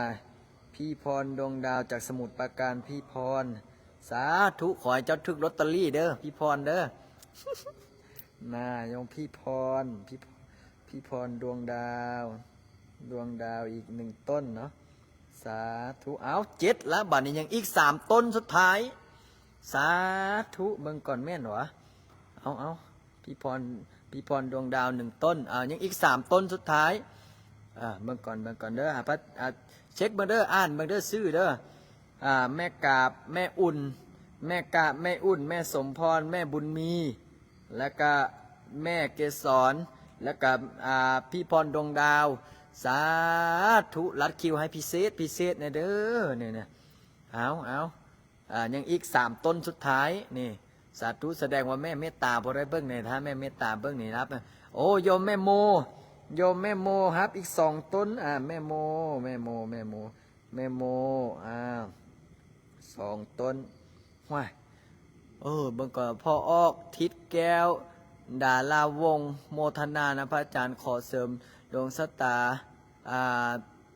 ພີ່ພອນ ດວງດາວ ຈາກສະໝຸດປາການ ພີ່ພອນ ສາທຸ ຂໍໃຫ້ເຈົ້າຖືກລອດເຕີຣີເດີ ພີ່ພອນເດີ ນາ ໂຍມພີ່ພອນ ພີ່ ພີ່ພອນ ດວງດາວ ດວງດາວອີກໜຶ່ງຕົ້ນເນາະ ສາທຸ ເອົ້າ ເຈັດລະ ບາດນີ້ຍັງອີກສາມຕົ້ນສຸດທ້າຍ ສາທຸ ເບິ່ງກ່ອນແມ່ນຫວາ ເອົາ ເອົາ ພີ່ພອນ ພີ່ພອນ ດວງດາວໜຶ່ງຕົ້ນ ອ່າ ຍັງອີກສາມຕົ້ນສຸດທ້າຍ ອ່າ ເບິ່ງກ່ອນ ເບິ່ງກ່ອນເດີ ອ່າ ພະ ອ່າ ເຊັກເບິ່ງເດີ ອ່ານເບິ່ງເດີ ຊື່ເດີ ອ່າ ແມ່ກາບ ແມ່ອຸ່ນ ແມ່ກາບ ແມ່ອຸ່ນ ແມ່ສົມພອນ ແມ່ບຸນມີ ແລ້ວກະແມ່ເກສອນ ແລ້ວກະ ອ່າ ພີ່ພອນ ດວງດາວ ສາທຸ ລັດຄິວໃຫ້ພິເສດ ພິເສດແດ່ເດີ ນີ້ນະ ເອົາ ເອົາ ອ່າ ຍັງອີກສາມຕົ້ນສຸດທ້າຍນີ້ ສາທຸ ສະແດງວ່າແມ່ເມດຕາບໍ່ໄດ້ເບິ່ງນີ້ ຖ້າແມ່ເມດຕາເບິ່ງນີ້ຮັບ ໂອ້ ໂຍມແມ່ໂມ ໂຍມແມ່ໂມຮັບອີກສອງຕົ້ນ ອ່າ ແມ່ໂມ ແມ່ໂມ ແມ່ໂມ ແມ່ໂມ ອ່າ ສອງຕົ້ນ ຫ້ວຍ ເອີ ເບິ່ງກ່ອນ ພໍ່ອອກ ທິດແກ້ວ ດາລາວົງ ໂມທະນານຳພະອາຈານ ຂໍເສີມດວງຊະຕາ ອ່າ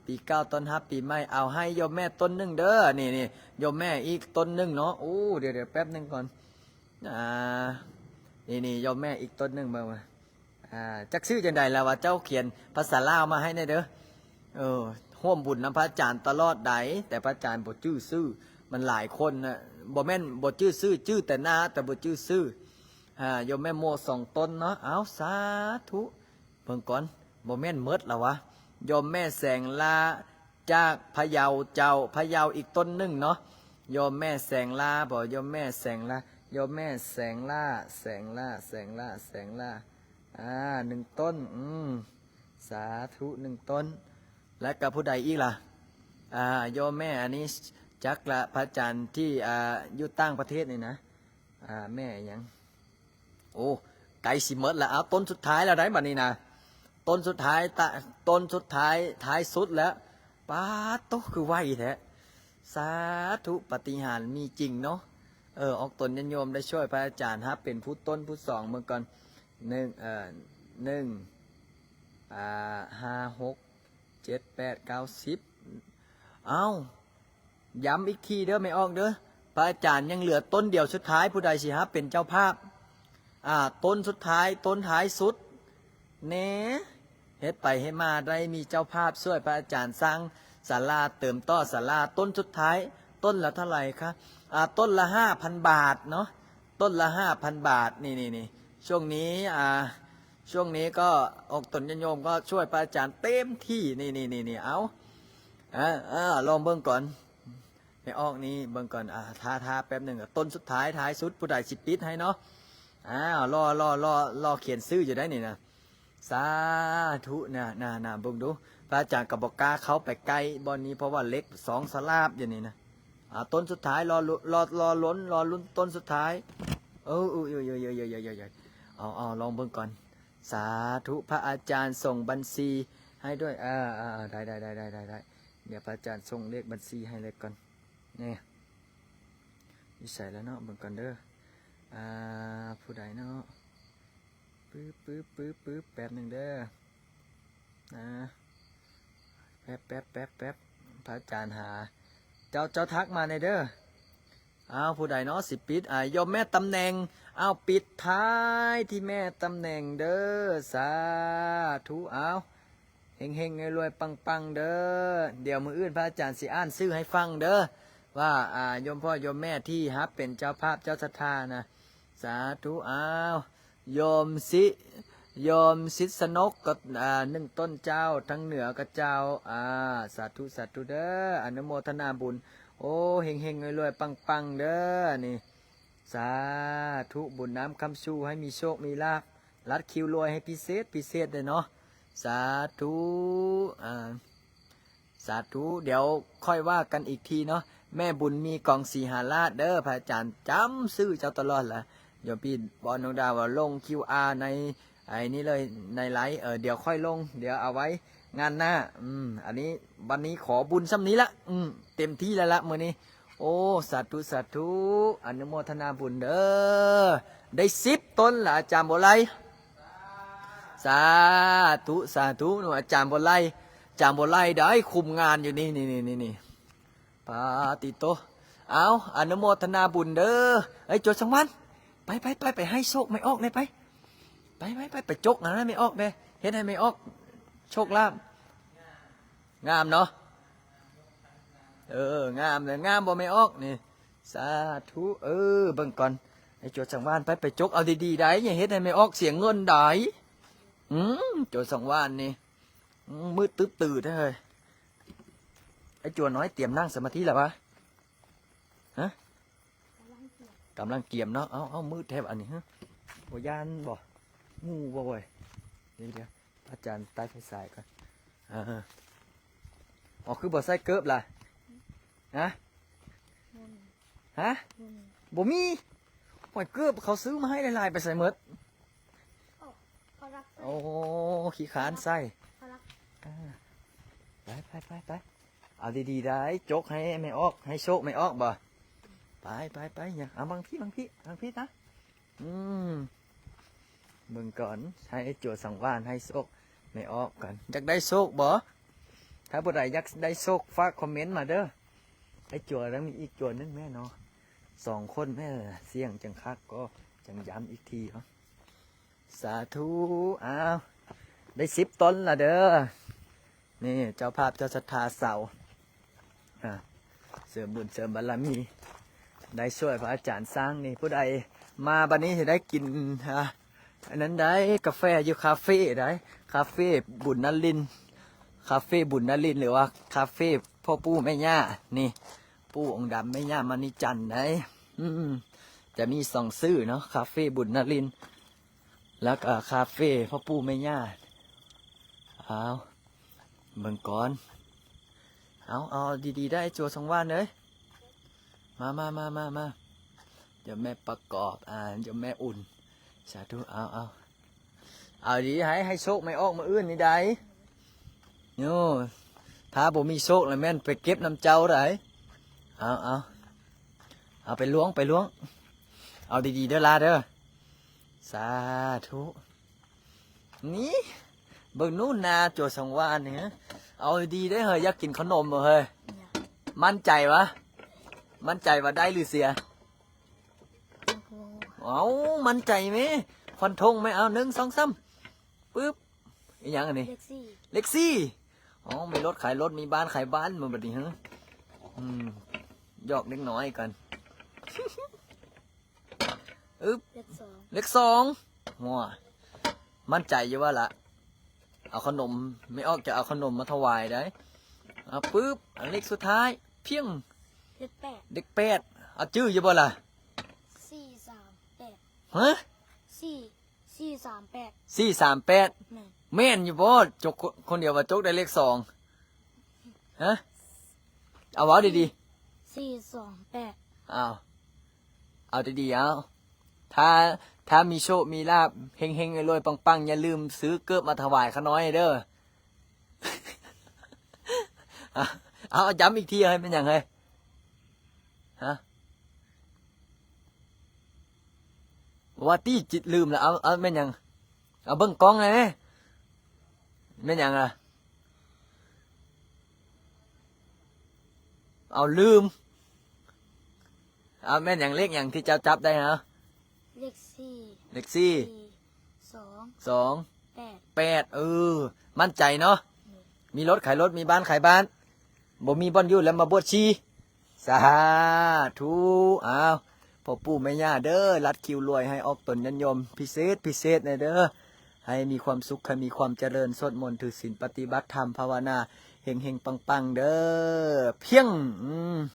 ປີເກົ່າຕ້ອນຮັບປີໃໝ່ ເອົາໃຫ້ໂຍມແມ່ຕົ້ນໜຶ່ງເດີ ນີ້ໆ ໂຍມແມ່ອີກຕົ້ນໜຶ່ງເນາະ ໂອ້ ດຽວໆ ແປັບໜຶ່ງກ່ອນ ອ່າ ນີ້ໆ ໂຍມແມ່ອີກຕົ້ນໜຶ່ງ ເບິ່ງ ອ່າ ຈັກຊື່ຈັ່ງໃດລະວ່າເຈົ້າຂຽນພາສາລາວມາໃຫ້ແດ່ເດີ ເອີ ຮ່ວມບຸນນຳພະອາຈານຕະຫຼອດໃດ ແຕ່ພະອາຈານບໍ່ຈື່ຊື່ ມັນຫຼາຍຄົນນະ ບໍ່ແມ່ນບໍ່ຈື່ຊື່ ຈື່ແຕ່ໜ້າ ແຕ່ບໍ່ຈື່ຊື່ ອ່າ ໂຍມແມ່ໂມສອງຕົນເນາະ ເອົາ ສາທຸ ເບິ່ງກ່ອນ ບໍ່ແມ່ນໝົດລະວະ ໂຍມແມ່ແສງລາ ຈາກພະເຍົາເຈົ້າ ພະເຍົາອີກຕົນໜຶ່ງເນາະ ໂຍມແມ່ແສງລາບໍ ໂຍມແມ່ແສງລາ ໂຍມແມ່ແສງລາ ແສງລາ ແສງລາ ແສງລາ ອ່າ ໜຶ່ງຕົນ ອືມ ສາທຸ ໜຶ່ງຕົນ ແລະກະຜູ້ໃດອີກລະ ອ່າ ໂຍມແມ່ອັນນີ້ ຈັກລະ ພະອາຈານທີ່ ອ່າ ຢູ່ຕ່າງປະເທດນີ້ນະ ອ່າ ແມ່ອີ່ຫຍັງ ໂອ້ ໃກ້ຊິໝົດລະ ເອົາ ຕົ້ນສຸດທ້າຍແລ້ວໃດ໋ບັດນີ້ນະ ຕົ້ນສຸດທ້າຍ ຕະ ຕົ້ນສຸດທ້າຍ ທ້າຍສຸດແລ້ວ ປາດໂຕ ຄືໄວແທ້ ສາທຸ ປາຕິຫານມີຈິງເນາະ ເອີ ອອກຕົນຍາດໂຍມໄດ້ຊ່ວຍພະອາຈານຮັບເປັນຜູ້ຕົ້ນຜູ້ສອງເບິ່ງກ່ອນ ໜຶ່ງ ເອີ ໜຶ່ງ ອ່າ ຫ້າ ຫົກ ເຈັດ ແປດ ເກົ້າ ສິບ ເອົ້າ ຢ້ຳອີກທີເດີແມ່ອອກເດີ ພະອາຈານຍັງເຫຼືອຕົ້ນດຽວສຸດທ້າຍ ຜູ້ໃດຊິຮັບເປັນເຈົ້າພາບ ອ່າ ຕົ້ນສຸດທ້າຍ ຕົ້ນທ້າຍສຸດແນ່ ເຮັດໄປເຮັດມາໄດ້ມີເຈົ້າພາບຊ່ວຍພະອາຈານສ້າງສາລາ ເຕີມຕໍ່ສາລາ. ຕົ້ນສຸດທ້າຍ ຕົ້ນລະເທົ່າໃດຄະ? ອ່າ ຕົ້ນລະຫ້າພັນບາດເນາະ, ຕົ້ນລະຫ້າພັນບາດ. ນີ້ໆໆ ຊ່ວງນີ້ ອ່າ ຊ່ວງນີ້ກໍອອກຕົນຍາດໂຍມກໍຊ່ວຍພະອາຈານເຕັມທີ່. ນີ້ໆໆໆ ເອົາ ອ່າ ອ່າ ລອງເບິ່ງກ່ອນ. ແມ່ອອກນີ້ເບິ່ງກ່ອນ ອ່າ ຖ້າ ຖ້າແປັບໜຶ່ງ ຕົ້ນສຸດທ້າຍ ທ້າຍສຸດ ຜູ້ໃດຊິປິດໃຫ້ເນາະ. ອ້າວ ລໍ ລໍ ລໍ ລໍຂຽນຊື່ຢູ່ໄດ໋ນີ້ນະ. ສາທຸ ນະ ນະ ນະ ເບິ່ງດູ ພະອາຈານກໍບໍ່ກ້າເຂົ້າໄປໃກ້ບ່ອນນີ້ ເພາະວ່າເຫຼັກສອງສະຫຼາບຢູ່ນີ້ນະ. ອ່າ ຕົ້ນສຸດທ້າຍ ລໍລຸ ລໍ ລໍລຸ້ນ ລໍລຸ້ນຕົ້ນສຸດທ້າຍ. ເອີ ເອີ ເອີ ເອີ ເອີ ເອີ ເອີ ເອີ ເອີ ເອົາ ເອົາ ລອງເບິ່ງກ່ອນ. ສາທຸ ພະອາຈານສົ່ງບັນຊີໃຫ້ດ້ວຍ. ເອີ ເອີ ເອີ ໄດ້ ໄດ້ ດຽວພະອາຈານສົ່ງເລກບັນຊີໃຫ້ເລີຍກ່ອນ. ນີ້ ຢູ່ໃສລະເນາະ ເບິ່ງກ່ອນເດີ. ອ່າ ຜູ້ໃດເນາະ? ປຶບ ປຶບ ປຶບ ປຶບ ແປັບໜຶ່ງເດີ. ອ່າ ແປັບ ແປັບ ແປັບ ແປັບ ພະອາຈານຫາ. ເຈົ້າ ເຈົ້າທັກມາແດ່ເດີ. ອ້າວ ຜູ້ໃດເນາະຊິປິດ? ອ່າ ໂຍມແມ່ຕຳແໜ່ງ. ອ້າວ ປິດທ້າຍທີ່ແມ່ຕຳແໜ່ງເດີ. ສາທຸ. ອ້າວ ເຮັງໆ ລວຍໆ ປັງໆ ເດີ. ດຽວມື້ອື່ນພະອາຈານຊິອ່ານຊື່ໃຫ້ຟັງເດີ ວ່າ ອ່າ ໂຍມພໍ່ໂຍມແມ່ທີ່ຮັບເປັນເຈົ້າພາບເຈົ້າສັດທານະ. ສາທຸ. ອ້າວ ໂຍມຊິ ໂຍມສິດສະໜົກກໍ ອ່າ ໜຶ່ງຕົ້ນເຈົ້າ ທາງເໜືອກໍເຈົ້າ. ອ່າ ສາທຸ ສາທຸເດີ ອະນຸໂມທະນາບຸນ. ໂອ້ ເຮັງໆ ລວຍໆ ປັງໆ ເດີ ນີ້. ສາທຸ ບຸນນຳຄຳຊູ ໃຫ້ມີໂຊກມີລາບ ລັດຄິວລວຍໃຫ້ພິເສດ ພິເສດເດີເນາະ. ສາທຸ ອ່າ ສາທຸ. ດຽວຄ່ອຍວ່າກັນອີກທີເນາະ. ແມ່ບຸນມີ ກອງສີຫາລາດເດີ. ພະອາຈານຈຳຊື່ເຈົ້າຕະຫຼອດລະ. ໂຍມພີ່ບອນ ນ້ອງດາວ ວ່າລົງຄິວອາໃນໄອ້ນີ້ເລີຍ ໃນໄລ. ເອີ ດຽວຄ່ອຍລົງ ດຽວເອົາໄວ້ງານໜ້າ. ອືມ ອັນນີ້ ວັນນີ້ຂໍບຸນຊ່ຳນີ້ລະ. ອືມ ເຕັມທີ່ແລ້ວລະມື້ນີ້. ໂອ້ ສາທຸ ສາທຸ ອະນຸໂມທະນາບຸນເດີ. ໄດ້ສິບຕົ້ນລະ ອາຈານບົວໄລ. ສາທຸ ສາທຸ ອາຈານບົວໄລ ອາຈານບົວໄລໄດ້ຄຸມງານຢູ່ນີ້ ນີ້ ນີ້ ນີ້ ນີ້. ປາຕິໂຕ. ເອົາ ອະນຸໂມທະນາບຸນເດີ. ເອີຍ ໂຈດສັງວານ ໄປ ໄປ ໄປ ໄປໃຫ້ໂຊກແມ່ອອກແດ່ ໄປ ໄປ ໄປ ໄປ ໄປຈົກອັນນັ້ນໃຫ້ແມ່ອອກແດ່ ເຮັດໃຫ້ແມ່ອອກໂຊກລາບ. ງາມເນາະ. ເອີ ງາມເລີຍ ງາມບໍ່ແມ່ອອກນີ້? ສາທຸ. ເອີ ເບິ່ງກ່ອນ ໃຫ້ໂຈດສັງວານ ໄປ ໄປຈົກເອົາດີໆໄດ໋ ຢ່າເຮັດໃຫ້ແມ່ອອກເສຍເງິນໄດ໋. ອືມ ໂຈດສັງວານນີ້ ອືມ ມືດຕຶບຕື່ແທ້ເຮີ້ຍ. ໄອ້ຈົວນ້ອຍຕຽມນັ່ງສະມາທິແລ້ວຫວາ? ຮະ? ກຳລັງກຽມເນາະ. ເອົາ ເອົາ ມືດແທ້ບາດນີ້ ຮະ ບໍ່ຢ້ານບໍ່? ງູບໍ່ເວີຍ? ດຽວ ອາຈານຕັດໄຟສາຍກ່ອນ. ເອີ ເອົາ ຄືບໍ່ໃສ່ເກີບລະ? ຮະ? ບໍ່ມີ. ຮະ? ບໍ່ມີ. ບໍ່ມີ. ໂອ້ຍ ເກີບເຂົາຊື້ມາໃຫ້ຫຼາຍໆ ໄປໃສໝົດ? ໂອ້ ຂີ້ຄ້ານໃສ່. ເອີ ໄປ ໄປ ໄປ ໄປ. ເອົາດີໆໄດ໋ ຈົກໃຫ້ແມ່ອອກ ໃຫ້ໂຊກແມ່ອອກບໍ່? ໄປ ໄປ ໄປ. ເອົາ ບັງພີ້ ບັງພີ້ ບັງພີ້ນະ. ອືມ ເບິ່ງກ່ອນ ໃຫ້ໂຈດສັງວານ ໃຫ້ໂຊກແມ່ອອກກ່ອນ. ຢາກໄດ້ໂຊກບໍ່? ຖ້າຜູ້ໃດຢາກໄດ້ໂຊກ ຝາກຄອມເມັນມາເດີ. ໄອ້ຈົວ ແລ້ວມີອີກຈົວໜຶ່ງແມ່ເນາະ. ສອງຄົນແມ່ ສຽງຈັ່ງຄັກ ກໍຈັ່ງຢ້ຳອີກທີເນາະ. ສາທຸ. ອ້າວ ໄດ້ສິບຕົ້ນລະເດີ. ນີ້ເຈົ້າພາບເຈົ້າສັດທາເສົາ ອ່າ ເສີມບຸນເສີມບາລະມີ ໄດ້ຊ່ວຍພະອາຈານສ້າງນີ້. ຜູ້ໃດມາບັດນີ້ຊິໄດ້ກິນ ອ່າ ອັນນັ້ນໄດ໋ ກາແຟຢູ່ຄາເຟໄດ໋ ຄາເຟບຸນນະລິນ ຄາເຟບຸນນະລິນ ຫຼືວ່າຄາເຟພໍ່ປູ່ແມ່ຍ່າ. ນີ້ ປູ່ອົງດຳ ແມ່ຍ່າມະນີຈັນໄດ໋. ອືມ ຈະມີສອງຊື່ເນາະ ຄາເຟບຸນນະລິນ ແລ້ວກໍຄາເຟພໍ່ປູ່ແມ່ຍ່າ. ເອົາ ເບິ່ງກ່ອນ. ເອົາ ເອົາດີໆໄດ໋ ໂຈສັງວານເອີຍ. ມາ ມາ ມາ ມາ ມາ. ໂຍມແມ່ປະກອບ ອ່າ ໂຍມແມ່ອຸ່ນ. ສາທຸ. ເອົາ ເອົາ ເອົາດີ ໃຫ້ ໃຫ້ໂຊກແມ່ອອກມື້ອື່ນນີ້ໄດ໋. ໂຍ ຖ້າບໍ່ມີໂຊກລະແມ່ນໄປເກັບນຳເຈົ້າໄດ໋. ເອົາ ເອົາ ເອົາໄປຫຼວງ ໄປຫຼວງ. ເອົາດີໆເດີຫຼາເດີ. ສາທຸ. ນີ້ ເບິ່ງໜູນາໂຈສັງວານນີ້. ເອົາດີໆເດີເຮີ້ຍ ຢາກກິນຂະໜົມເຮີ້ຍ. ໝັ້ນໃຈຫວາ? ໝັ້ນໃຈວ່າໄດ້ຫຼືເສຍ? ເອົາ ໝັ້ນໃຈແມ້ ຟັນທົງແມ້. ເອົາ ໜຶ່ງ ສອງ ສາມ ປຶບ. ອີຫຍັງອັນນີ້? ເລກສີ່ ເລກສີ່. ອໍ ມີລົດຂາຍລົດ ມີບ້ານຂາຍບ້ານ ມື້ບັດນີ້ ຮະ ອືມ ຢອກເດັກນ້ອຍກັນ. ອຶບ ເລກສອງ ເລກສອງ. ໂອ້ຍ ໝັ້ນໃຈຢູ່ວ່າລະ ເອົາຂະໜົມ ແມ່ອອກຈະເອົາຂະໜົມມາຖວາຍໄດ໋. ອາ ປຶບ ອັນເລກສຸດທ້າຍ ພຽງ ເລກແປດ ເລກແປດ. ເອົາຈື່ຢູ່ບໍ່ລະ? ສີ່ສາມແປດ. ຮະ? ສີ່ ສີ່ສາມແປດ ສີ່ສາມແປດ. ແມ່ນ ແມ່ນຢູ່ບໍ່? ຈົກຄົນດຽວວ່າຈົກໄດ້ເລກສອງ. ຮະ? ເອົາ ເວົ້າດີໆ. ສີ່ສອງແປດ. ອ້າວ ເອົາດີໆ ເອົາ. ຖ້າ ຖ້າມີໂຊກມີລາບ ເຮັງໆ ລວຍໆ ປັງໆ ຢ່າລືມຊື້ເກີບມາຖວາຍຂ້ານ້ອຍເດີ. ເອົາ ເອົາ ຢ້ຳອີກທີ ເຮີ້ຍ ແມ່ນຫຍັງເຮີ້ຍ? ຮະ? ວ່າຕິ ຈິດລືມລະ. ເອົາ ເອົາ ແມ່ນຫຍັງ? ເອົາເບິ່ງກ້ອງແດ່. ແມ່ນຫຍັງລະ? ເອົາ ລືມ. ເອົາ ແມ່ນຫຍັງ? ເລກຫຍັງທີ່ເຈົ້າຈັບໄດ້? ຮະ? ເລກສີ່ ເລກສີ່ ສອງ ສອງ ແປດ ແປດ. ເອີ ໝັ້ນໃຈເນາະ. ມີລົດຂາຍລົດ ມີບ້ານຂາຍບ້ານ ບໍ່ມີບ່ອນຢູ່ແລ້ວມາບວດຊີ. ສາທຸ. ອ້າວ ພໍ່ປູ່ແມ່ຍ່າເດີ ລັດຄິວລວຍ ໃຫ້ອອກຕົນຍາດໂຍມພິເສດພິເສດແດ່ເດີ ໃຫ້ມີຄວາມສຸກ ໃຫ້ມີຄວາມຈະເລີນ ສວດມົນ ຖືສິນ ປະຕິບັດທຳ ພາວະນາ ເຮັງໆ ປັງໆ ເດີ ພຽງ. ອືມ